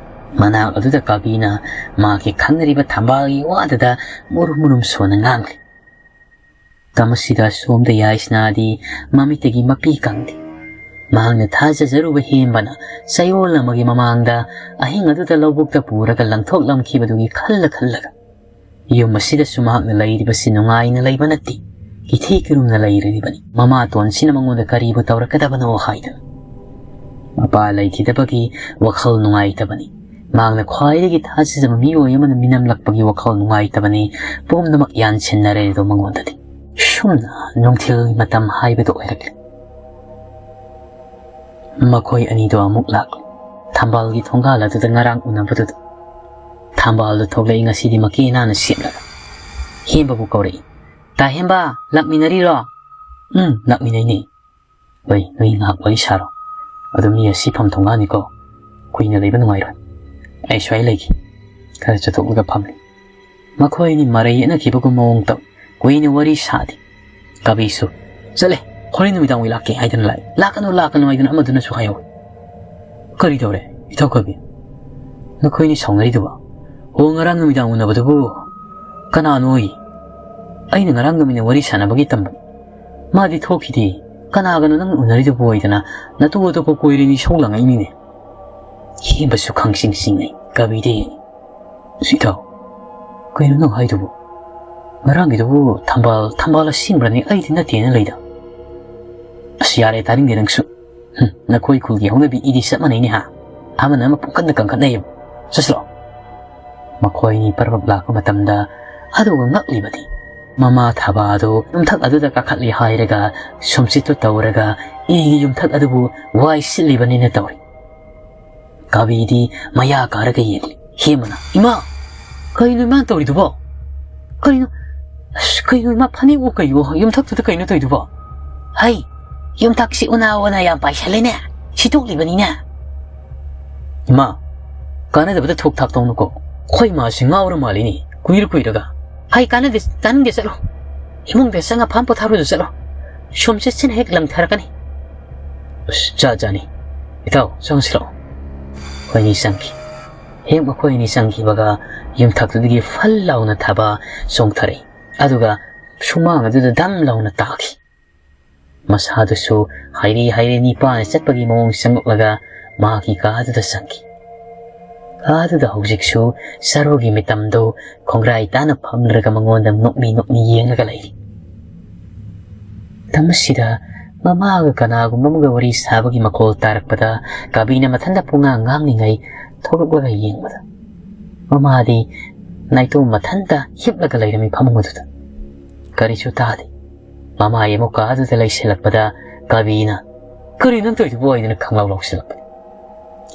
ꯃꯅꯥꯛ ꯑꯗꯨꯗ ꯀꯥꯕꯤꯅ ꯃꯥꯒꯤ ꯈꯪꯅꯔꯤꯕ ꯊꯝꯕꯥꯜꯒꯤ ꯋꯥꯗꯨꯗ ꯃꯨꯔꯨꯝ ꯃꯨꯔꯨꯝ ꯁꯣꯟꯅ ꯉꯥꯡꯂꯤ꯫ ꯃꯇꯝ ꯑꯁꯤꯗ ꯁꯣꯝꯗ ꯌꯥꯏꯁꯅꯥꯗꯤ ꯃꯃꯤꯠꯇꯒꯤ ꯃꯄꯤ ꯀꯪꯗꯦ꯫ ꯃꯍꯥꯛꯅ ꯊꯥꯖꯖꯔꯨꯕ ꯍꯦꯝꯕꯅ ꯆꯌꯣꯜ ꯑꯃꯒꯤ ꯃꯃꯥꯡꯗ ꯑꯍꯤꯡ ꯑꯗꯨꯗ ꯂꯧꯕꯨꯛꯇ ꯄꯨꯔꯒ ꯂꯪꯊꯣꯛꯂꯝꯈꯤꯕꯗꯨꯒꯤ ꯈꯜꯂ ꯈꯜꯂꯒ ꯌꯨꯝ ꯑꯁꯤꯗꯁꯨ ꯃꯍꯥꯛꯅ ꯂꯩꯔꯤꯕꯁꯤ ꯅꯨꯡꯉꯥꯏꯅ ꯂꯩꯕ ꯅꯠꯇꯦ꯫ ꯀꯤꯊꯤ ꯀꯤꯔꯨꯝꯅ ꯂꯩꯔꯤꯕꯅꯤ꯫ ꯃꯃꯥꯇꯣꯟꯁꯤꯅ ꯃꯉꯣꯟꯗ ꯀꯔꯤꯕꯨ ꯇꯧꯔꯛꯀꯗꯕꯅꯣ ꯍꯥꯏꯗꯨꯅ꯫ ꯃꯄꯥ ꯂꯩꯈꯤꯗꯕꯒꯤ ꯋꯥꯈꯜ ꯅꯨꯡꯉꯥꯏꯇꯕꯅꯤ꯫ ꯃꯍꯥꯛꯅ ꯈ꯭ꯋꯥꯏꯗꯒꯤ ꯊꯥꯖꯖꯕ ꯃꯤꯑꯣꯏ ꯑꯃꯅ ꯃꯤꯅꯝꯂꯛꯄꯒꯤ ꯋꯥꯈꯜ ꯅꯨꯡꯉꯥꯏꯇꯕꯅꯤ꯫ ꯄꯨꯝꯅꯃꯛ ꯌꯥꯟꯁꯤꯟꯅꯔꯦ ꯑꯗꯣ ꯃꯉꯣꯟꯗꯗꯤ꯫ ꯁꯨꯝꯅ ꯅꯨꯡꯊꯤꯜꯒꯤ ꯃꯇꯝ ꯍꯥꯏꯕꯗꯨ ꯑꯣꯏꯔꯛꯂꯦ꯫ ꯃꯈꯣꯏ ꯑꯅꯤꯗꯣ ꯑꯃꯨꯛ ꯂꯥꯛꯂꯦ꯫ ꯊꯝꯕꯥꯜꯒꯤ ꯊꯣꯡꯒꯥꯜ ꯑꯗꯨꯗ ꯉꯔꯥꯡ ꯎꯅꯕꯗꯨꯗ꯫ ꯊꯝꯕꯥꯜꯗꯨ ꯊꯣꯛꯂꯛꯏ ꯉꯁꯤꯗꯤ ꯃꯀꯦ ꯅꯥꯟꯅ ꯁꯦꯠꯂꯒ꯫ ꯍꯦꯝꯕꯕꯨ ꯀꯧꯔꯛꯏ꯫ "ꯇꯥ ꯍꯦꯝꯕ, ꯂꯥꯛꯃꯤꯟꯅꯔꯤꯔꯣ?" "ꯎꯝ, ꯂꯥꯛꯃꯤꯟꯅꯩꯅꯦ꯫ ꯍꯣꯏ, ꯅꯣꯏ ꯉꯥꯏꯍꯥꯛ ꯋꯥꯔꯤ ꯁꯥꯔꯣ꯫ ꯑꯗꯨ ꯃꯤ ꯑꯁꯤ ꯐꯝ ꯊꯣꯡꯒꯥꯟꯅꯤꯀꯣ꯫ ꯀꯨꯏꯅ ꯂꯩꯕ ꯅꯨꯡꯉꯥꯏꯔꯣꯏ꯫ ꯑꯩ ꯁ꯭ꯋꯥꯏ ꯂꯩꯒꯦ꯫ ꯈꯔ ꯆꯠꯊꯣꯛꯂꯒ ꯐꯝꯂꯤ꯫" ꯃꯈꯣꯏ ꯑꯅꯤ ꯃꯔꯩ ꯌꯦꯠꯅꯈꯤꯕꯒꯨꯝ ꯃꯑꯣꯡ ꯇꯧꯏ꯫ ꯀꯨꯏꯅ ꯋꯥꯔꯤ ꯁꯥꯗꯦ꯫ ꯀꯕꯤꯁꯨ, "ꯆꯠꯂꯦ, ꯍꯣꯔꯦꯟ ꯅꯨꯃꯤꯗꯥꯡ ꯑꯣꯏ ꯂꯥꯛꯀꯦ" ꯍꯥꯏꯗꯨꯅ ꯂꯥꯛꯏ꯫ "ꯂꯥꯛꯀꯅꯨ, ꯂꯥꯛꯀꯅꯨ" ꯍꯥꯏꯗꯨꯅ ꯑꯃꯗꯨꯅꯁꯨ ꯍꯥꯏꯍꯧꯏ꯫ "ꯀꯔꯤ ꯇꯧꯔꯦ, ꯏꯇꯥꯎ ꯀꯕꯤ? ꯅꯈꯣꯏꯅꯤ ꯁꯥꯎꯅꯔꯤꯗꯨꯕꯣ? ꯑꯣ, ꯉꯔꯥꯡ ꯅꯨꯃꯤꯗꯥꯡ ꯎꯅꯕꯗꯨꯕꯨ ꯀꯅꯥꯅꯣꯌꯦ? ꯑꯩꯅ ꯉꯔꯥꯡ ꯅꯨꯃꯤꯗꯥꯡ ꯋꯥꯔꯤ ꯁꯥꯟꯅꯕꯒꯤ ꯇꯝꯕꯅꯤ꯫ ꯃꯥꯗꯤ ꯊꯣꯛꯈꯤꯗꯦ꯫ ꯀꯅꯥꯒꯅꯣ ꯅꯪ ꯎꯅꯔꯤꯗꯨꯕꯨ?" ꯍꯥꯏꯗꯅ ꯅꯇꯨ ꯑꯇꯣꯞꯄ ꯀꯣꯏꯔꯦꯅ ꯏꯁꯧ ꯂꯥꯡꯉꯛꯏꯅꯤꯅꯦ꯫ ꯍꯦꯝꯕꯁꯨ ꯈꯪꯁꯤꯡ ꯁꯤꯡꯉꯤ꯫ ꯀꯕꯤꯗꯤ, "ꯑꯁ, ꯏꯇꯥꯎ, ꯀꯩꯅꯣ ꯅꯪ ꯍꯥꯏꯗꯨꯕꯨ? ꯉꯔꯥꯡꯒꯤꯗꯨꯕꯨ ꯊꯝꯕꯥꯜ, ꯊꯝꯕꯥꯜ ꯑꯁꯦꯡꯕ꯭ꯔꯅꯦ? ꯑꯩꯗꯤ ꯅꯠꯇꯦꯅ ꯂꯩꯗ꯫" "ꯑꯁ, ꯌꯥꯔꯦ, ꯇꯥꯅꯤꯡꯗꯦ ꯅꯪꯁꯨ꯫ ꯍꯨꯝ, ꯅꯈꯣꯏ ꯈꯨꯜꯒꯤ ꯍꯧꯅꯕꯤ ꯏꯗꯤ ꯆꯞ ꯃꯥꯟꯅꯩꯅꯦ ꯍꯥ? ꯑꯃꯅ ꯑꯃ ꯄꯨꯡꯀꯟꯗ ꯀꯟꯈꯠꯅꯩꯌꯦꯕ꯫ ꯆꯠꯁꯤꯂꯣ꯫" ꯃꯈꯣꯏ ꯑꯅꯤ ꯄꯔꯕꯛ ꯂꯥꯛꯄ ꯃꯇꯝꯗ, ꯑꯗꯨꯒ ꯉꯛꯂꯤꯕꯗꯤ, ꯃꯃꯥ ꯊꯕꯥꯗꯨ ꯌꯨꯝꯊꯛ ꯑꯗꯨꯗ ꯀꯥꯈꯠꯂꯤ ꯍꯥꯏꯔꯒ ꯁꯨꯝꯆꯤꯠꯇꯨ ꯇꯧꯔꯒ ꯏꯒꯤ ꯌꯨꯝꯊꯛ ꯑꯗꯨꯕꯨ ꯋꯥꯏ ꯁꯤꯠꯂꯤꯕꯅꯤꯅ ꯇꯧꯔꯤ꯫ ꯀꯕꯤꯗꯤ ꯃꯌꯥ ꯀꯥꯔꯒ ꯌꯦꯡꯂꯤ꯫ ꯍꯦꯃꯅ, "ꯏꯃꯥ, ꯀꯩꯅꯣ ꯏꯃꯥꯅ ꯇꯧꯔꯤꯗꯨꯕꯣ? ꯀꯩꯅꯣ? ꯑꯁ, ꯀꯩꯅꯣ ꯏꯃꯥ, ꯐꯅꯦꯛꯋꯣ ꯀꯩꯋꯣ ꯌꯨꯝꯊꯛꯇꯨꯗ ꯀꯩꯅꯣ ꯇꯧꯔꯤꯗꯨꯕꯣ? ꯍꯩ, ꯌꯨꯝꯊꯛꯁꯤ ꯎꯅꯥ ꯋꯥꯅ ꯌꯥꯝ ꯄꯥꯏꯁꯜꯂꯦꯅꯦ꯫ ꯁꯤꯠꯇꯣꯛꯂꯤꯕꯅꯤꯅꯦ꯫" "ꯏꯃꯥ, ꯀꯥꯟꯅꯗꯕꯗ ꯊꯣꯛ ꯊꯥꯛ ꯇꯧꯅꯨꯀꯣ꯫ ꯑꯩꯈꯣꯏ ꯏꯃꯥꯁꯤ ꯉꯥꯎꯔ ꯃꯥꯜꯂꯤꯅꯦ, ꯀꯨꯏꯔ ꯀꯨꯏꯔꯒ꯫" "ꯍꯩ, ꯀꯥꯟꯅꯗꯦ, ꯇꯥꯅꯤꯡꯗꯦ, ꯆꯠꯂꯣ꯫ ꯏꯃꯨꯡꯗ ꯆꯪꯉ ꯐꯝ ꯄꯣꯊꯥꯔꯨꯆꯣ, ꯆꯠꯂꯣ꯫ ꯁꯨꯝ ꯆꯠꯁꯤꯅ ꯍꯦꯛ ꯂꯪꯊꯔꯛꯀꯅꯤ꯫" "ꯑꯁ, ꯖꯥꯠ ꯖꯥꯠꯅꯤ꯫ ꯏꯇꯥꯎ, ꯆꯪꯁꯤꯔꯣ?" ꯃꯈꯣꯏ ꯑꯅꯤ ꯆꯪꯈꯤ꯫ ꯍꯦꯛ ꯃꯈꯣꯏ ꯑꯅꯤ ꯆꯪꯈꯤꯕꯒ ꯌꯨꯝꯊꯛꯇꯨꯗꯒꯤ ꯐꯜ ꯂꯥꯎꯅ ꯊꯥꯕ ꯆꯣꯡꯊꯔꯛꯏ꯫ ꯑꯗꯨꯒ ꯁꯨꯃꯥꯡ ꯑꯗꯨꯗ ꯗꯝ ꯂꯥꯎꯅ ꯇꯥꯈꯤ꯫ ꯃꯁꯥꯗꯨꯁꯨ ꯍꯥꯏꯔꯦ ꯍꯥꯏꯔꯦ ꯅꯤꯄꯥꯅ ꯆꯠꯄꯒꯤ ꯃꯑꯣꯡ ꯆꯪꯂꯛꯂꯒ ꯃꯍꯥꯛꯀꯤ ꯀꯥꯗꯨꯗ ꯆꯪꯈꯤ꯫ ꯀꯥꯗꯨꯗ ꯍꯧꯖꯤꯛꯁꯨ ꯆꯔꯨꯒꯤ ꯃꯤꯇꯝꯗꯨ ꯈꯣꯡꯒ꯭ꯔꯥꯏ ꯇꯥꯅ ꯐꯝꯂꯒ ꯃꯉꯣꯟꯗ ꯅꯣꯛꯃꯤ ꯅꯣꯛꯃꯤ ꯌꯦꯡꯂꯒ ꯂꯩꯔꯤ꯫ ꯃꯇꯝ ꯑꯁꯤꯗ ꯃꯃꯥꯒ ꯀꯅꯥꯒꯨꯝꯕ ꯑꯃꯒ ꯋꯥꯔꯤ ꯁꯥꯕꯒꯤ ꯃꯈꯣꯜ ꯇꯥꯔꯛꯄꯗ ꯀꯕꯤꯅ ꯃꯊꯟꯇ ꯄꯨꯡꯉꯥꯡ ꯉꯥꯡꯂꯤꯉꯩ ꯊꯣꯛꯂꯛꯂꯒ ꯌꯦꯡꯕꯗ ꯃꯃꯥꯗꯤ ꯅꯥꯏꯇꯣꯝ ꯃꯊꯟꯇ ꯍꯤꯞꯂꯒ ꯂꯩꯔꯝꯃꯤ ꯐꯃꯨꯡ ꯑꯗꯨꯗ꯫ ꯀꯔꯤꯁꯨ ꯇꯥꯗꯦ꯫ ꯃꯃꯥ ꯑꯃꯨꯛ ꯀꯥ ꯑꯗꯨꯗ ꯂꯩꯁꯤꯜꯂꯛꯄꯗ ꯀꯕꯤꯅ, "ꯀꯔꯤ ꯅꯪ ꯇꯧꯔꯤꯗꯨꯕꯨ?" ꯍꯥꯏꯗꯨꯅ ꯈꯪꯂꯥꯎ ꯂꯥꯎꯁꯤꯜꯂꯛꯄꯅꯤ꯫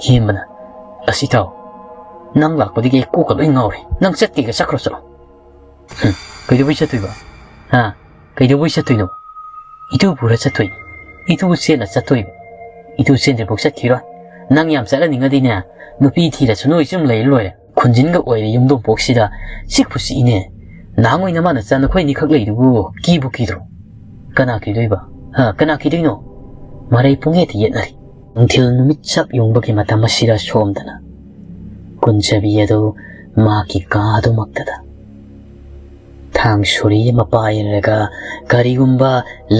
ꯍꯦꯝꯕꯅ, "ꯑꯁꯤ ꯇꯥꯎ, ꯅꯪ ꯂꯥꯛꯄꯗꯒꯤ ꯑꯩ ꯀꯣꯛꯀ ꯂꯣꯏ ꯉꯥꯎꯔꯦ꯫ ꯅꯪ ꯆꯠꯀꯦꯒ ꯆꯠꯈ꯭ꯔꯣ ꯆꯠꯂꯣ꯫" "ꯍꯨꯝ, ꯀꯩꯗꯧꯕꯩ ꯆꯠꯇꯣꯏꯕ? ꯍꯥ? ꯀꯩꯗꯧꯕꯩ ꯆꯠꯇꯣꯏꯅꯣ? ꯏꯇꯨ ꯄꯨꯔ ꯆꯠꯇꯣꯏꯅꯤ꯫ ꯏꯇꯨ ꯆꯦꯜꯂ ꯆꯠꯇꯣꯏꯕ꯫ ꯏꯇꯨ ꯆꯦꯟꯗ꯭ꯔꯤꯐꯥꯎ ꯆꯠꯈꯤꯔꯣꯏ꯫ ꯅꯪ ꯌꯥꯝ ꯆꯠꯍꯟꯅꯤꯡꯉꯗꯤꯅꯦ, ꯅꯨꯄꯤ ꯊꯤꯔꯁꯨ ꯅꯣꯏ ꯁꯨꯝ ꯂꯩꯔ ꯂꯣꯏꯔꯦ꯫ ꯈꯨꯟꯖꯤꯟꯒ ꯑꯣꯏꯔꯦ ꯌꯨꯝꯗꯣꯡꯄꯣꯛꯁꯤꯗ ꯆꯤꯛꯄꯨ ꯆꯤꯛꯏꯅꯦ꯫ ꯅꯍꯥꯟꯉꯣꯏ ꯅꯃꯥ ꯅꯆꯥ ꯅꯈꯣꯏ ꯑꯅꯤꯈꯛ ꯂꯩꯗꯨꯕꯨ ꯀꯤꯕꯨ ꯀꯤꯗ꯭ꯔꯣ? ꯀꯅꯥ ꯀꯤꯗꯣꯏꯕ? ꯍꯥ, ꯀꯅꯥ ꯀꯤꯗꯣꯏꯅꯣ?" ꯃꯔꯩ ꯄꯨꯡꯌꯦꯠꯇ ꯌꯦꯠꯅꯔꯤ꯫ ꯅꯨꯡꯊꯤꯜ ꯅꯨꯃꯤꯠ ꯆꯞ ꯌꯨꯡꯕꯒꯤ ꯃꯇꯝ ꯑꯁꯤꯗ ꯁꯣꯝꯗꯅ ꯀꯨꯟꯖꯕꯤ ꯑꯗꯨ ꯃꯍꯥꯛꯀꯤ ꯀꯥ ꯑꯗꯨꯃꯛꯇꯗ ꯊꯥꯡ ꯁꯣꯔꯤ ꯑꯃ ꯄꯥꯏꯔꯒ ꯀꯔꯤꯒꯨꯝꯕ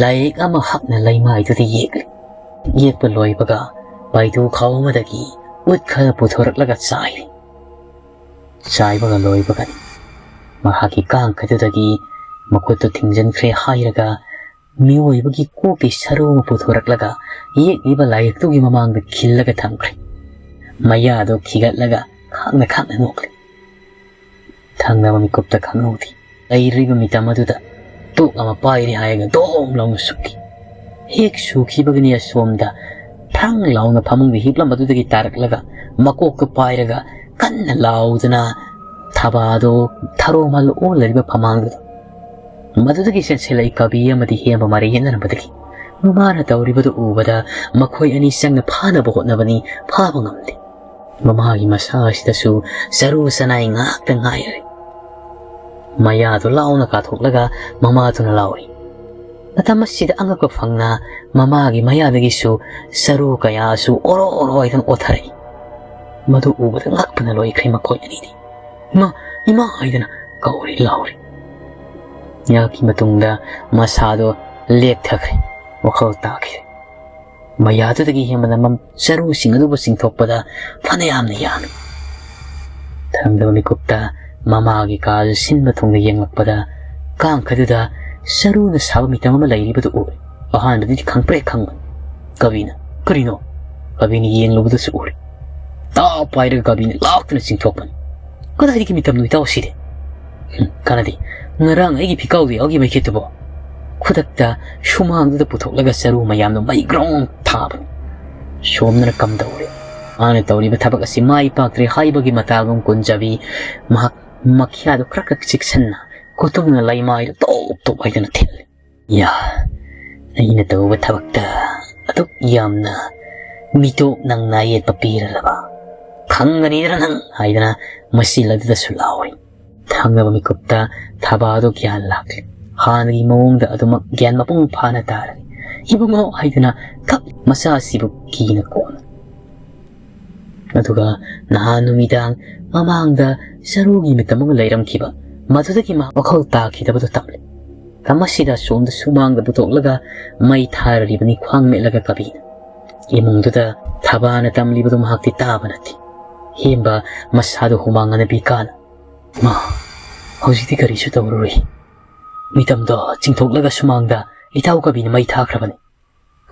ꯂꯥꯏꯌꯦꯛ ꯑꯃ ꯍꯛꯅ ꯂꯩꯃꯥꯏꯗꯨꯗ ꯌꯦꯛꯂꯤ꯫ ꯌꯦꯛꯄ ꯂꯣꯏꯕꯒ ꯄꯥꯏꯗꯨ ꯈꯥꯎ ꯑꯃꯗꯒꯤ ꯎꯠ ꯈꯔ ꯄꯨꯊꯣꯔꯛꯂꯒ ꯆꯥꯏꯔꯤ꯫ ꯆꯥꯏꯕꯒ ꯂꯣꯏꯕꯒꯅꯤ ꯃꯍꯥꯛꯀꯤ ꯀꯥꯡꯈꯗꯨꯗꯒꯤ ꯃꯈꯨꯠꯇꯨ ꯊꯤꯡꯖꯤꯟꯈ꯭ꯔꯦ ꯍꯥꯏꯔꯒ ꯃꯤꯑꯣꯏꯕꯒꯤ ꯀꯣꯛꯀꯤ ꯁꯔꯨ ꯑꯃ ꯄꯨꯊꯣꯔꯛꯂꯒ ꯌꯦꯛꯂꯤꯕ ꯂꯥꯏꯌꯦꯛꯇꯨꯒꯤ ꯃꯃꯥꯡꯗ ꯈꯤꯜꯂꯒ ꯊꯝꯈ꯭ꯔꯦ꯫ ꯃꯌꯥꯗꯣ ꯈꯤꯒꯠꯂꯒ ꯈꯥꯡꯅ ꯈꯥꯡꯅ ꯅꯣꯛꯂꯤ꯫ ꯊꯪꯅꯕ ꯃꯤꯀꯨꯞꯇ ꯈꯪꯍꯧꯗꯦ꯫ ꯂꯩꯔꯤꯕ ꯃꯤꯇꯝ ꯑꯗꯨꯗ ꯇꯣꯛ ꯑꯃ ꯄꯥꯏꯔꯦ ꯍꯥꯏꯔꯒ ꯗꯣꯝ ꯂꯥꯎꯅ ꯁꯨꯛꯈꯤ꯫ ꯍꯦꯛ ꯁꯨꯈꯤꯕꯒꯅꯤ ꯑꯁꯣꯝꯗ ꯊ꯭ꯔꯪ ꯂꯥꯎꯅ ꯐꯃꯨꯡꯗ ꯍꯤꯞꯂꯝꯕꯗꯨꯗꯒꯤ ꯇꯥꯔꯛꯂꯒ ꯃꯀꯣꯛꯇꯨ ꯄꯥꯏꯔꯒ ꯀꯟꯅ ꯂꯥꯎꯗꯨꯅ ꯊꯕꯥꯗꯣ ꯊꯔꯣ ꯃꯥꯜꯂ ꯑꯣꯜꯂꯔꯤꯕ ꯐꯃꯥꯡꯗꯨꯗ꯫ ꯃꯗꯨꯗꯒꯤ ꯆꯦꯟꯁꯤꯜꯂꯛꯏ ꯀꯕꯤ ꯑꯃꯗꯤ ꯍꯦꯝꯕ ꯃꯔꯩ ꯌꯦꯠꯅꯔꯝꯕꯗꯒꯤ ꯃꯃꯥꯅ ꯇꯧꯔꯤꯕꯗꯨ ꯎꯕꯗ ꯃꯈꯣꯏ ꯑꯅꯤ ꯆꯪꯅ ꯐꯥꯅꯕ ꯍꯣꯠꯅꯕꯅꯤ, ꯐꯥꯕ ꯉꯝꯗꯦ꯫ ꯃꯃꯥꯒꯤ ꯃꯁꯥ ꯑꯁꯤꯗꯁꯨ ꯆꯔꯨ ꯆꯅꯥꯏ ꯉꯥꯛꯇ ꯉꯥꯏꯔꯦ꯫ ꯃꯌꯥꯗꯨ ꯂꯥꯎꯅ ꯀꯥꯊꯣꯛꯂꯒ ꯃꯃꯥꯗꯨꯅ ꯂꯥꯎꯔꯤ꯫ ꯃꯇꯝ ꯑꯁꯤꯗ ꯑꯉꯛꯄ ꯐꯪꯅ ꯃꯃꯥꯒꯤ ꯃꯌꯥꯗꯒꯤꯁꯨ ꯆꯔꯨ ꯀꯌꯥꯁꯨ ꯑꯣꯔꯣ ꯑꯣꯔꯣ ꯍꯥꯏꯗꯨꯅ ꯑꯣꯊꯔꯛꯏ꯫ ꯃꯗꯨ ꯎꯕꯗ ꯉꯛꯄꯅ ꯂꯣꯏꯈ꯭ꯔꯦ ꯃꯈꯣꯏ ꯑꯅꯤꯗꯤ꯫ "ꯏꯃꯥ, ꯏꯃꯥ" ꯍꯥꯏꯗꯅ ꯀꯧꯔꯤ ꯂꯥꯎꯔꯤ꯫ ꯉꯥꯏꯍꯥꯛꯀꯤ ꯃꯇꯨꯡꯗ ꯃꯁꯥꯗꯣ ꯂꯦꯛꯊꯈ꯭ꯔꯦ, ꯋꯥꯈꯜ ꯇꯥꯈꯤꯗꯦ꯫ ꯃꯌꯥꯗꯨꯗꯒꯤ ꯍꯦꯟꯕꯅ ꯃꯝ-, ꯆꯔꯨꯁꯤꯡ ꯑꯗꯨꯕꯨ ꯆꯤꯡꯊꯣꯛꯄꯗ ꯐꯅꯌꯥꯝꯅ ꯌꯥꯝꯃꯤ꯫ ꯊꯪꯗꯕ ꯃꯤꯀꯨꯞꯇ ꯃꯃꯥꯒꯤ ꯀꯥꯗꯨ ꯁꯤꯟꯕ ꯊꯨꯡꯅ ꯌꯦꯡꯂꯛꯄꯗ ꯀꯥꯡꯈꯗꯨꯗ ꯆꯔꯨꯅ ꯁꯥꯕ ꯃꯤꯇꯝ ꯑꯃ ꯂꯩꯔꯤꯕꯗꯨ ꯎꯔꯦ꯫ ꯑꯍꯥꯟꯕꯗꯗꯤ ꯈꯪꯄ꯭ꯔꯦꯛ ꯈꯪꯕꯅꯤ꯫ ꯀꯕꯤꯅ, "ꯀꯔꯤꯅꯣ?" ꯀꯕꯤꯅ ꯌꯦꯡꯂꯨꯕꯗꯁꯨ ꯎꯔꯦ꯫ ꯇꯥꯞ ꯄꯥꯏꯔꯒ ꯀꯕꯤꯅ ꯂꯥꯛꯇꯨꯅ ꯆꯤꯡꯊꯣꯛꯄꯅꯤ꯫ "ꯀꯗꯥꯏꯗꯒꯤ ꯃꯤꯇꯝꯅꯣ ꯏꯇꯥꯎ ꯁꯤꯗꯤ?" "ꯍꯨꯝ, ꯀꯥꯟꯅꯗꯦ꯫ ꯉꯔꯥꯡ ꯑꯩꯒꯤ ꯐꯤꯀꯥꯎꯗ ꯌꯥꯎꯈꯤ ꯃꯩꯈꯦꯠꯇꯨꯕꯣ?" ꯈꯨꯗꯛꯇ ꯁꯨꯃꯥꯡꯗꯨꯗ ꯄꯨꯊꯣꯛꯂꯒ ꯆꯔꯨ ꯃꯌꯥꯝꯗꯣ ꯃꯩ ꯒ꯭ꯔꯣꯡ ꯊꯥꯕꯅꯤ꯫ ꯁꯣꯝꯗꯅ ꯀꯝꯗꯧꯔꯦ? ꯃꯥꯅ ꯇꯧꯔꯤꯕ ꯊꯕꯛ ꯑꯁꯤ ꯃꯥꯏ ꯄꯥꯛꯇ꯭ꯔꯦ ꯍꯥꯏꯕꯒꯤ ꯃꯇꯥꯒꯨꯝ ꯀꯨꯟꯖꯕꯤ ꯃꯍꯥꯛ ꯃꯈ꯭ꯌꯥꯗꯨ ꯈꯔ ꯈꯛ ꯆꯤꯛꯁꯟꯅ ꯈꯨꯇꯨꯝꯅ ꯂꯩꯃꯥꯏꯗꯨ ꯇꯣꯞ ꯇꯣꯞ ꯍꯥꯏꯗꯨꯅ ꯊꯤꯜꯂꯤ꯫ "ꯌꯥ, ꯑꯩꯅ ꯇꯧꯕ ꯊꯕꯛꯇ ꯑꯗꯨꯛ ꯌꯥꯝꯅ ꯃꯤꯇꯣꯞ ꯅꯪꯅ ꯌꯦꯠꯄ ꯄꯤꯔꯔꯕ? ꯈꯪꯒꯅꯤꯗꯅ ꯅꯪ" ꯍꯥꯏꯗꯅ ꯃꯆꯤꯜ ꯑꯗꯨꯗꯁꯨ ꯂꯥꯎꯔꯤ꯫ ꯊꯪꯅꯕ ꯃꯤꯀꯨꯞꯇ ꯊꯕꯥꯗꯣ ꯒ꯭ꯌꯥꯟ ꯂꯥꯛꯂꯦ꯫ ꯍꯥꯟꯅꯒꯤ ꯃꯑꯣꯡꯗ ꯑꯗꯨꯃꯛ ꯒ꯭ꯌꯥꯟ ꯃꯄꯨꯡ ꯐꯥꯅ ꯇꯥꯔꯦ꯫ "ꯏꯕꯨꯡꯉꯣ" ꯍꯥꯏꯗꯨꯅ ꯀꯞ ꯃꯆꯥꯁꯤꯕꯨ ꯀꯤꯅ ꯀꯣꯟꯅ꯫ ꯑꯗꯨꯒ ꯅꯍꯥꯟ ꯅꯨꯃꯤꯗꯥꯡ ꯃꯃꯥꯡꯗ ꯆꯔꯨꯒꯤ ꯃꯤꯇꯝ ꯑꯃ ꯂꯩꯔꯝꯈꯤꯕ, ꯃꯗꯨꯗꯒꯤ ꯃꯍꯥꯛ ꯋꯥꯈꯜ ꯇꯥꯈꯤꯗꯕꯗꯨ ꯇꯝꯂꯦ꯫ ꯃꯁꯤꯗ ꯑꯁꯣꯝꯗ ꯁꯨꯃꯥꯡꯗ ꯄꯨꯊꯣꯛꯂꯒ ꯃꯩ ꯊꯥꯔꯤꯕꯅꯤ ꯈ꯭ꯋꯥꯡ ꯃꯦꯠꯂꯒ ꯀꯕꯤꯅ꯫ ꯏꯃꯨꯡꯗꯨꯗ ꯊꯕꯥꯅ ꯇꯝꯂꯤꯕꯗꯨ ꯃꯍꯥꯛꯇꯤ ꯇꯥꯕ ꯅꯠꯇꯦ꯫ ꯍꯦꯝꯕ ꯃꯁꯥꯗꯨ ꯍꯨꯃꯥꯡ ꯑꯅꯕꯤ ꯀꯥꯅ, "ꯃꯥ, ꯍꯧꯖꯤꯛꯇꯤ ꯀꯔꯤꯁꯨ ꯇꯧꯔꯔꯣꯏ꯫ ꯃꯤꯇꯝꯗꯣ ꯆꯤꯡꯊꯣꯛꯂꯒ ꯁꯨꯃꯥꯡꯗ ꯏꯇꯥꯎ ꯀꯕꯤꯅ ꯃꯩ ꯊꯥꯈ꯭ꯔꯕꯅꯤ"꯫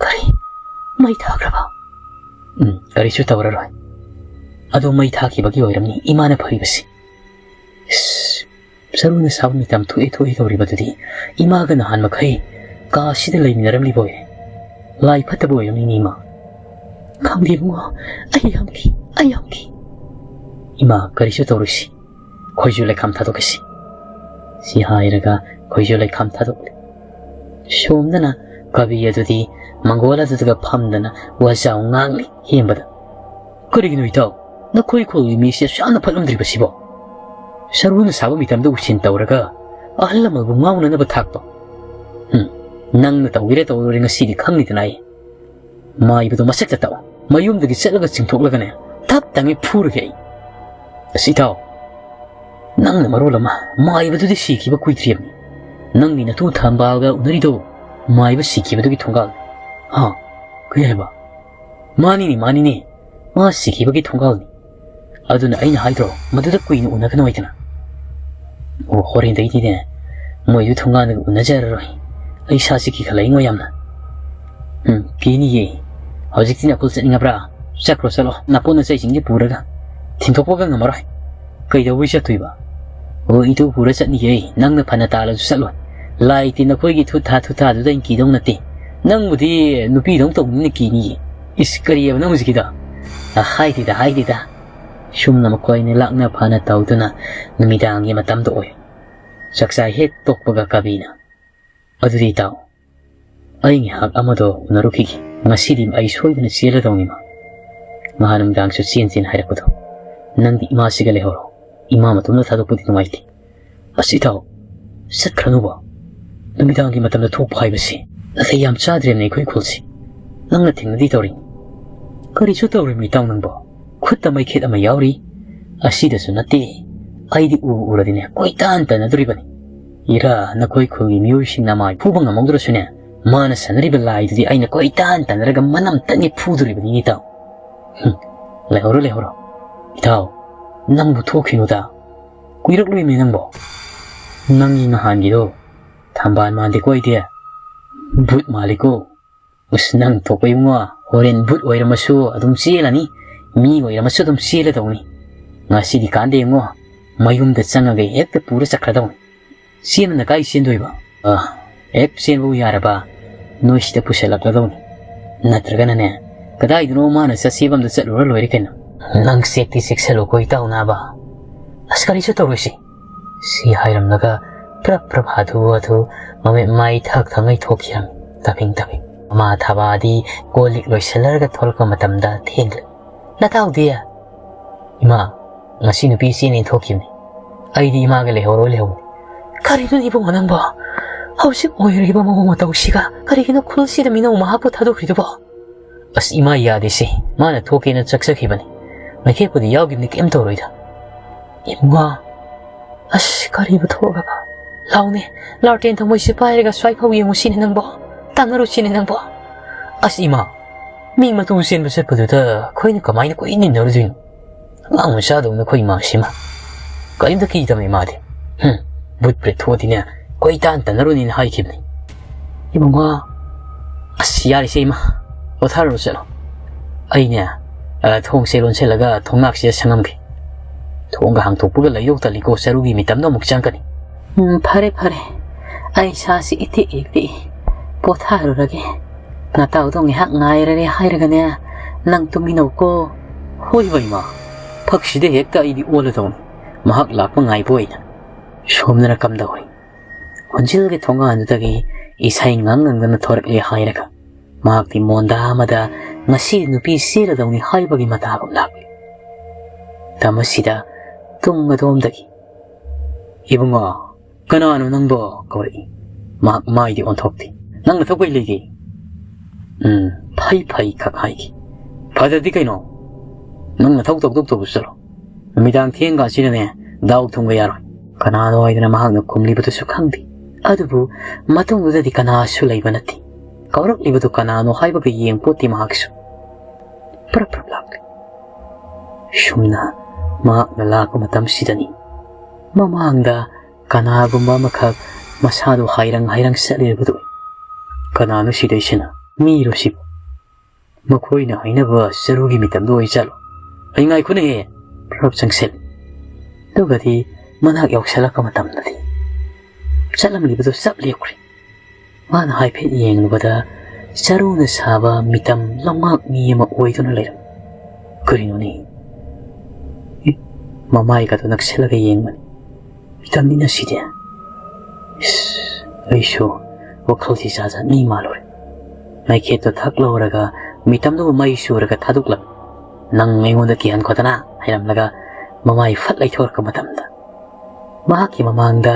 "ꯀꯔꯤ? ꯃꯩ ꯊꯥꯈ꯭ꯔꯕ?" "ꯎꯝ, ꯀꯔꯤꯁꯨ ꯇꯧꯔꯔꯣꯏ꯫ ꯑꯗꯨ ꯃꯩ ꯊꯥꯈꯤꯕꯒꯤ ꯑꯣꯏꯔꯝꯅꯤ ꯏꯃꯥꯅ ꯐꯔꯤꯕꯁꯤ꯫ ꯏꯁ, ꯆꯔꯨꯅ ꯁꯥꯕ ꯃꯤꯇꯝ ꯊꯣꯛꯑꯦ ꯊꯣꯛꯑꯦ ꯇꯧꯔꯤꯕꯗꯨꯗꯤ ꯏꯃꯥꯒ ꯅꯍꯥꯟ ꯃꯈꯩ ꯀꯥ ꯑꯁꯤꯗ ꯂꯩꯃꯤꯟꯅꯔꯝꯂꯤꯕ ꯑꯣꯏꯔꯦ꯫ ꯂꯥꯏ ꯐꯠꯇꯕ ꯑꯣꯏꯔꯝꯅꯤꯅꯦ ꯏꯃꯥ"꯫ "ꯈꯪꯗꯦ ꯏꯕꯨꯡꯉꯣ, ꯑꯩ ꯌꯥꯝ ꯀꯤ, ꯑꯩ ꯌꯥꯝ ꯀꯤ"꯫ "ꯏꯃꯥ, ꯀꯔꯤꯁꯨ ꯇꯧꯔꯣꯏꯁꯤ꯫ ꯈꯣꯏꯖꯨ ꯂꯩꯈꯥꯝ ꯊꯥꯗꯣꯛꯀꯁꯤ"꯫ ꯁꯤ ꯍꯥꯏꯔꯒ ꯈꯣꯏꯖꯨ ꯂꯩꯈꯥꯝ ꯊꯥꯗꯣꯛꯂꯦ꯫ ꯁꯣꯝꯗꯅ ꯀꯕꯤ ꯑꯗꯨꯗꯤ ꯃꯪꯒꯣꯜ ꯑꯗꯨꯗꯒ ꯐꯝꯗꯅ ꯋꯥꯖꯥꯎ ꯉꯥꯡꯂꯤ꯫ ꯍꯦꯝꯕꯗ, "ꯀꯔꯤꯒꯤꯅꯣ ꯏꯇꯥꯎ, ꯅꯈꯣꯏ ꯈꯨꯜꯒꯤ ꯃꯤꯁꯦ ꯑꯁꯨꯛ ꯌꯥꯝꯅ ꯐꯠꯂꯝꯗ꯭ꯔꯤꯕꯁꯤꯕꯣ? ꯁꯔꯨꯅ ꯁꯥꯕ ꯃꯤꯇꯝꯗ ꯎꯁꯤꯟ ꯇꯧꯔꯒ ꯑꯍꯜ ꯂꯃꯟꯕꯨ ꯉꯥꯎꯅꯅꯕ ꯊꯥꯛꯄ? ꯍꯨꯝ, ꯅꯪꯅ ꯇꯧꯒꯦꯔꯥ ꯇꯧꯔꯣꯏꯔꯥ ꯉꯁꯤꯗꯤ ꯈꯪꯅꯤꯗꯅ ꯑꯩ꯫ ꯃꯥꯏꯕꯗꯣ ꯃꯁꯛꯇ ꯇꯥꯛꯑꯣ꯫ ꯃꯌꯨꯝꯗꯒꯤ ꯆꯠꯂꯒ ꯆꯤꯡꯊꯣꯛꯂꯒꯅꯦ, ꯊꯞ ꯇꯥꯉꯩ ꯐꯨꯔꯒꯦ ꯑꯩ꯫ ꯑꯁ ꯏꯇꯥꯎ, ꯅꯪꯅ ꯃꯔꯣꯜ ꯑꯃ, ꯃꯥꯏꯕꯗꯨꯗꯤ ꯁꯤꯈꯤꯕ ꯀꯨꯏꯗ꯭ꯔꯤꯕꯅꯤ꯫ ꯅꯪꯒꯤ ꯅꯇꯨ ꯊꯝꯕꯥꯜꯒ ꯎꯅꯔꯤꯗꯣ ꯃꯥꯏꯕ ꯁꯤꯈꯤꯕꯗꯨꯒꯤ ꯊꯣꯡꯒꯥꯜ꯫ ꯍꯥ? ꯀꯔꯤ ꯍꯥꯏꯕ? ꯃꯥꯅꯤꯅꯦ, ꯃꯥꯅꯤꯅꯦ꯫ ꯃꯥ ꯁꯤꯈꯤꯕꯒꯤ ꯊꯣꯡꯒꯥꯜꯅꯤ꯫ ꯑꯗꯨꯅ ꯑꯩꯅ ꯍꯥꯏꯗ꯭ꯔꯣ, ꯃꯗꯨꯗ ꯀꯨꯏꯅ ꯎꯅꯒꯅꯨ ꯍꯥꯏꯗꯅ? ꯑꯣ, ꯍꯣꯔꯦꯟꯗꯩꯗꯤꯅꯦ, ꯃꯣꯏꯗꯨ ꯊꯣꯡꯒꯥꯟꯗꯒ ꯎꯅꯖꯔꯔꯣꯏ꯫ ꯑꯩ ꯏꯁꯥꯁꯤ ꯀꯤꯈꯠꯂꯛꯏꯉꯣ ꯌꯥꯝꯅ꯫ ꯎꯝ, ꯀꯤꯅꯤꯌꯦ꯫ ꯍꯧꯖꯤꯛꯇꯤ ꯅꯈꯨꯜ ꯆꯠꯅꯤꯡꯉꯕ꯭ꯔꯥ? ꯆꯠꯈ꯭ꯔꯣ, ꯆꯠꯂꯣ꯫ ꯅꯄꯣꯠ ꯅꯆꯩꯁꯤꯡꯗꯤ ꯄꯨꯔꯒ ꯊꯤꯟꯗꯣꯛꯄꯒ ꯉꯝꯃꯔꯣꯏ꯫ ꯀꯩꯗꯧꯕꯩ ꯆꯠꯇꯣꯏꯕ? ꯑꯣ, ꯏꯇꯨ ꯄꯨꯔ ꯆꯠꯅꯤꯌꯦ꯫ ꯅꯪꯅ ꯐꯅ ꯇꯥꯜꯂꯁꯨ ꯆꯠꯂꯣꯏ꯫ ꯂꯥꯏ ꯇꯤꯟ ꯅꯈꯣꯏꯒꯤ ꯊꯨꯠ ꯊꯥ ꯊꯨꯠ ꯊꯥꯗꯨꯗ ꯑꯩꯅ ꯀꯤꯗꯧ ꯅꯠꯇꯦ꯫ ꯅꯪꯕꯨꯗꯤ ꯅꯨꯄꯤꯗꯧ ꯇꯧꯕꯅꯤꯅ ꯀꯤꯅꯤꯌꯦ꯫ ꯏꯁ, ꯀꯔꯤꯑꯕ ꯅꯪ ꯍꯧꯖꯤꯛꯀꯤꯗꯣ? ꯑ, ꯍꯥꯏꯗꯦꯗ, ꯍꯥꯏꯗꯦꯗ꯫ ꯁꯨꯝꯅ ꯃꯈꯣꯏ ꯑꯅꯤ ꯂꯥꯛꯅ ꯐꯥꯅ ꯇꯧꯗꯨꯅ ꯅꯨꯃꯤꯗꯥꯡꯒꯤ ꯃꯇꯝꯗ ꯑꯣꯏ꯫ ꯆꯥꯛꯆꯥ ꯍꯦꯛ ꯇꯣꯛꯄꯒ ꯀꯕꯤꯅ, "ꯑꯗꯨꯗꯤ ꯏꯇꯥꯎ, ꯑꯩ ꯉꯥꯏꯍꯥꯛ ꯑꯃꯗꯣ ꯎꯅꯔꯨꯈꯤꯒꯦ꯫ ꯉꯁꯤꯗꯤ ꯑꯩ ꯁꯣꯏꯗꯅ ꯆꯦꯜꯂꯗꯧꯅꯤꯃ꯫ ꯉꯍꯥꯟ ꯅꯨꯡꯗꯥꯡꯁꯨ ꯆꯦꯟ ꯆꯦꯟ ꯍꯥꯏꯔꯛꯄꯗꯣ ꯅꯪꯗꯤ ꯏꯃꯥꯁꯤꯒ ꯂꯩꯍꯧꯔꯣ꯫ ꯏꯃꯥ ꯃꯇꯣꯝꯇ ꯊꯥꯗꯣꯛꯄꯗꯤ ꯅꯨꯡꯉꯥꯏꯇꯦ꯫ ꯑꯁ ꯏꯇꯥꯎ, ꯆꯠꯈ꯭ꯔꯅꯨꯕ꯫ ꯅꯨꯃꯤꯗꯥꯡꯒꯤ ꯃꯇꯝꯗ ꯊꯣꯛꯄ ꯍꯥꯏꯕꯁꯤ ꯅꯥꯇꯩ ꯌꯥꯝ ꯆꯥꯗ꯭ꯔꯦꯅꯦ ꯑꯩꯈꯣꯏ ꯈꯨꯜꯁꯤ꯫ ꯅꯪꯅ ꯊꯦꯡꯅꯗꯤ ꯇꯧꯔꯤ꯫ ꯀꯔꯤꯁꯨ ꯇꯧꯔꯤꯃꯤ ꯏꯇꯥꯎ ꯅꯪꯕꯣ꯫ ꯈꯨꯠꯇ ꯃꯩꯈꯦꯠ ꯑꯃ ꯌꯥꯎꯔꯤ꯫ ꯑꯁꯤꯗꯁꯨ ꯅꯠꯇꯦ꯫ ꯑꯩꯗꯤ ꯎꯕꯨ ꯎꯔꯗꯤꯅꯦ ꯀꯣꯏꯇꯥꯟ ꯇꯥꯟꯅꯗꯣꯔꯤꯕꯅꯤ꯫ ꯏꯔꯥ, ꯅꯈꯣꯏ ꯈꯨꯜꯒꯤ ꯃꯤꯑꯣꯏꯁꯤꯡꯅ ꯃꯥꯏ ꯐꯨꯕ ꯉꯝꯍꯧꯗ꯭ꯔꯁꯨꯅꯦ, ꯃꯥꯅ ꯁꯥꯟꯅꯔꯤꯕ ꯂꯥꯏꯗꯨꯗꯤ ꯑꯩꯅ ꯀꯣꯏꯇꯥꯟ ꯇꯥꯟꯅꯔꯒ ꯃꯅꯝ ꯇꯠꯉꯩ ꯐꯨꯗꯣꯔꯤꯕꯅꯤꯅꯦ ꯏꯇꯥꯎ꯫ ꯍꯨꯝ, ꯂꯩꯍꯧꯔꯣ, ꯂꯩꯍꯧꯔꯣ꯫ ꯏꯇꯥꯎ, ꯅꯪꯕꯨ ꯊꯣꯛꯈꯤꯅꯨꯗ꯫ ꯀꯨꯏꯔꯛꯂꯣꯏꯃꯤ ꯅꯪꯕꯣ꯫ ꯅꯪꯒꯤ ꯅꯍꯥꯟꯒꯤꯗꯣ ꯊꯝꯕꯥꯜ ꯃꯥꯟꯗꯦꯀꯣ ꯑꯩꯗꯤ꯫ ꯕꯨꯠ ꯃꯥꯜꯂꯤꯀꯣ꯫ ꯑꯁ, ꯅꯪ ꯊꯣꯛꯄ ꯏꯕꯨꯡꯉꯣ, ꯍꯣꯔꯦꯟ ꯕꯨꯠ ꯑꯣꯏꯔꯝꯃꯁꯨ ꯑꯗꯨꯝ ꯆꯦꯜꯂꯅꯤ, ꯃꯤ ꯑꯣꯏꯔꯝꯃꯁꯨ ꯑꯗꯨꯝ ꯆꯦꯜꯂꯗꯧꯅꯤ꯫ ꯉꯁꯤꯗꯤ ꯀꯥꯟꯗꯦ ꯏꯕꯨꯡꯉꯣ, ꯃꯌꯨꯝꯗ ꯆꯪꯉꯒ ꯍꯦꯛꯇ ꯄꯨꯔ ꯆꯠꯈ꯭ꯔꯗꯧꯅꯤ꯫ ꯆꯦꯟꯕꯅ ꯀꯥꯏ ꯆꯦꯟꯗꯣꯏꯕ? ꯑ, ꯍꯦꯛ ꯆꯦꯟꯕꯕꯨ ꯌꯥꯔꯕ, ꯅꯣꯏ ꯁꯤꯗ ꯄꯨꯁꯜꯂꯛꯂꯗꯧꯅꯤ꯫ ꯅꯠꯇ꯭ꯔꯒꯅꯅꯦ, ꯀꯗꯥꯏꯗꯅꯣ ꯃꯥꯅ ꯆꯠꯁꯦꯕ ꯑꯝꯗ ꯆꯠꯂꯨꯔ ꯂꯣꯏꯔꯦ ꯀꯩꯅꯣ꯫ ꯅꯪ ꯆꯦꯛꯇꯤ ꯆꯦꯛꯁꯜꯂꯨꯀꯣ ꯏꯇꯥꯎ ꯅꯥꯕ꯫ ꯑꯁ, ꯀꯔꯤꯁꯨ ꯇꯧꯔꯣꯏꯁꯤ꯫ ꯁꯤ ꯍꯥꯏꯔꯝꯂꯒ ꯄ꯭ꯔꯞ ꯄ꯭ꯔꯞ ꯍꯥꯊꯨ ꯍꯥꯊꯨ ꯃꯃꯤꯠ ꯃꯥꯏ ꯊꯛ ꯊꯛꯉꯩ ꯊꯣꯛꯈꯤꯔꯝꯃꯤ꯫ ꯇꯞꯍꯤꯡ ꯇꯞꯍꯤꯡ꯫ ꯃꯃꯥ ꯊꯕꯥꯗꯤ ꯀꯣꯜ ꯂꯤꯛ ꯂꯣꯏꯁꯤꯜꯂꯔꯒ ꯊꯣꯛꯂꯛꯄ ꯃꯇꯝꯗ ꯊꯦꯡꯂꯦ꯫ "ꯅꯇꯥꯎꯗꯤ?" "ꯏꯃꯥ, ꯉꯁꯤ ꯅꯨꯄꯤ ꯆꯦꯅꯦꯅ ꯊꯣꯛꯈꯤꯕꯅꯤ꯫ ꯑꯩꯗꯤ ꯏꯃꯥꯒ ꯂꯩꯍꯧꯔꯣꯏ ꯂꯩꯍꯧꯕꯅꯤ꯫" "ꯀꯔꯤꯅꯣꯅꯦ ꯏꯕꯨꯡꯉꯣ ꯅꯪꯕꯣ? ꯍꯧꯖꯤꯛ ꯑꯣꯏꯔꯤꯕ ꯃꯑꯣꯡ ꯃꯇꯧꯁꯤꯒ ꯀꯔꯤꯒꯤꯅꯣ ꯈꯨꯜꯁꯤꯗ ꯃꯤꯅꯧ ꯃꯍꯥꯛꯄꯨ ꯊꯥꯗꯣꯛꯈ꯭ꯔꯤꯗꯨꯕꯣ?" "ꯑꯁ ꯏꯃꯥ, ꯌꯥꯗꯦꯁꯦ꯫ ꯃꯥꯅ ꯊꯣꯛꯀꯦꯅ ꯆꯠꯆꯈꯤꯕꯅꯤ꯫ ꯃꯩꯈꯦꯠꯄꯨꯗꯤ ꯌꯥꯎꯈꯤꯕꯅꯤ, ꯀꯩꯝ ꯇꯧꯔꯣꯏꯗ꯫" "ꯏꯃꯥ, ꯑꯁ ꯀꯔꯤꯕꯨ ꯊꯣꯛꯂꯒꯕ? ꯂꯥꯎꯅꯦ, ꯂꯥꯔꯇꯦꯟ ꯊꯝꯃꯣꯏꯁꯦ ꯄꯥꯏꯔꯒ ꯁ꯭ꯋꯥꯏ ꯐꯥꯎ ꯌꯦꯡꯉꯨꯁꯤꯅꯦ ꯅꯪꯕꯣ꯫ ꯇꯥꯟꯅꯔꯨꯁꯤꯅꯦ ꯅꯪꯕꯣ꯫" "ꯑꯁ ꯏꯃꯥ, ꯃꯤ ꯃꯇꯨ ꯆꯦꯟꯕ ꯆꯠꯄꯗꯨꯗ ꯑꯩꯈꯣꯏꯅ ꯀꯃꯥꯏꯅ ꯀꯣꯏꯏꯟ ꯏꯟꯅꯔꯨꯗꯣꯏꯅꯣ? ꯑꯉꯥꯡ ꯃꯆꯥꯗꯧꯅ ꯑꯩꯈꯣꯏ ꯏꯃꯥꯁꯤꯃ꯫ ꯀꯔꯤꯝꯇ ꯀꯤꯗꯕꯅꯤ ꯃꯥꯗꯤ꯫ ꯍꯨꯝ, ꯕꯨꯠ ꯄ꯭ꯔꯦꯠ ꯊꯣꯛꯑꯗꯤꯅꯦ, ꯀꯣꯏꯇꯥꯟ ꯇꯥꯟꯅꯔꯨꯅꯤꯅ ꯍꯥꯏꯈꯤꯕꯅꯤ꯫ "ꯏꯕꯨꯡꯉꯣ, ꯑꯁ, ꯌꯥꯔꯤꯁꯦ ꯏꯃꯥ, ꯄꯣꯊꯥꯔꯨꯔꯣ ꯆꯠꯂꯣ꯫ ꯑꯩꯅꯦ, ꯑ, ꯊꯣꯡꯁꯦ ꯂꯣꯟꯁꯤꯜꯂꯒ ꯊꯣꯡꯅꯥꯛꯁꯤꯗ ꯁꯪꯉꯝꯒꯦ꯫ ꯊꯣꯡꯒ ꯍꯥꯡꯇꯣꯛꯄꯒ ꯂꯩꯗꯧ ꯇꯜꯂꯤꯀꯣ, ꯆꯔꯨꯒꯤ ꯃꯤꯇꯝꯗꯣ ꯑꯃꯨꯛ ꯆꯪꯒꯅꯤ꯫" "ꯎꯝ, ꯐꯔꯦ, ꯐꯔꯦ꯫ ꯑꯩ ꯏꯁꯥꯁꯤ ꯏꯇꯦꯛ ꯏꯇꯦꯛꯏ꯫ ꯄꯣꯊꯥꯔꯨꯔꯒꯦ꯫ ꯅꯇꯥꯎꯗꯣ ꯉꯥꯏꯍꯥꯛ ꯉꯥꯏꯔꯔꯦ ꯍꯥꯏꯔꯒꯅꯦ, ꯅꯪ ꯇꯨꯝꯃꯤꯟꯅꯧꯀꯣ꯫" "ꯍꯣꯏꯕ ꯏꯃꯥ, ꯐꯛꯁꯤꯗ ꯍꯦꯛꯇ ꯑꯩꯗꯤ ꯑꯣꯜꯂꯗꯧꯅꯤ, ꯃꯍꯥꯛ ꯂꯥꯛꯄ ꯉꯥꯏꯕ ꯑꯣꯏꯅ꯫" ꯁꯣꯝꯗꯅ ꯀꯝꯗꯧꯏ? ꯍꯣꯟꯖꯤꯜꯒꯤ ꯊꯣꯡꯒꯥꯟꯗꯨꯗꯒꯤ ꯏꯁꯩ ꯉꯪ ꯉꯪꯗꯅ ꯊꯣꯔꯛꯂꯦ ꯍꯥꯏꯔꯒ, ꯃꯍꯥꯛꯇꯤ ꯃꯣꯟꯗꯥ ꯑꯃꯗ ꯉꯁꯤ ꯅꯨꯄꯤ ꯆꯦꯜꯂꯗꯧꯅꯤ ꯍꯥꯏꯕꯒꯤ ꯃꯇꯥꯒꯨꯝ ꯂꯥꯛꯂꯤ꯫ ꯇꯝ ꯑꯁꯤꯗ ꯇꯨꯡ ꯑꯗꯣꯝꯗꯒꯤ, "ꯏꯕꯨꯡꯉꯣ, ꯀꯅꯥꯅꯣ ꯅꯪꯕꯣ?" ꯀꯧꯔꯛꯏ꯫ ꯃꯍꯥꯛ ꯃꯥꯏꯗꯤ ꯑꯣꯟꯊꯣꯛꯇꯦ꯫ "ꯅꯪ ꯅꯊꯧ ꯀꯩ ꯂꯩꯒꯦ?" "ꯎꯝ, ꯐꯩ ꯐꯩ" ꯈꯛ ꯍꯥꯏꯈꯤ꯫ "ꯐꯖꯗꯤ ꯀꯩꯅꯣ? ꯅꯪ ꯅꯊꯧ ꯇꯧꯗꯧ ꯇꯧꯕ ꯆꯠꯂꯣ꯫ ꯅꯨꯃꯤꯗꯥꯡ ꯊꯦꯡ ꯀꯥꯟꯁꯤꯗꯅꯦ, ꯗꯥꯎ ꯊꯨꯝꯒ ꯌꯥꯔꯣꯏ꯫" ꯀꯅꯥꯅꯣ ꯍꯥꯏꯗꯅ ꯃꯍꯥꯛꯅ ꯈꯨꯝꯂꯤꯕꯗꯨꯁꯨ ꯈꯪꯗꯦ꯫ ꯑꯗꯨꯕꯨ ꯃꯇꯨꯡꯗꯨꯗꯗꯤ ꯀꯅꯥꯁꯨ ꯂꯩꯕ ꯅꯠꯇꯦ꯫ ꯀꯧꯔꯛꯂꯤꯕꯗꯨ ꯀꯅꯥꯅꯣ ꯍꯥꯏꯕꯒ ꯌꯦꯡ ꯄꯣꯠꯇꯦ ꯃꯍꯥꯛꯁꯨ꯫ ꯄ꯭ꯔꯞ ꯄ꯭ꯔꯞ ꯂꯥꯛꯂꯤ꯫ ꯁꯨꯝꯅ ꯃꯍꯥꯛꯅ ꯂꯥꯛꯄ ꯃꯇꯝꯁꯤꯗꯅꯤ, ꯃꯃꯥꯡꯗ ꯀꯅꯥꯒꯨꯝꯕ ꯑꯃꯈꯛ ꯃꯁꯥꯗꯨ ꯍꯥꯏꯔꯪ ꯍꯥꯏꯔꯪ ꯆꯠꯂꯤꯕꯗꯨ꯫ "ꯀꯅꯥꯅꯣ ꯁꯤꯗꯩꯁꯤꯅ? ꯃꯤꯔꯣ ꯁꯤꯕꯨ? ꯃꯈꯣꯏꯅ ꯍꯥꯏꯅꯕ ꯆꯔꯨꯒꯤ ꯃꯤꯇꯝꯗꯣ ꯑꯣꯏ ꯆꯠꯂꯣ꯫ ꯑꯩ ꯉꯥꯏꯈꯣꯅꯦꯍꯦ!" ꯄ꯭ꯔꯞ ꯆꯪꯁꯤꯜꯂꯤ꯫ ꯑꯗꯨꯒꯗꯤ ꯃꯅꯥꯛ ꯌꯧꯁꯤꯜꯂꯛꯄ ꯃꯇꯝꯗꯗꯤ ꯆꯠꯂꯝꯂꯤꯕꯗꯨ ꯆꯞ ꯂꯦꯞꯈ꯭ꯔꯦ꯫ ꯃꯥꯅ ꯍꯥꯏꯐꯦꯠ ꯌꯦꯡꯂꯨꯕꯗ ꯆꯔꯨꯅ ꯁꯥꯕ ꯃꯤꯇꯝ ꯂꯧꯉꯥꯛ ꯃꯤ ꯑꯃ ꯑꯣꯏꯗꯨꯅ ꯂꯩꯔꯝꯃꯤ꯫ ꯀꯔꯤꯅꯣꯅꯦ? ꯑꯦ, ꯃꯃꯥꯏꯒꯗꯣ ꯅꯛꯁꯤꯜꯂꯒ ꯌꯦꯡꯕꯅꯤ꯫ ꯃꯤꯇꯝꯅꯤꯅ ꯁꯤꯗꯤ꯫ ꯏꯁ, ꯑꯩꯁꯨ ꯋꯥꯈꯜꯁꯤ ꯖꯥꯠ ꯖꯥꯠ ꯃꯤ ꯃꯥꯜꯂꯨꯔꯦ꯫ ꯃꯩꯈꯦꯠꯇꯣ ꯊꯛ ꯂꯧꯔꯒ ꯃꯤꯇꯝꯗꯨꯕꯨ ꯃꯩ ꯆꯨꯔꯒ ꯊꯥꯗꯣꯛꯂꯝꯃꯤ꯫ "ꯅꯪ ꯑꯩꯉꯣꯟꯗ ꯀꯤꯍꯟꯈꯣꯗꯅ" ꯍꯥꯏꯔꯝꯂꯒ ꯃꯃꯥꯏ ꯐꯠ ꯂꯩꯊꯣꯔꯛꯄ ꯃꯇꯝꯗ, ꯃꯍꯥꯛꯀꯤ ꯃꯃꯥꯡꯗ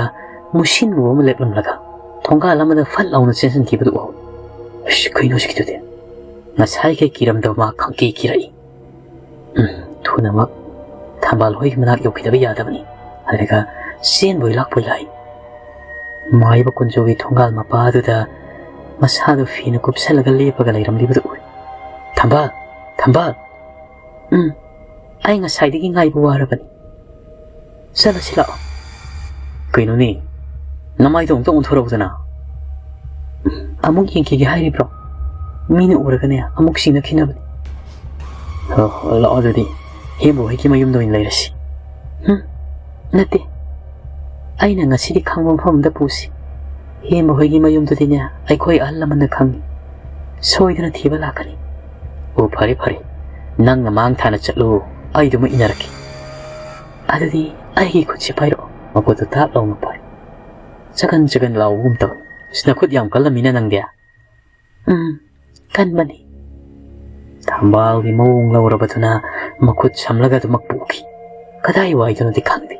ꯃꯨꯁꯤꯟꯃꯨꯕ ꯑꯃ ꯂꯦꯞꯂꯝꯂꯒ ꯊꯣꯡꯒꯥꯜ ꯑꯃꯗ ꯐꯠ ꯂꯥꯎꯅ ꯆꯦꯟꯁꯤꯟꯈꯤꯕꯗꯨ ꯎꯍꯧꯏ꯫ ꯑꯁ, ꯀꯩꯅꯣ ꯁꯤꯒꯤꯗꯨꯗꯤ? ꯉꯁꯥꯏꯈꯩ ꯀꯤꯔꯝꯗꯕ ꯃꯥ ꯈꯪꯀꯤ ꯀꯤꯔꯛꯏ꯫ ꯎꯝ, ꯊꯨꯅꯃꯛ ꯊꯝꯕꯥꯜ ꯍꯣꯏꯒꯤ ꯃꯅꯥꯛ ꯌꯧꯈꯤꯗꯕ ꯌꯥꯗꯕꯅꯤ ꯍꯥꯏꯔꯒ ꯆꯦꯟꯕꯣꯏ ꯂꯥꯛꯄꯣꯏ ꯂꯥꯛꯏ꯫ ꯃꯥꯏꯕ ꯀꯨꯟꯖꯣꯒꯤ ꯊꯣꯡꯒꯥꯜ ꯃꯄꯥꯗꯨꯗ ꯃꯁꯥꯗꯨ ꯐꯤꯅ ꯀꯨꯞꯁꯜꯂꯒ ꯂꯦꯞꯄꯒ ꯂꯩꯔꯝꯂꯤꯕꯗꯨ ꯎꯔꯦ꯫ "ꯊꯝꯕꯥꯜ! ꯊꯝꯕꯥꯜ!" "ꯎꯝ, ꯑꯩ ꯉꯁꯥꯏꯗꯒꯤ ꯉꯥꯏꯕ ꯋꯥꯔꯕꯅꯤ꯫ ꯆꯠꯂꯁꯤ ꯂꯥꯛꯑꯣ꯫" "ꯀꯩꯅꯣꯅꯦ? ꯅꯃꯥꯏꯗꯣ ꯑꯃꯨꯛꯇ ꯑꯣꯟꯊꯣꯔꯛꯎꯗꯅ꯫ ꯑꯃꯨꯛ ꯌꯦꯡꯈꯤꯒꯦ ꯍꯥꯏꯔꯤꯕ꯭ꯔꯣ? ꯃꯤꯅ ꯎꯔꯒꯅꯦ ꯑꯃꯨꯛ ꯁꯤꯡꯅꯈꯤꯅꯕꯅꯤ꯫ ꯍꯣ, ꯍꯣ, ꯂꯥꯛꯑꯣ ꯑꯗꯨꯗꯤ꯫ ꯍꯦꯝꯕ ꯍꯣꯏꯒꯤ ꯃꯌꯨꯝꯗ ꯑꯣꯏꯅ ꯂꯩꯔꯁꯤ꯫ ꯍꯨꯝ, ꯅꯠꯇꯦ꯫ ꯑꯩꯅ ꯉꯁꯤꯗꯤ ꯈꯪꯕ ꯃꯐꯝ ꯑꯃꯗ ꯄꯨꯁꯤ꯫ ꯍꯦꯝꯕ ꯍꯣꯏꯒꯤ ꯃꯌꯨꯝꯗꯨꯗꯤꯅꯦ ꯑꯩꯈꯣꯏ ꯑꯍꯜ ꯂꯃꯟꯅ ꯈꯪꯉꯤ꯫ ꯁꯣꯏꯗꯅ ꯊꯤꯕ ꯂꯥꯛꯀꯅꯤ꯫ ꯑꯣ, ꯐꯔꯦ, ꯐꯔꯦ꯫ ꯅꯪꯅ ꯃꯥꯡ ꯊꯥꯅ ꯆꯠꯂꯨ, ꯑꯩ ꯑꯗꯨꯃꯛ ꯏꯟꯅꯔꯛꯀꯦ꯫ ꯑꯗꯨꯗꯤ ꯑꯩꯒꯤ ꯈꯨꯠꯁꯤ ꯄꯥꯏꯔꯛꯑꯣ꯫ ꯃꯈꯨꯠꯇꯨ ꯊꯥꯞ ꯂꯥꯎꯅ ꯄꯥꯏ꯫ ꯆꯒꯟ ꯆꯒꯟ ꯂꯥꯎꯕꯒꯨꯝ ꯇꯧꯏ꯫ "ꯑꯁ, ꯅꯈꯨꯠ ꯌꯥꯝ ꯀꯜꯂꯝꯃꯤꯅ ꯅꯪꯗꯤ?" "ꯎꯝ, ꯀꯟꯕꯅꯤ꯫" ꯊꯝꯕꯥꯜꯒꯤ ꯃꯑꯣꯡ ꯂꯧꯔꯕꯗꯨꯅ ꯃꯈꯨꯠ ꯁꯝꯂꯒ ꯑꯗꯨꯃꯛ ꯄꯣꯛꯈꯤ꯫ ꯀꯗꯥꯏ ꯋꯥꯏꯗꯅꯣꯗꯤ ꯈꯪꯗꯦ꯫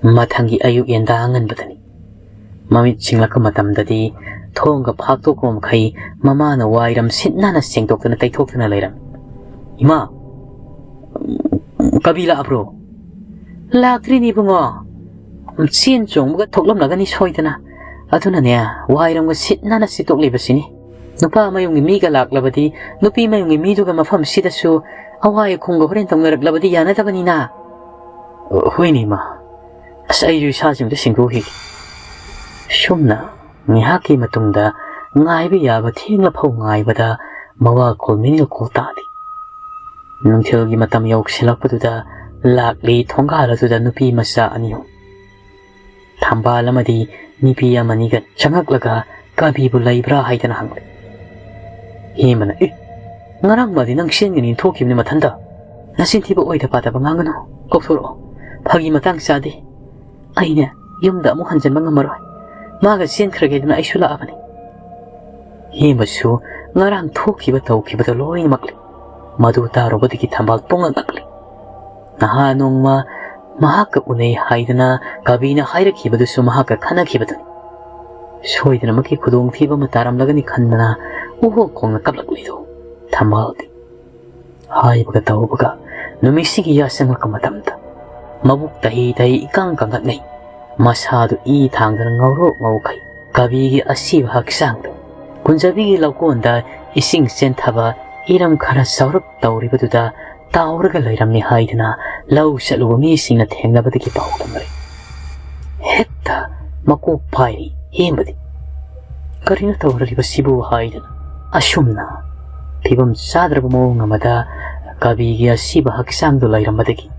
ꯃꯊꯪꯒꯤ ꯑꯌꯨꯛ ꯌꯦꯟꯗꯥ ꯉꯟꯕꯗꯅꯤ꯫ ꯃꯃꯤꯠ ꯁꯤꯡꯂꯛꯄ ꯃꯇꯝꯗꯗꯤ ꯊꯣꯡꯒ ꯐꯥꯛꯇꯣꯛꯄ ꯃꯈꯩ ꯃꯃꯥꯅ ꯋꯥꯏꯔꯝ ꯁꯤꯠ ꯅꯥꯟꯅ ꯁꯦꯡꯗꯣꯛꯇꯅ ꯇꯩꯊꯣꯛꯇꯅ ꯂꯩꯔꯝꯃꯤ꯫ "ꯏꯃꯥ, ꯀꯕꯤ ꯂꯥꯛꯑꯕ꯭ꯔꯣ?" "ꯂꯥꯛꯇ꯭ꯔꯤꯅꯦ ꯏꯕꯨꯡꯉꯣ꯫ ꯆꯦꯟ ꯆꯣꯡꯕꯒ ꯊꯣꯛꯂꯝꯂꯒꯅꯤ ꯁꯣꯏꯗꯅ꯫ ꯑꯗꯨꯅꯅꯦ, ꯋꯥꯏꯔꯝꯒ ꯁꯤꯠ ꯅꯥꯟꯅ ꯁꯤꯠꯇꯣꯛꯂꯤꯕꯁꯤꯅꯤ꯫ ꯅꯨꯄꯥ ꯃꯌꯨꯝꯒꯤ ꯃꯤꯒ ꯂꯥꯛꯂꯕꯗꯤ ꯅꯨꯄꯤ ꯃꯌꯨꯝꯒꯤ ꯃꯤꯗꯨꯒ ꯃꯐꯝꯁꯤꯗꯁꯨ ꯑꯋꯥꯏ ꯑꯈꯨꯝꯒ ꯍꯣꯔꯦꯟ ꯇꯧꯅꯔꯛꯂꯕꯗꯤ ꯌꯥꯅꯗꯕꯅꯤꯅ꯫" "ꯍꯣꯏꯅꯦ ꯏꯃꯥ꯫ ꯑꯁ, ꯑꯩꯁꯨ ꯏꯁꯥꯁꯤ ꯑꯝꯇ ꯁꯦꯡꯗꯣꯛꯈꯤꯒꯦ꯫" ꯁꯨꯝꯅ ꯉꯥꯏꯍꯥꯛꯀꯤ ꯃꯇꯨꯡꯗ ꯉꯥꯏꯕ ꯌꯥꯕ ꯊꯦꯡꯂꯐꯥꯎ ꯉꯥꯏꯕꯗ ꯃꯋꯥ ꯈꯣꯜ ꯃꯤꯅꯤꯜ ꯈꯣꯜ ꯇꯥꯗꯦ꯫ ꯅꯨꯡꯊꯤꯜꯒꯤ ꯃꯇꯝ ꯌꯧꯁꯤꯜꯂꯛꯄꯗꯨꯗ ꯂꯥꯛꯂꯤ ꯊꯣꯡꯒꯥꯜ ꯑꯗꯨꯗ ꯅꯨꯄꯤ ꯃꯆꯥ ꯑꯅꯤ ꯑꯍꯨꯝ꯫ ꯊꯝꯕꯥꯜ ꯑꯃꯗꯤ ꯅꯨꯄꯤ ꯑꯃꯅꯤꯒ ꯆꯪꯉꯛꯂꯒ ꯀꯕꯤꯕꯨ ꯂꯩꯕ꯭ꯔꯥ ꯍꯥꯏꯗꯅ ꯍꯪꯂꯦ꯫ ꯍꯦꯃꯅ, "ꯑꯦ, ꯉꯔꯥꯡ ꯃꯥꯗꯤ ꯅꯪ ꯆꯦꯟꯒꯅꯤ ꯊꯣꯛꯈꯤꯕꯅꯤ ꯃꯊꯟꯇ꯫ ꯅꯆꯤꯟ ꯊꯤꯕ ꯑꯣꯏꯗ ꯄꯥꯗꯕ ꯉꯥꯡꯒꯅꯨ꯫ ꯀꯧꯊꯣꯔꯛꯑꯣ꯫ ꯐꯥꯒꯤ ꯃꯇꯥꯡ ꯆꯥꯗꯦ꯫ ꯑꯩꯅꯦ ꯌꯨꯝꯗ ꯑꯃꯨꯛ ꯍꯟꯖꯤꯟꯕ ꯉꯝꯃꯔꯣꯏ꯫ ꯃꯥꯒ ꯆꯦꯟꯈ꯭ꯔꯒꯦꯗꯅ ꯑꯩꯁꯨ ꯂꯥꯛꯑꯕꯅꯤ꯫" ꯍꯦꯃꯁꯨ ꯉꯔꯥꯡ ꯊꯣꯛꯈꯤꯕ ꯇꯧꯈꯤꯕꯗꯣ ꯂꯣꯏꯅꯃꯛ ꯂꯩ꯫ ꯃꯗꯨ ꯇꯥꯔꯨꯕꯗꯒꯤ ꯊꯝꯕꯥꯜ ꯄꯨꯡꯉꯛ ꯉꯛꯂꯤ꯫ ꯅꯍꯥꯟ ꯅꯣꯡꯃ ꯃꯍꯥꯛꯀ ꯎꯅꯩ ꯍꯥꯏꯗꯅ ꯀꯕꯤꯅ ꯍꯥꯏꯔꯛꯈꯤꯕꯗꯨꯁꯨ ꯃꯍꯥꯛꯀ ꯈꯟꯅꯈꯤꯕꯗꯨꯅꯤ꯫ ꯁꯣꯏꯗꯅꯃꯛꯀꯤ ꯈꯨꯗꯣꯡꯊꯤꯕ ꯑꯃ ꯇꯥꯔꯝꯂꯒꯅꯤ ꯈꯟꯗꯅ ꯎꯍꯣꯛ ꯈꯣꯡꯅ ꯀꯞꯂꯛꯂꯤꯗꯣ ꯊꯝꯕꯥꯜꯗꯤ꯫ ꯍꯥꯏꯕꯒ ꯇꯧꯕꯒ ꯅꯨꯃꯤꯠꯁꯤꯒꯤ ꯌꯥꯆꯪꯉꯛꯄ ꯃꯇꯝꯗ ꯃꯕꯨꯛ ꯇꯍꯤ ꯇꯍꯤ ꯏꯀꯪ ꯀꯪꯉꯛꯅꯩ꯫ ꯃꯁꯥꯗꯨ ꯏ ꯊꯥꯡꯗꯅ ꯉꯧꯔꯣꯛ ꯉꯧꯈꯩ꯫ ꯀꯕꯤꯒꯤ ꯑꯁꯤꯕ ꯍꯛꯆꯥꯡꯗ ꯀꯨꯟꯖꯕꯤꯒꯤ ꯂꯧꯀꯣꯟꯗ ꯏꯁꯤꯡ ꯆꯦꯟꯊꯕ ꯏꯔꯝ ꯈꯔ ꯆꯥꯎꯔꯞ ꯇꯧꯔꯤꯕꯗꯨꯗ ꯇꯥꯎꯔꯒ ꯂꯩꯔꯝꯃꯤ ꯍꯥꯏꯗꯨꯅ ꯂꯧ ꯆꯠꯂꯨꯕ ꯃꯤꯁꯤꯡꯅ ꯊꯦꯡꯅꯕꯗꯒꯤ ꯄꯥꯎ ꯇꯝꯂꯛꯏ꯫ ꯍꯦꯛꯇ ꯃꯀꯣꯛ ꯄꯥꯏꯔꯤ ꯍꯦꯝꯕꯗꯤ꯫ "ꯀꯔꯤꯅꯣ ꯇꯧꯔꯤꯕꯁꯤꯕꯨ?" ꯍꯥꯏꯗꯅ꯫ ꯑꯁꯨꯝꯅ ꯐꯤꯕꯝ ꯆꯥꯗ꯭ꯔꯕ ꯃꯑꯣꯡ ꯑꯃꯗ ꯀꯕꯤꯒꯤ ꯑꯁꯤꯕ ꯍꯛꯆꯥꯡꯗꯨ ꯂꯩꯔꯝꯕꯗꯒꯤ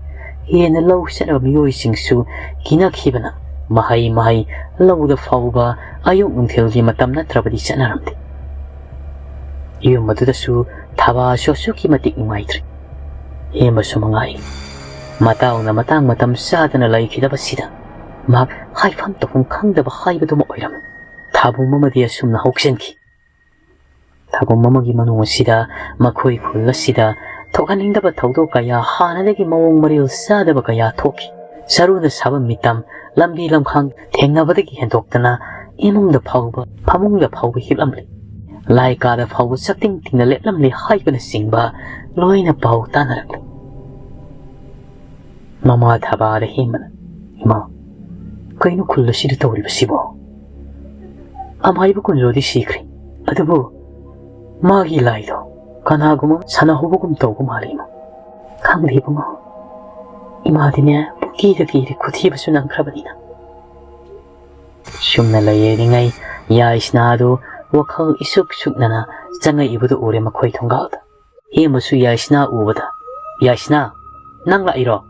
ꯍꯦꯟꯅ ꯂꯧ ꯆꯠꯅꯕ ꯃꯤꯑꯣꯏꯁꯤꯡꯁꯨ ꯀꯤꯅꯈꯤꯕꯅ ꯃꯍꯩ ꯃꯍꯩ ꯂꯧꯗ ꯐꯥꯎꯕ ꯑꯌꯨꯛ ꯅꯨꯡꯊꯤꯜꯒꯤ ꯃꯇꯝ ꯅꯠꯇ꯭ꯔꯕꯗꯤ ꯆꯠꯅꯔꯝꯗꯦ꯫ ꯌꯨꯝ ꯑꯗꯨꯗꯁꯨ ꯊꯕꯥꯁꯨ ꯑꯁꯨꯛꯀꯤ ꯃꯇꯤꯛ ꯅꯨꯡꯉꯥꯏꯇ꯭ꯔꯦ꯫ ꯍꯦꯝꯕꯁꯨ ꯃꯉꯥꯏ꯫ ꯃꯇꯥꯎꯅ ꯃꯇꯥꯡ ꯃꯇꯝ ꯆꯥꯗꯅ ꯂꯩꯈꯤꯗꯕꯁꯤꯗ ꯃꯍꯥꯛ ꯍꯥꯏꯐꯝ ꯇꯧꯐꯝ ꯈꯪꯗꯕ ꯍꯥꯏꯕꯗꯨꯃ ꯑꯣꯏꯔꯝꯃꯤ꯫ ꯊꯥꯕꯨꯝ ꯑꯃꯗꯤ ꯑꯁꯨꯝꯅ ꯍꯧꯆꯟꯈꯤ꯫ ꯊꯥꯕꯨꯝ ꯑꯃꯒꯤ ꯃꯅꯨꯡ ꯑꯁꯤꯗ ꯃꯈꯣꯏ ꯈꯨꯜ ꯑꯁꯤꯗ ꯊꯣꯛꯍꯟꯅꯤꯡꯗꯕ ꯊꯧꯗꯣꯛ ꯀꯌꯥ, ꯍꯥꯟꯅꯗꯒꯤ ꯃꯑꯣꯡ ꯃꯔꯤꯜ ꯆꯥꯗꯕ ꯀꯌꯥ ꯊꯣꯛꯈꯤ꯫ ꯆꯔꯨꯅ ꯁꯥꯕ ꯃꯤꯇꯝ, ꯂꯝꯕꯤ ꯂꯝꯈꯥꯡ ꯊꯦꯡꯅꯕꯗꯒꯤ ꯍꯦꯟꯗꯣꯛꯇꯅ ꯏꯃꯨꯡꯗ ꯐꯥꯎꯕ, ꯐꯃꯨꯡꯗ ꯐꯥꯎꯕ ꯍꯤꯞꯂꯝꯂꯦ꯫ ꯂꯥꯏ ꯀꯥꯗ ꯐꯥꯎꯕ ꯆꯞꯇꯤꯡ ꯇꯤꯡꯅ ꯂꯦꯞꯂꯝꯂꯦ ꯍꯥꯏꯕꯅꯆꯤꯡꯕ ꯂꯣꯏꯅ ꯄꯥꯎ ꯇꯥꯅꯔꯛꯂꯦ꯫ ꯃꯃꯥ ꯊꯕꯥꯗ ꯍꯦꯟꯕꯅ, "ꯏꯃꯥ, ꯀꯩꯅꯣ ꯈꯨꯜ ꯑꯁꯤꯗ ꯇꯧꯔꯤꯕꯁꯤꯕꯣ? ꯑꯃꯥꯏꯕ ꯀꯨꯟꯖꯣꯗꯤ ꯁꯤꯈ꯭ꯔꯦ, ꯑꯗꯨꯕꯨ ꯃꯥꯒꯤ ꯂꯥꯏꯗꯣ ꯀꯅꯥꯒꯨꯝꯕ ꯁꯥꯟꯅꯍꯧꯕꯒꯨꯝ ꯇꯧꯕ ꯃꯥꯜꯂꯤ, ꯏꯃꯥ꯫" "ꯈꯪꯗꯦ ꯏꯕꯨꯡꯉꯣ, ꯏꯃꯥꯗꯤꯅꯦ ꯄꯨꯡꯀꯤꯗ ꯀꯤꯔꯦ, ꯈꯨꯊꯤꯕꯁꯨ ꯅꯪꯈ꯭ꯔꯕꯅꯤꯅ꯫" ꯁꯨꯝꯅ ꯂꯩꯔꯤꯉꯩ ꯌꯥꯏꯁꯅꯥꯗꯨ ꯋꯥꯈꯜ ꯏꯁꯨꯛ ꯁꯨꯛꯅꯅ ꯆꯪꯉꯛꯏꯕꯗꯨ ꯎꯔꯦ ꯃꯈꯣꯏ ꯊꯣꯡꯒꯥꯜꯗ꯫ ꯍꯦꯃꯁꯨ ꯌꯥꯏꯁꯅꯥ ꯎꯕꯗ, "ꯌꯥꯏꯁꯅꯥ, ꯅꯪ ꯂꯥꯛꯏꯔꯣ?"